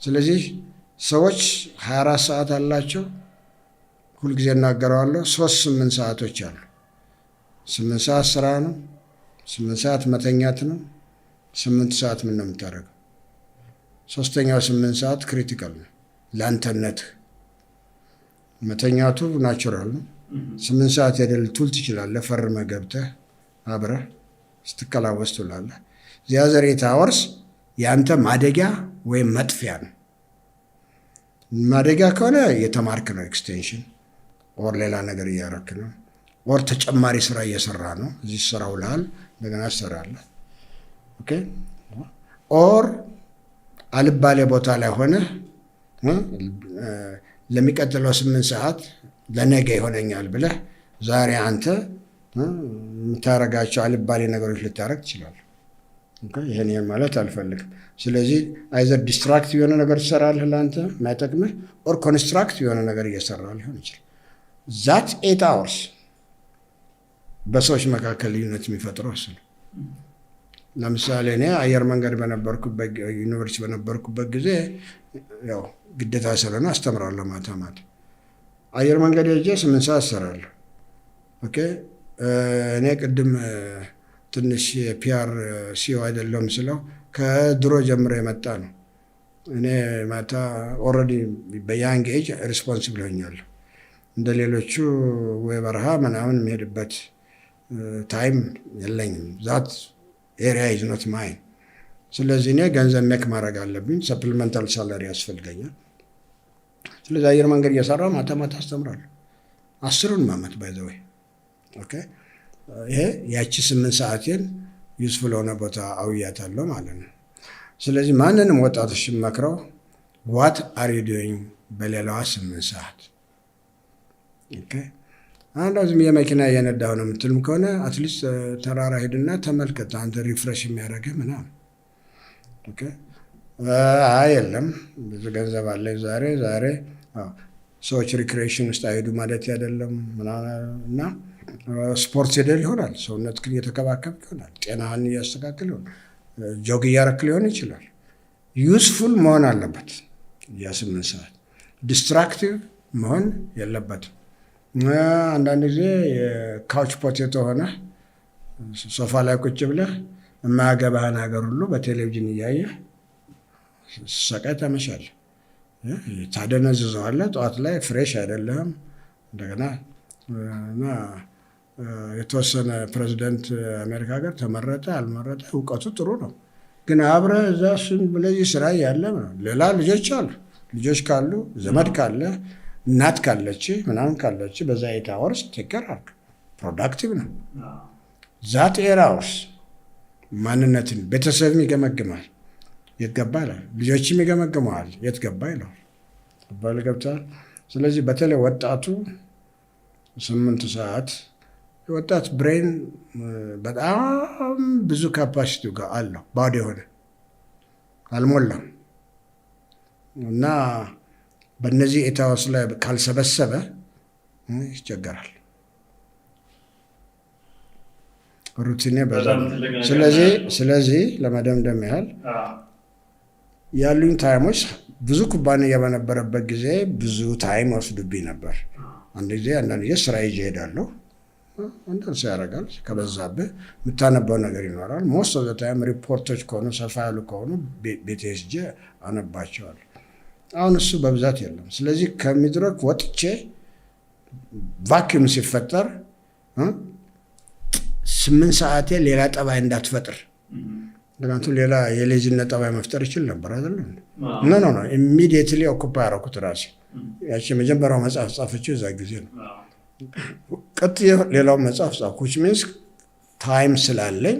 ስለዚህ ሰዎች 24 ሰዓት አላቸው። ሁልጊዜ እናገረዋለሁ። ሶስት 8 ሰዓቶች አሉ። 8 ሰዓት ስራ ነው። 8 ሰዓት መተኛት ነው። 8 ሰዓት ምን ነው የምታደርገው? ሶስተኛው 8 ሰዓት critical ነው ለአንተነትህ። መተኛቱ natural ነው። 8 ሰዓት ሄደህ ልትውል ትችላለህ። ፈርመህ ገብተህ አብረህ ስትከላወስ ትውላለህ። The other 8 hours የአንተ ማደጊያ ወይም መጥፊያ ነው። ማደጊያ ከሆነ የተማርክ ነው extension or ሌላ ነገር እያረክ ነው፣ or ተጨማሪ ስራ እየሰራ ነው። እዚህ ስራ ውልሃል፣ እንደገና ትሰራለህ። Okay, or አልባሌ ቦታ ላይ ሆነህ ለሚቀጥለው 8 ሰዓት ለነገ ይሆነኛል ብለህ ዛሬ አንተ የምታረጋቸው አልባሌ ነገሮች ልታረግ ትችላለህ። ይህን ይህን ማለት አልፈልግም። ስለዚህ either destructive የሆነ ነገር ትሰራለህ ለአንተ የማይጠቅምህ፣ or constructive የሆነ ነገር እየሰራ ሊሆን ይችላል። That 8 hours በሰዎች መካከል ልዩነት የሚፈጥረው እሱ ነው። ለምሳሌ እኔ አየር መንገድ በነበርኩበት፣ ዩኒቨርሲቲ በነበርኩበት ጊዜ ያው ግዴታ ስለሆነ አስተምራለሁ ማታ ማታ። አየር መንገድ ሄጄ 8 ሰዓት እሰራለሁ። Okay፣ እኔ ቅድም ትንሽ የ PR CEO አይደለሁም ስለው ከድሮ ጀምሮ የመጣ ነው። እኔ ማታ already በ young age responsible ሆኛለሁ። እንደ ሌሎቹ ወይ በረሃ ምናምን የሚሄድበት time የለኝም። That area is not mine። ስለዚህ እኔ ገንዘብ make ማድረግ አለብኝ። Supplemental salary ያስፈልገኛል። ስለዚህ አየር መንገድ እየሰራሁ ማታ ማታ አስተምራለሁ። 10ሩን ዓመት by the way። Okay፣ ይሄ ያቺ 8 ሰዓቴን useful የሆነ ቦታ አውያታለሁ ማለት ነው። ስለዚህ ማንንም ወጣቶች መክረው what are you doing በሌላዋ 8 ሰዓት? Okay፣ አንዳው ዝም የመኪና እየነዳሁ ነው የምትልም ከሆነ at least ተራራ ሄድና ተመልከት። አንተ refresh የሚያደርግህ ምናምን። Okay፣ አይ የለም፣ ብዙ ገንዘብ አለኝ፣ ዛሬ ሰዎች recreation ውስጥ አይሄዱ ማለት አይደለም ምናምን እና ስፖርት ሄደህ ይሆናል። ሰውነትህን እየተከባከብክ ይሆናል። ጤናህን እያስተካከል ይሆናል። Jog እያረክ ሊሆን ይችላል። Useful መሆን አለበት። ያ 8 ሰዓት destructive መሆን የለበትም። አንዳንድ ጊዜ የ couch potato ሆነ ሶፋ ላይ ቁጭ ብለህ የማያገባህን ሀገር ሁሉ በቴሌቪዥን እያየህ ሰቃይ ታመሻለህ። ታደነዝዘዋለህ። ጠዋት ላይ fresh አይደለህም። እንደገና እና የተወሰነ ፕሬዚደንት አሜሪካ ሀገር ተመረጠ አልመረጠ እውቀቱ ጥሩ ነው፣ ግን አብረህ እዛ እሱን ብለዚህ ስራ እያለ ሌላ ልጆች አሉ። ልጆች ካሉ፣ ዘመድ ካለ፣ እናት ካለች፣ ምናምን ካለች በዛ 8 hours take care አድርግ። Productive ነው። That 8 hours ማንነትን ቤተሰብም ይገመግማል። የት ገባ ይላል። ልጆችም ይገመግመዋል። የት ገባ ይለዋል። ባል ገብተዋል። ስለዚህ በተለይ ወጣቱ 8 ሰዓት የወጣት brain በጣም ብዙ capacity ጋር አለው፣ ባዶ የሆነ አልሞላም እና በእነዚህ 8 hours ላይ ካልሰበሰበ ይቸገራል። Routine ኤ በዛ ነው። ስለዚህ ለመደምደም ያህል ያሉኝ time ኦች ብዙ ኩባንያ በነበረበት ጊዜ ብዙ time ወስዱብኝ ነበር። አንድ ጊዜ አንዳንድ ጊዜ ስራ ይዤ እሄዳለሁ። አንዳንድ ሰው ያደርጋል። ከበዛብህ የምታነበው ነገር ይኖራል። Most of the time ሪፖርቶች ከሆኑ፣ ሰፋ ያሉ ከሆኑ ቤት ወስጄ አነባቸዋለሁ። አሁን እሱ በብዛት የለም። ስለዚህ ከሚድሮክ ወጥቼ vacuum ሲፈጠር 8 ሰዓቴ ሌላ ጠባይ እንዳትፈጥር፣ ምክንያቱም ሌላ የ lazy ነት ጠባይ መፍጠር ይችል ነበር አይደለም። No, no, no, immediately occupy ያደረኩት ራሴ። ያቺ የመጀመሪያው መጽሐፍ ጻፈችው እዛ ጊዜ ነው። ቀጥዬ ሌላው መጽሐፍ ጻፍኩ። Which means time ስላለኝ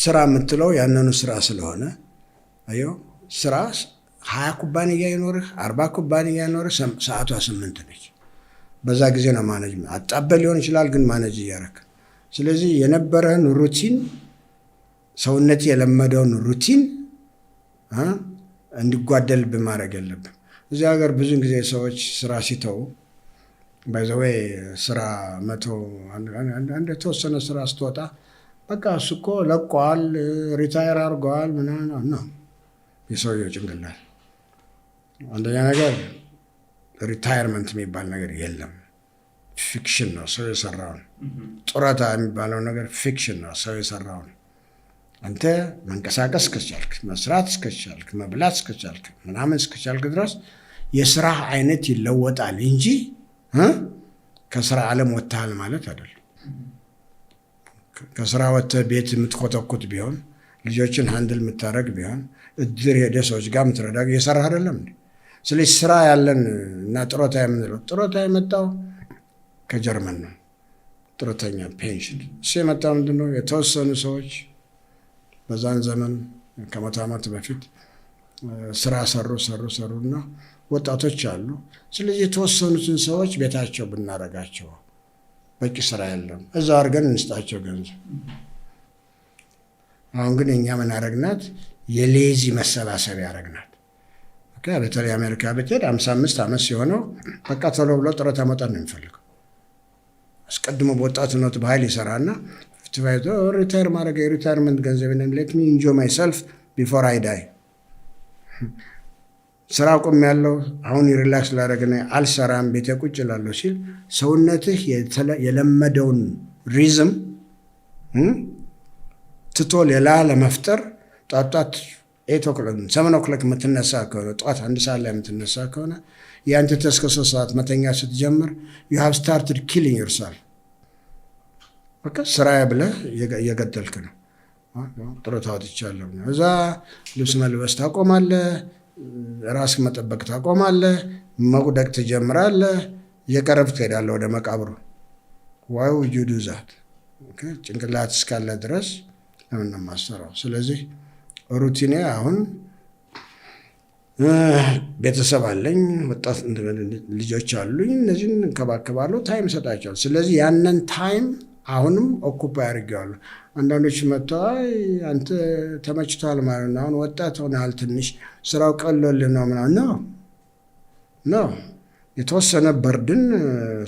ስራ የምትለው ያንኑ ስራ ስለሆነ አየው፣ ስራ 20 ኩባንያ ይኖርህ 40 ኩባንያ ይኖርህ ሰዓቷ 8 ነች። በዛ ጊዜ ነው manage አጣበ ሊሆን ይችላል፣ ግን manage እያረክ ስለዚህ የነበረህን routine፣ ሰውነት የለመደውን routine እንዲጓደልብህ ማድረግ የለብም። እዚህ ሀገር ብዙን ጊዜ ሰዎች ስራ ሲተዉ፣ by the way፣ ስራ መቶ አንድ የተወሰነ ስራ ስትወጣ በቃ እሱ እኮ ለቋል፣ retire አድርገዋል ምናምን ነው የሰውየው ጭንቅላት። አንደኛ ነገር retirement የሚባል ነገር የለም። Fiction ነው፣ ሰው የሰራው ነው። ጡረታ የሚባለው ነገር fiction ነው፣ ሰው የሰራው ነው። አንተ መንቀሳቀስ እስከቻልክ፣ መስራት እስከቻልክ፣ መብላት እስከቻልክ፣ ምናምን እስከቻልክ ድረስ የስራ አይነት ይለወጣል እንጂ ከስራ ዓለም ወጥተሃል ማለት አይደለም። ከስራ ወጥተህ ቤት የምትኮተኩት ቢሆን፣ ልጆችን handle የምታደርግ ቢሆን፣ እድር ሄደህ ሰዎች ጋር የምትረዳ እየሰራህ አይደለም እንዴ? ስለዚህ ስራ ያለን እና ጡረታ የምንለው፣ ጡረታ የመጣው ከጀርመን ነው። ጡረተኛ pension እሱ የመጣው ምንድን ነው? የተወሰኑ ሰዎች በዛን ዘመን ከ100 ዓመት በፊት ስራ ሰሩ ሰሩ ሰሩ እና ወጣቶች አሉ። ስለዚህ የተወሰኑትን ሰዎች ቤታቸው ብናረጋቸው በቂ ስራ የለም፣ እዛ አድርገን እንስጣቸው ገንዘብ። አሁን ግን እኛ ምን አረግናት? የ lazy መሰባሰቢያ ያረግናት። በተለይ አሜሪካ ብትሄድ 55 ዓመት ሲሆነው በቃ ቶሎ ብሎ ጡረታ መውጣት ነው የሚፈልገው። አስቀድሞ በወጣትነቱ በኃይል ይሰራና retire ማድረግ የ retirement ገንዘብ፣ let me enjoy myself before I die፣ ስራ አቁሜያለሁ፣ አሁን relax ላደርግ ነው፣ አልሰራም፣ ቤቴ ቁጭ እላለሁ ሲል ሰውነትህ የለመደውን rhythm ትቶ ሌላ ለመፍጠር ጧት ጧት 8 o'clock, 7 o'clock የምትነሳ ከሆነ፣ ጠዋት 1 ሰዓት ላይ የምትነሳ ከሆነ የአንተ እስከ 3 ሰዓት መተኛ ስትጀምር you have started killing yourself። በቃ ስራዬ ብለህ እየገደልክ ነው። ጡረታ ወጥቻለሁ። እዛ ልብስ መልበስ ታቆማለህ፣ ራስህ መጠበቅ ታቆማለህ፣ መቁደቅ ትጀምራለህ፣ እየቀረብክ ትሄዳለህ ወደ መቃብሩ። Why would you do that? ጭንቅላት እስካለ ድረስ ለምን ነው የማሰራው? ስለዚህ routine ኤ አሁን ቤተሰብ አለኝ፣ ወጣት ልጆች አሉኝ። እነዚህን እንከባከባለሁ፣ time እሰጣቸዋለሁ። ስለዚህ ያንን time አሁንም occupy አድርጌዋለሁ። አንዳንዶች መጥተው "አይ አንተ ተመችቶሃል ማለት ነው፣ አሁን ወጣት ሆነሃል፣ ትንሽ ስራው ቀሎልህ ነው" ምናምን። No, የተወሰነ burden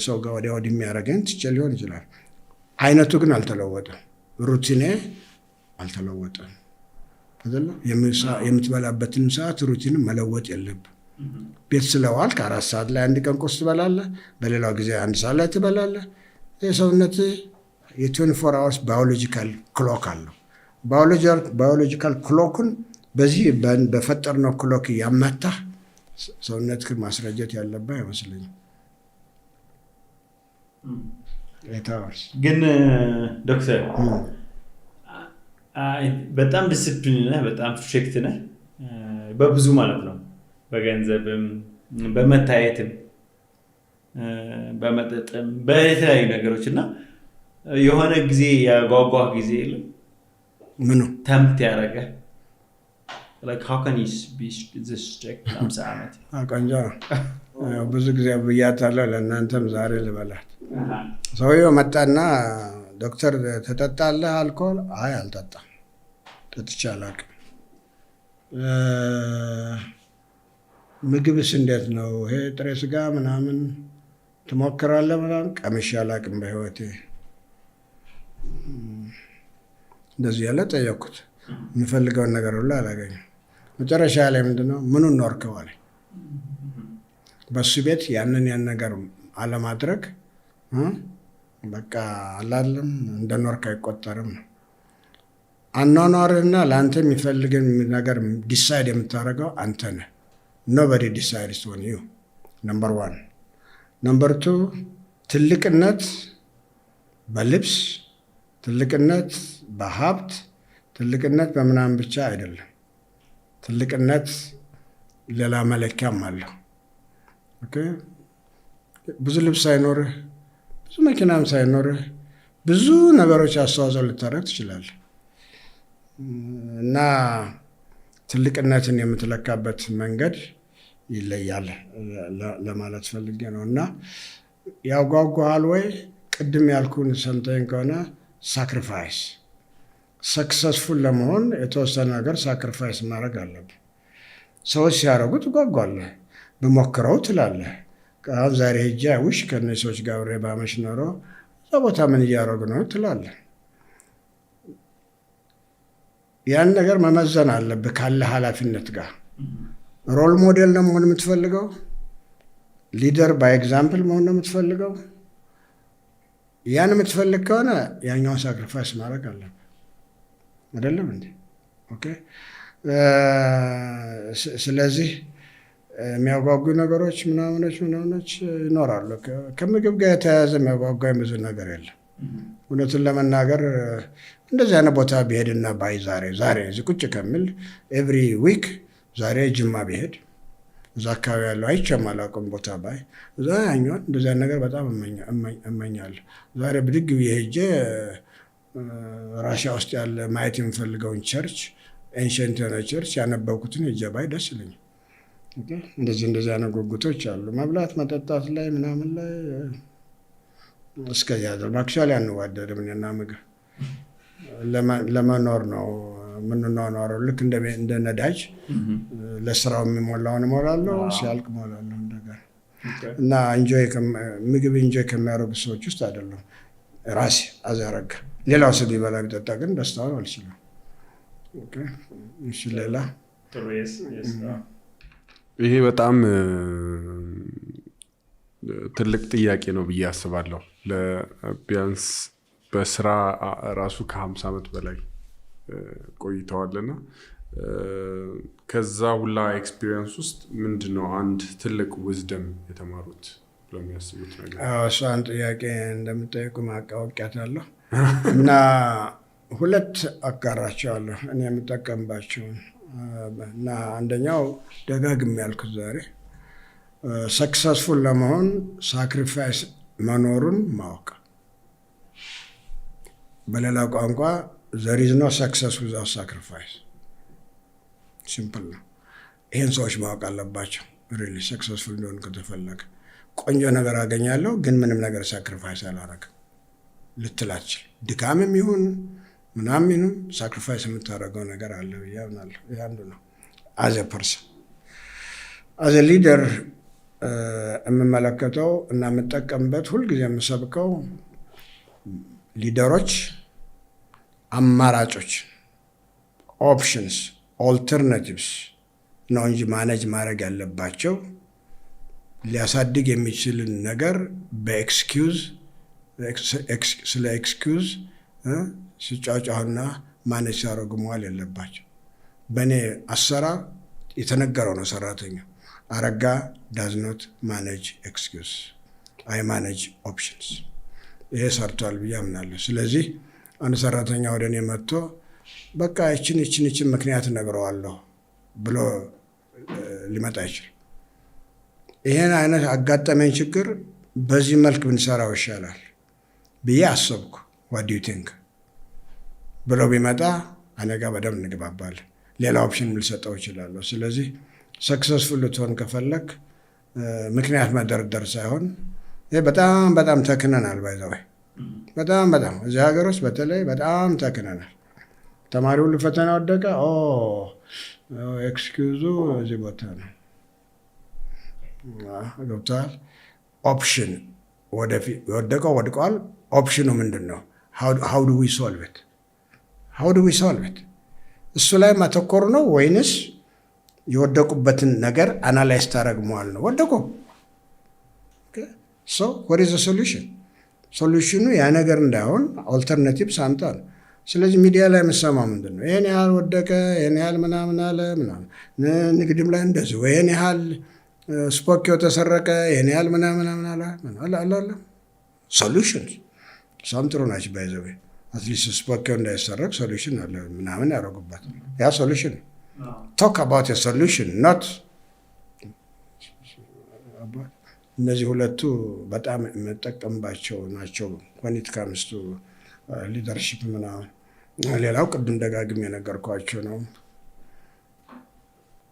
ሰው ጋር ወዲያ ወዲህ የሚያደርገኝ ትቼ ሊሆን ይችላል። አይነቱ ግን አልተለወጠም። Routine ኤ አልተለወጠም። አይደለ? የምትበላበትን ሰዓት routine መለወጥ የለብህ። ቤት ስለዋልክ 4 ሰዓት ላይ አንድ ቀን ቁርስ ትበላለህ፣ በሌላው ጊዜ 1 ሰዓት ላይ ትበላለህ። የሰውነት የ24 hours biological clock አለው። Biological clock ኡን በዚህ በፈጠርነው clock እያመታህ ሰውነትህን ማስረጀት ያለብህ አይመስለኝም። 8 hours። ግን ዶክተር፣ በጣም ዲስፕሊን ነህ፣ በጣም strict ነህ በብዙ ማለት ነው። በገንዘብም፣ በመታየትም፣ በመጠጥም፣ በተለያዩ ነገሮች። እና የሆነ ጊዜ ያጓጓህ ጊዜ የለም? ምኑ? Tempt ያደረገ፣ like how can you be this strict 50 ዓመት? ቆንጆ ነው። ያው ብዙ ጊዜ ብያታለሁ፣ ለእናንተም ዛሬ ልበላት። ሰውየው መጣና "ዶክተር፣ ትጠጣለህ አልኮል?" "አይ፣ አልጠጣም፣ ጠጥቼ አላውቅም።" "ምግብስ እንዴት ነው? ይሄ ጥሬ ስጋ ምናምን ትሞክራለህ ምናምን?" "ቀምሼ አላውቅም በህይወቴ።" እንደዚህ ያለ ጠየቅኩት። የምፈልገውን ነገር ሁሉ አላገኘም። መጨረሻ ላይ ምንድነው "ምኑን ኖርከው?" አለኝ። በሱ ቤት ያንን ያን ነገር አለማድረግ በቃ አላለም እንደ ኖርክ አይቆጠርም ነው። አኗኗርህና ለአንተ የሚፈልግን ነገር decide የምታደርገው አንተ ነህ። Nobody decides on you, number one። Number two፣ ትልቅነት በልብስ፣ ትልቅነት በሀብት፣ ትልቅነት በምናምን ብቻ አይደለም። ትልቅነት ሌላ መለኪያም አለው። Okay፣ ብዙ ልብስ ሳይኖርህ፣ ብዙ መኪናም ሳይኖርህ ብዙ ነገሮች አስተዋጽኦ ልታደርግ ትችላለህ። እና ትልቅነትን የምትለካበት መንገድ ይለያል ለማለት ፈልጌ ነው። እና ያጓጓሃል ወይ? ቅድም ያልኩን ሰምተኝ ከሆነ sacrifice፣ successful ለመሆን የተወሰነ ነገር sacrifice ማድረግ አለብህ። ሰዎች ሲያደርጉ ትጓጓለህ፣ ብሞክረው ትላለህ። አሁን ዛሬ ሄጄ I wish ከእነዚህ ሰዎች ጋር አብሬ ባመሽ ኖሮ፣ እዛ ቦታ ምን እያደረጉ ነው ትላለህ። ያን ነገር መመዘን አለብህ ካለ ኃላፊነት ጋር። Role model ነው መሆን የምትፈልገው? Leader by example መሆን ነው የምትፈልገው? ያን የምትፈልግ ከሆነ ያኛውን sacrifice ማድረግ አለብህ። አይደለም እንዴ? Okay። ስለዚህ የሚያጓጉ ነገሮች ምናምኖች ምናምኖች ይኖራሉ። ከምግብ ጋር የተያያዘ የሚያጓጓኝ ብዙ ነገር የለም። እውነቱን ለመናገር እንደዚህ አይነት ቦታ ብሄድና ባይ ዛሬ ዛሬ እዚህ ቁጭ ከምል every week ዛሬ ጅማ ብሄድ፣ እዛ አካባቢ ያለው አይቼም አላውቅም ቦታ ባይ፣ እዛ ያኛውን እንደዚህ አይነት ነገር በጣም እመኛለሁ። ዛሬ ብድግ ብዬ ሄጄ ራሽያ ውስጥ ያለ ማየት የምፈልገውን church፣ ancient የሆነ church ያነበብኩትን ሄጄ ባይ ደስ ይለኛል። እንደዚህ እንደዚህ አይነት ጉጉቶች አሉ። መብላት መጠጣት ላይ ምናምን ላይ እስከዚያ ድረስ actually አንዋደድም። እኔና ምግብ ለመኖር ነው የምንኗኗረው። ልክ እንደ ነዳጅ ለስራው የሚሞላውን እሞላለሁ፣ ሲያልቅ እሞላለሁ እንደገና። እና enjoy ምግብ enjoy ከሚያደርጉ ሰዎች ውስጥ አይደለም ራሴ አዘረጋ። ሌላው ሰው ቢበላ ቢጠጣ ግን ደስታውን አልችልም። እሺ፣ ሌላ? ይሄ በጣም ትልቅ ጥያቄ ነው ብዬ አስባለሁ። ቢያንስ በስራ ራሱ ከ50 ዓመት በላይ ቆይተዋልና ከዛ ሁላ experience ውስጥ ምንድን ነው አንድ ትልቅ wisdom የተማሩት ብለው የሚያስቡት ነገር? እሷን ጥያቄ እንደምጠይቁ ማቃወቂያታለሁ እና ሁለት አጋራቸዋለሁ እኔ የምጠቀምባቸውን። እና አንደኛው ደጋግሜ ያልኩት ዛሬ successful ለመሆን sacrifice መኖሩን ማወቅ። በሌላ ቋንቋ there is no success without sacrifice። Simple ነው። ይህን ሰዎች ማወቅ አለባቸው። Really successful እንዲሆን ከተፈለገ ቆንጆ ነገር አገኛለሁ ግን ምንም ነገር sacrifice አላረግም ልትል አትችልም። ድካምም ይሁን ምናምን ይሁን sacrifice የምታደርገው ነገር አለ ብዬ አምናለሁ። ይህ አንዱ ነው። As a person, as a leader የምመለከተው እና የምጠቀምበት፣ ሁልጊዜ የምሰብከው leader ኦች አማራጮች፣ options፣ alternatives ነው እንጂ manage ማድረግ ያለባቸው ሊያሳድግ የሚችልን ነገር በ excuse፣ ስለ excuse ሲጫጫሁና manage ሲያደርጉ መዋል የለባቸው። በእኔ አሰራር የተነገረው ነው። ሰራተኛ አረጋ does not manage excuse, I manage options። ይሄ ሰርቷል ብዬ አምናለሁ። ስለዚህ አንድ ሰራተኛ ወደ እኔ መጥቶ በቃ ይችን ይችን ይችን ምክንያት እነግረዋለሁ ብሎ ሊመጣ አይችልም። ይሄን አይነት አጋጠመኝ ችግር በዚህ መልክ ብንሰራው ይሻላል ብዬ አሰብኩ። What do you think ብሎ ቢመጣ እኔ ጋር በደንብ እንግባባለን። ሌላ option ልሰጠው እችላለሁ። ስለዚህ successful ልትሆን ከፈለክ ምክንያት መደርደር ሳይሆን፣ ይህ በጣም በጣም ተክነናል። By the way በጣም በጣም እዚህ ሀገር ውስጥ በተለይ በጣም ተክነናል። ተማሪ ሁሉ ፈተና ወደቀ፣ excuse ኡ እዚህ ቦታ ነው፣ ገብተዋል። Option ወደፊት የወደቀው ወድቀዋል። Option ኑ ምንድን ነው? How do we solve it? How do we solve it? እሱ ላይ ማተኮሩ ነው ወይንስ የወደቁበትን ነገር analyze ታደረግ መዋል ነው? ወደቁ፣ so what is solution? Solution ኑ ያ ነገር እንዳይሆን alternative ሳምጣ ነው። ስለዚህ ሚዲያ ላይ የምሰማው ምንድን ነው? ይህን ያህል ወደቀ፣ ይህን ያህል ምናምን አለ ምናምን፣ ንግድም ላይ እንደዚህ፣ ይህን ያህል ስፖኪዮ ተሰረቀ፣ ይህን ያህል ምናምን አለ አለ። Solution እሷም ጥሩ ናቸው። By the way at least ስፖኪዮ እንዳይሰረቅ solution አለ ምናምን ያደረጉበት ያ solution፣ talk about solution, not እነዚህ ሁለቱ በጣም የምጠቀምባቸው ናቸው። When it comes to leadership ምናምን። ሌላው ቅድም ደጋግም የነገርኳቸው ነው።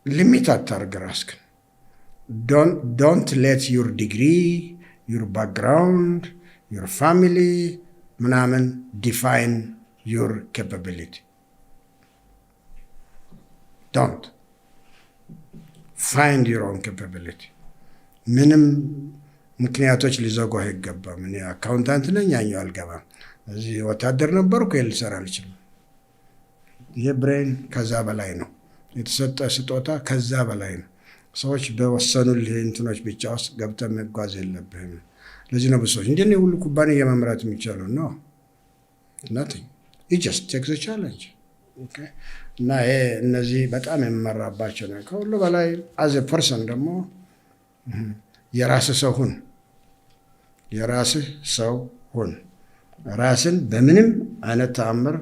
Limit አታርግ ራስህን። Don't let your degree, your background, your family ምናምን define your capability. Don't find your own capability። ምንም ምክንያቶች ሊዘጉህ አይገባም። እኔ accountant ነኝ፣ ያኛው አልገባም። እዚህ ወታደር ነበርኩ፣ ይሄን ልሰራ አልችልም። ይህ brain ከዛ በላይ ነው። የተሰጠ ስጦታ ከዛ በላይ ነው። ሰዎች በወሰኑልህ እንትኖች ብቻ ውስጥ ገብተህ መጓዝ የለብህም። ለዚህ ነው ብዙ ሰዎች እንደ ሁሉ ኩባንያ መምራት የሚቻለው ነው። Nothing, just take the challenge። እና ይሄ እነዚህ በጣም የምመራባቸው ነው። ከሁሉ በላይ as a person ደግሞ የራስህ ሰው ሁን። የራስህ ሰው ሁን። ራስን በምንም አይነት ተአምር፣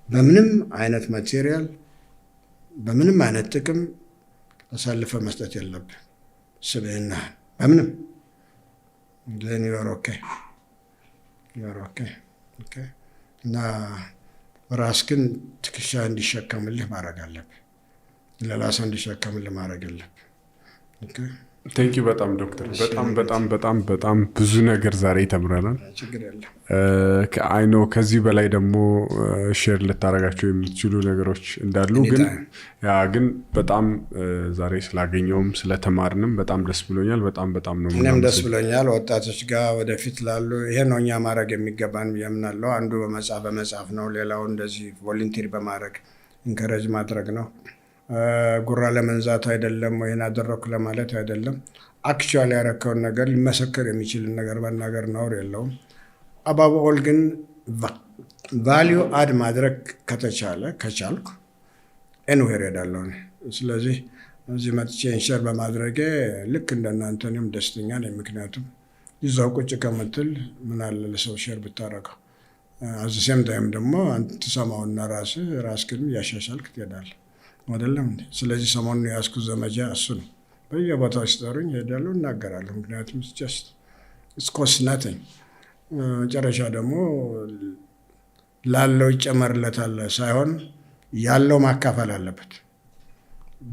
በምንም አይነት material፣ በምንም አይነት ጥቅም አሳልፈህ መስጠት የለብህ። ስብዕናህን በምንም፣ then you're okay, you're okay። እና ራስህን ትከሻ እንዲሸከምልህ ማድረግ አለብህ። ሌላ ሰው እንዲሸከምልህ ማድረግ የለብህ። Thank you በጣም ዶክተር። በጣም በጣም በጣም በጣም ብዙ ነገር ዛሬ ተምረናል። ችግር የለም። I know ከዚህ በላይ ደግሞ share ልታደርጋቸው የምትችሉ ነገሮች እንዳሉ ግን yeah ግን በጣም ዛሬ ስላገኘውም ስለተማርንም በጣም ደስ ብሎኛል። በጣም በጣም ነው። እኔም ደስ ብሎኛል። ወጣቶች ጋር ወደፊት ላሉ ይሄ ነው እኛ ማድረግ የሚገባን ብዬ አምናለሁ። አንዱ በመጻፍ በመጻፍ ነው፣ ሌላው እንደዚህ volunteer በማድረግ encourage ማድረግ ነው። ጉራ ለመንዛት አይደለም፣ ወይን አደረኩ ለማለት አይደለም። Actually ያረከውን ነገር ሊመሰከር የሚችልን ነገር መናገር ነውር የለውም። Above all ግን value add ማድረግ ከተቻለ፣ ከቻልኩ anywhere ሄዳለሁ። ስለዚህ እዚህ መጥቼ share በማድረጌ ልክ እንደናንተ እኔም ደስተኛ ነኝ። ምክንያቱም ይዛው ቁጭ ከምትል ምን አለ ለሰው share ብታረገው። At the same time ደግሞ ትሰማውና ራስህ ራስህን እያሻሻልክ ትሄዳለህ። አይደለም? ስለዚህ ሰሞኑን የያዝኩት ዘመቻ እሱ ነው። በየቦታው ሲጠሩኝ እሄዳለሁ፣ እናገራለሁ። ምክንያቱም just it costs nothing። መጨረሻ ደግሞ ላለው ይጨመርለታል ሳይሆን ያለው ማካፈል አለበት።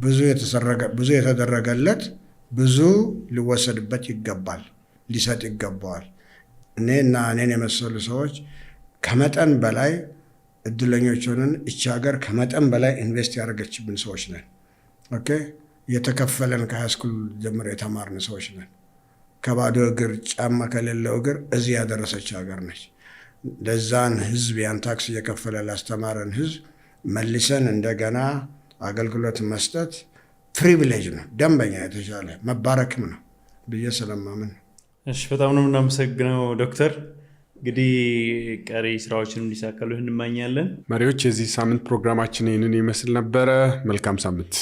ብዙ የተደረገለት ብዙ ሊወሰድበት ይገባል፣ ሊሰጥ ይገባዋል። እኔ እና እኔን የመሰሉ ሰዎች ከመጠን በላይ እድለኞች ሆነን እቺ ሀገር ከመጠን በላይ invest ያደረገችብን ሰዎች ነን። Okay፣ የተከፈለን ከ high school ጀምሮ የተማርን ሰዎች ነን። ከባዶ እግር፣ ጫማ ከሌለው እግር እዚህ ያደረሰች ሀገር ነች። ለዛን ህዝብ፣ ያን tax እየከፈለ ላስተማረን ህዝብ መልሰን እንደገና አገልግሎት መስጠት privilege ነው፣ ደንበኛ የተሻለ መባረክም ነው ብዬ ስለማምን። እሺ፣ በጣም ነው የምናመሰግነው ዶክተር። እንግዲህ ቀሪ ስራዎችን እንዲሳካሉ እንመኛለን። መሪዎች፣ የዚህ ሳምንት ፕሮግራማችን ይህንን ይመስል ነበረ። መልካም ሳምንት።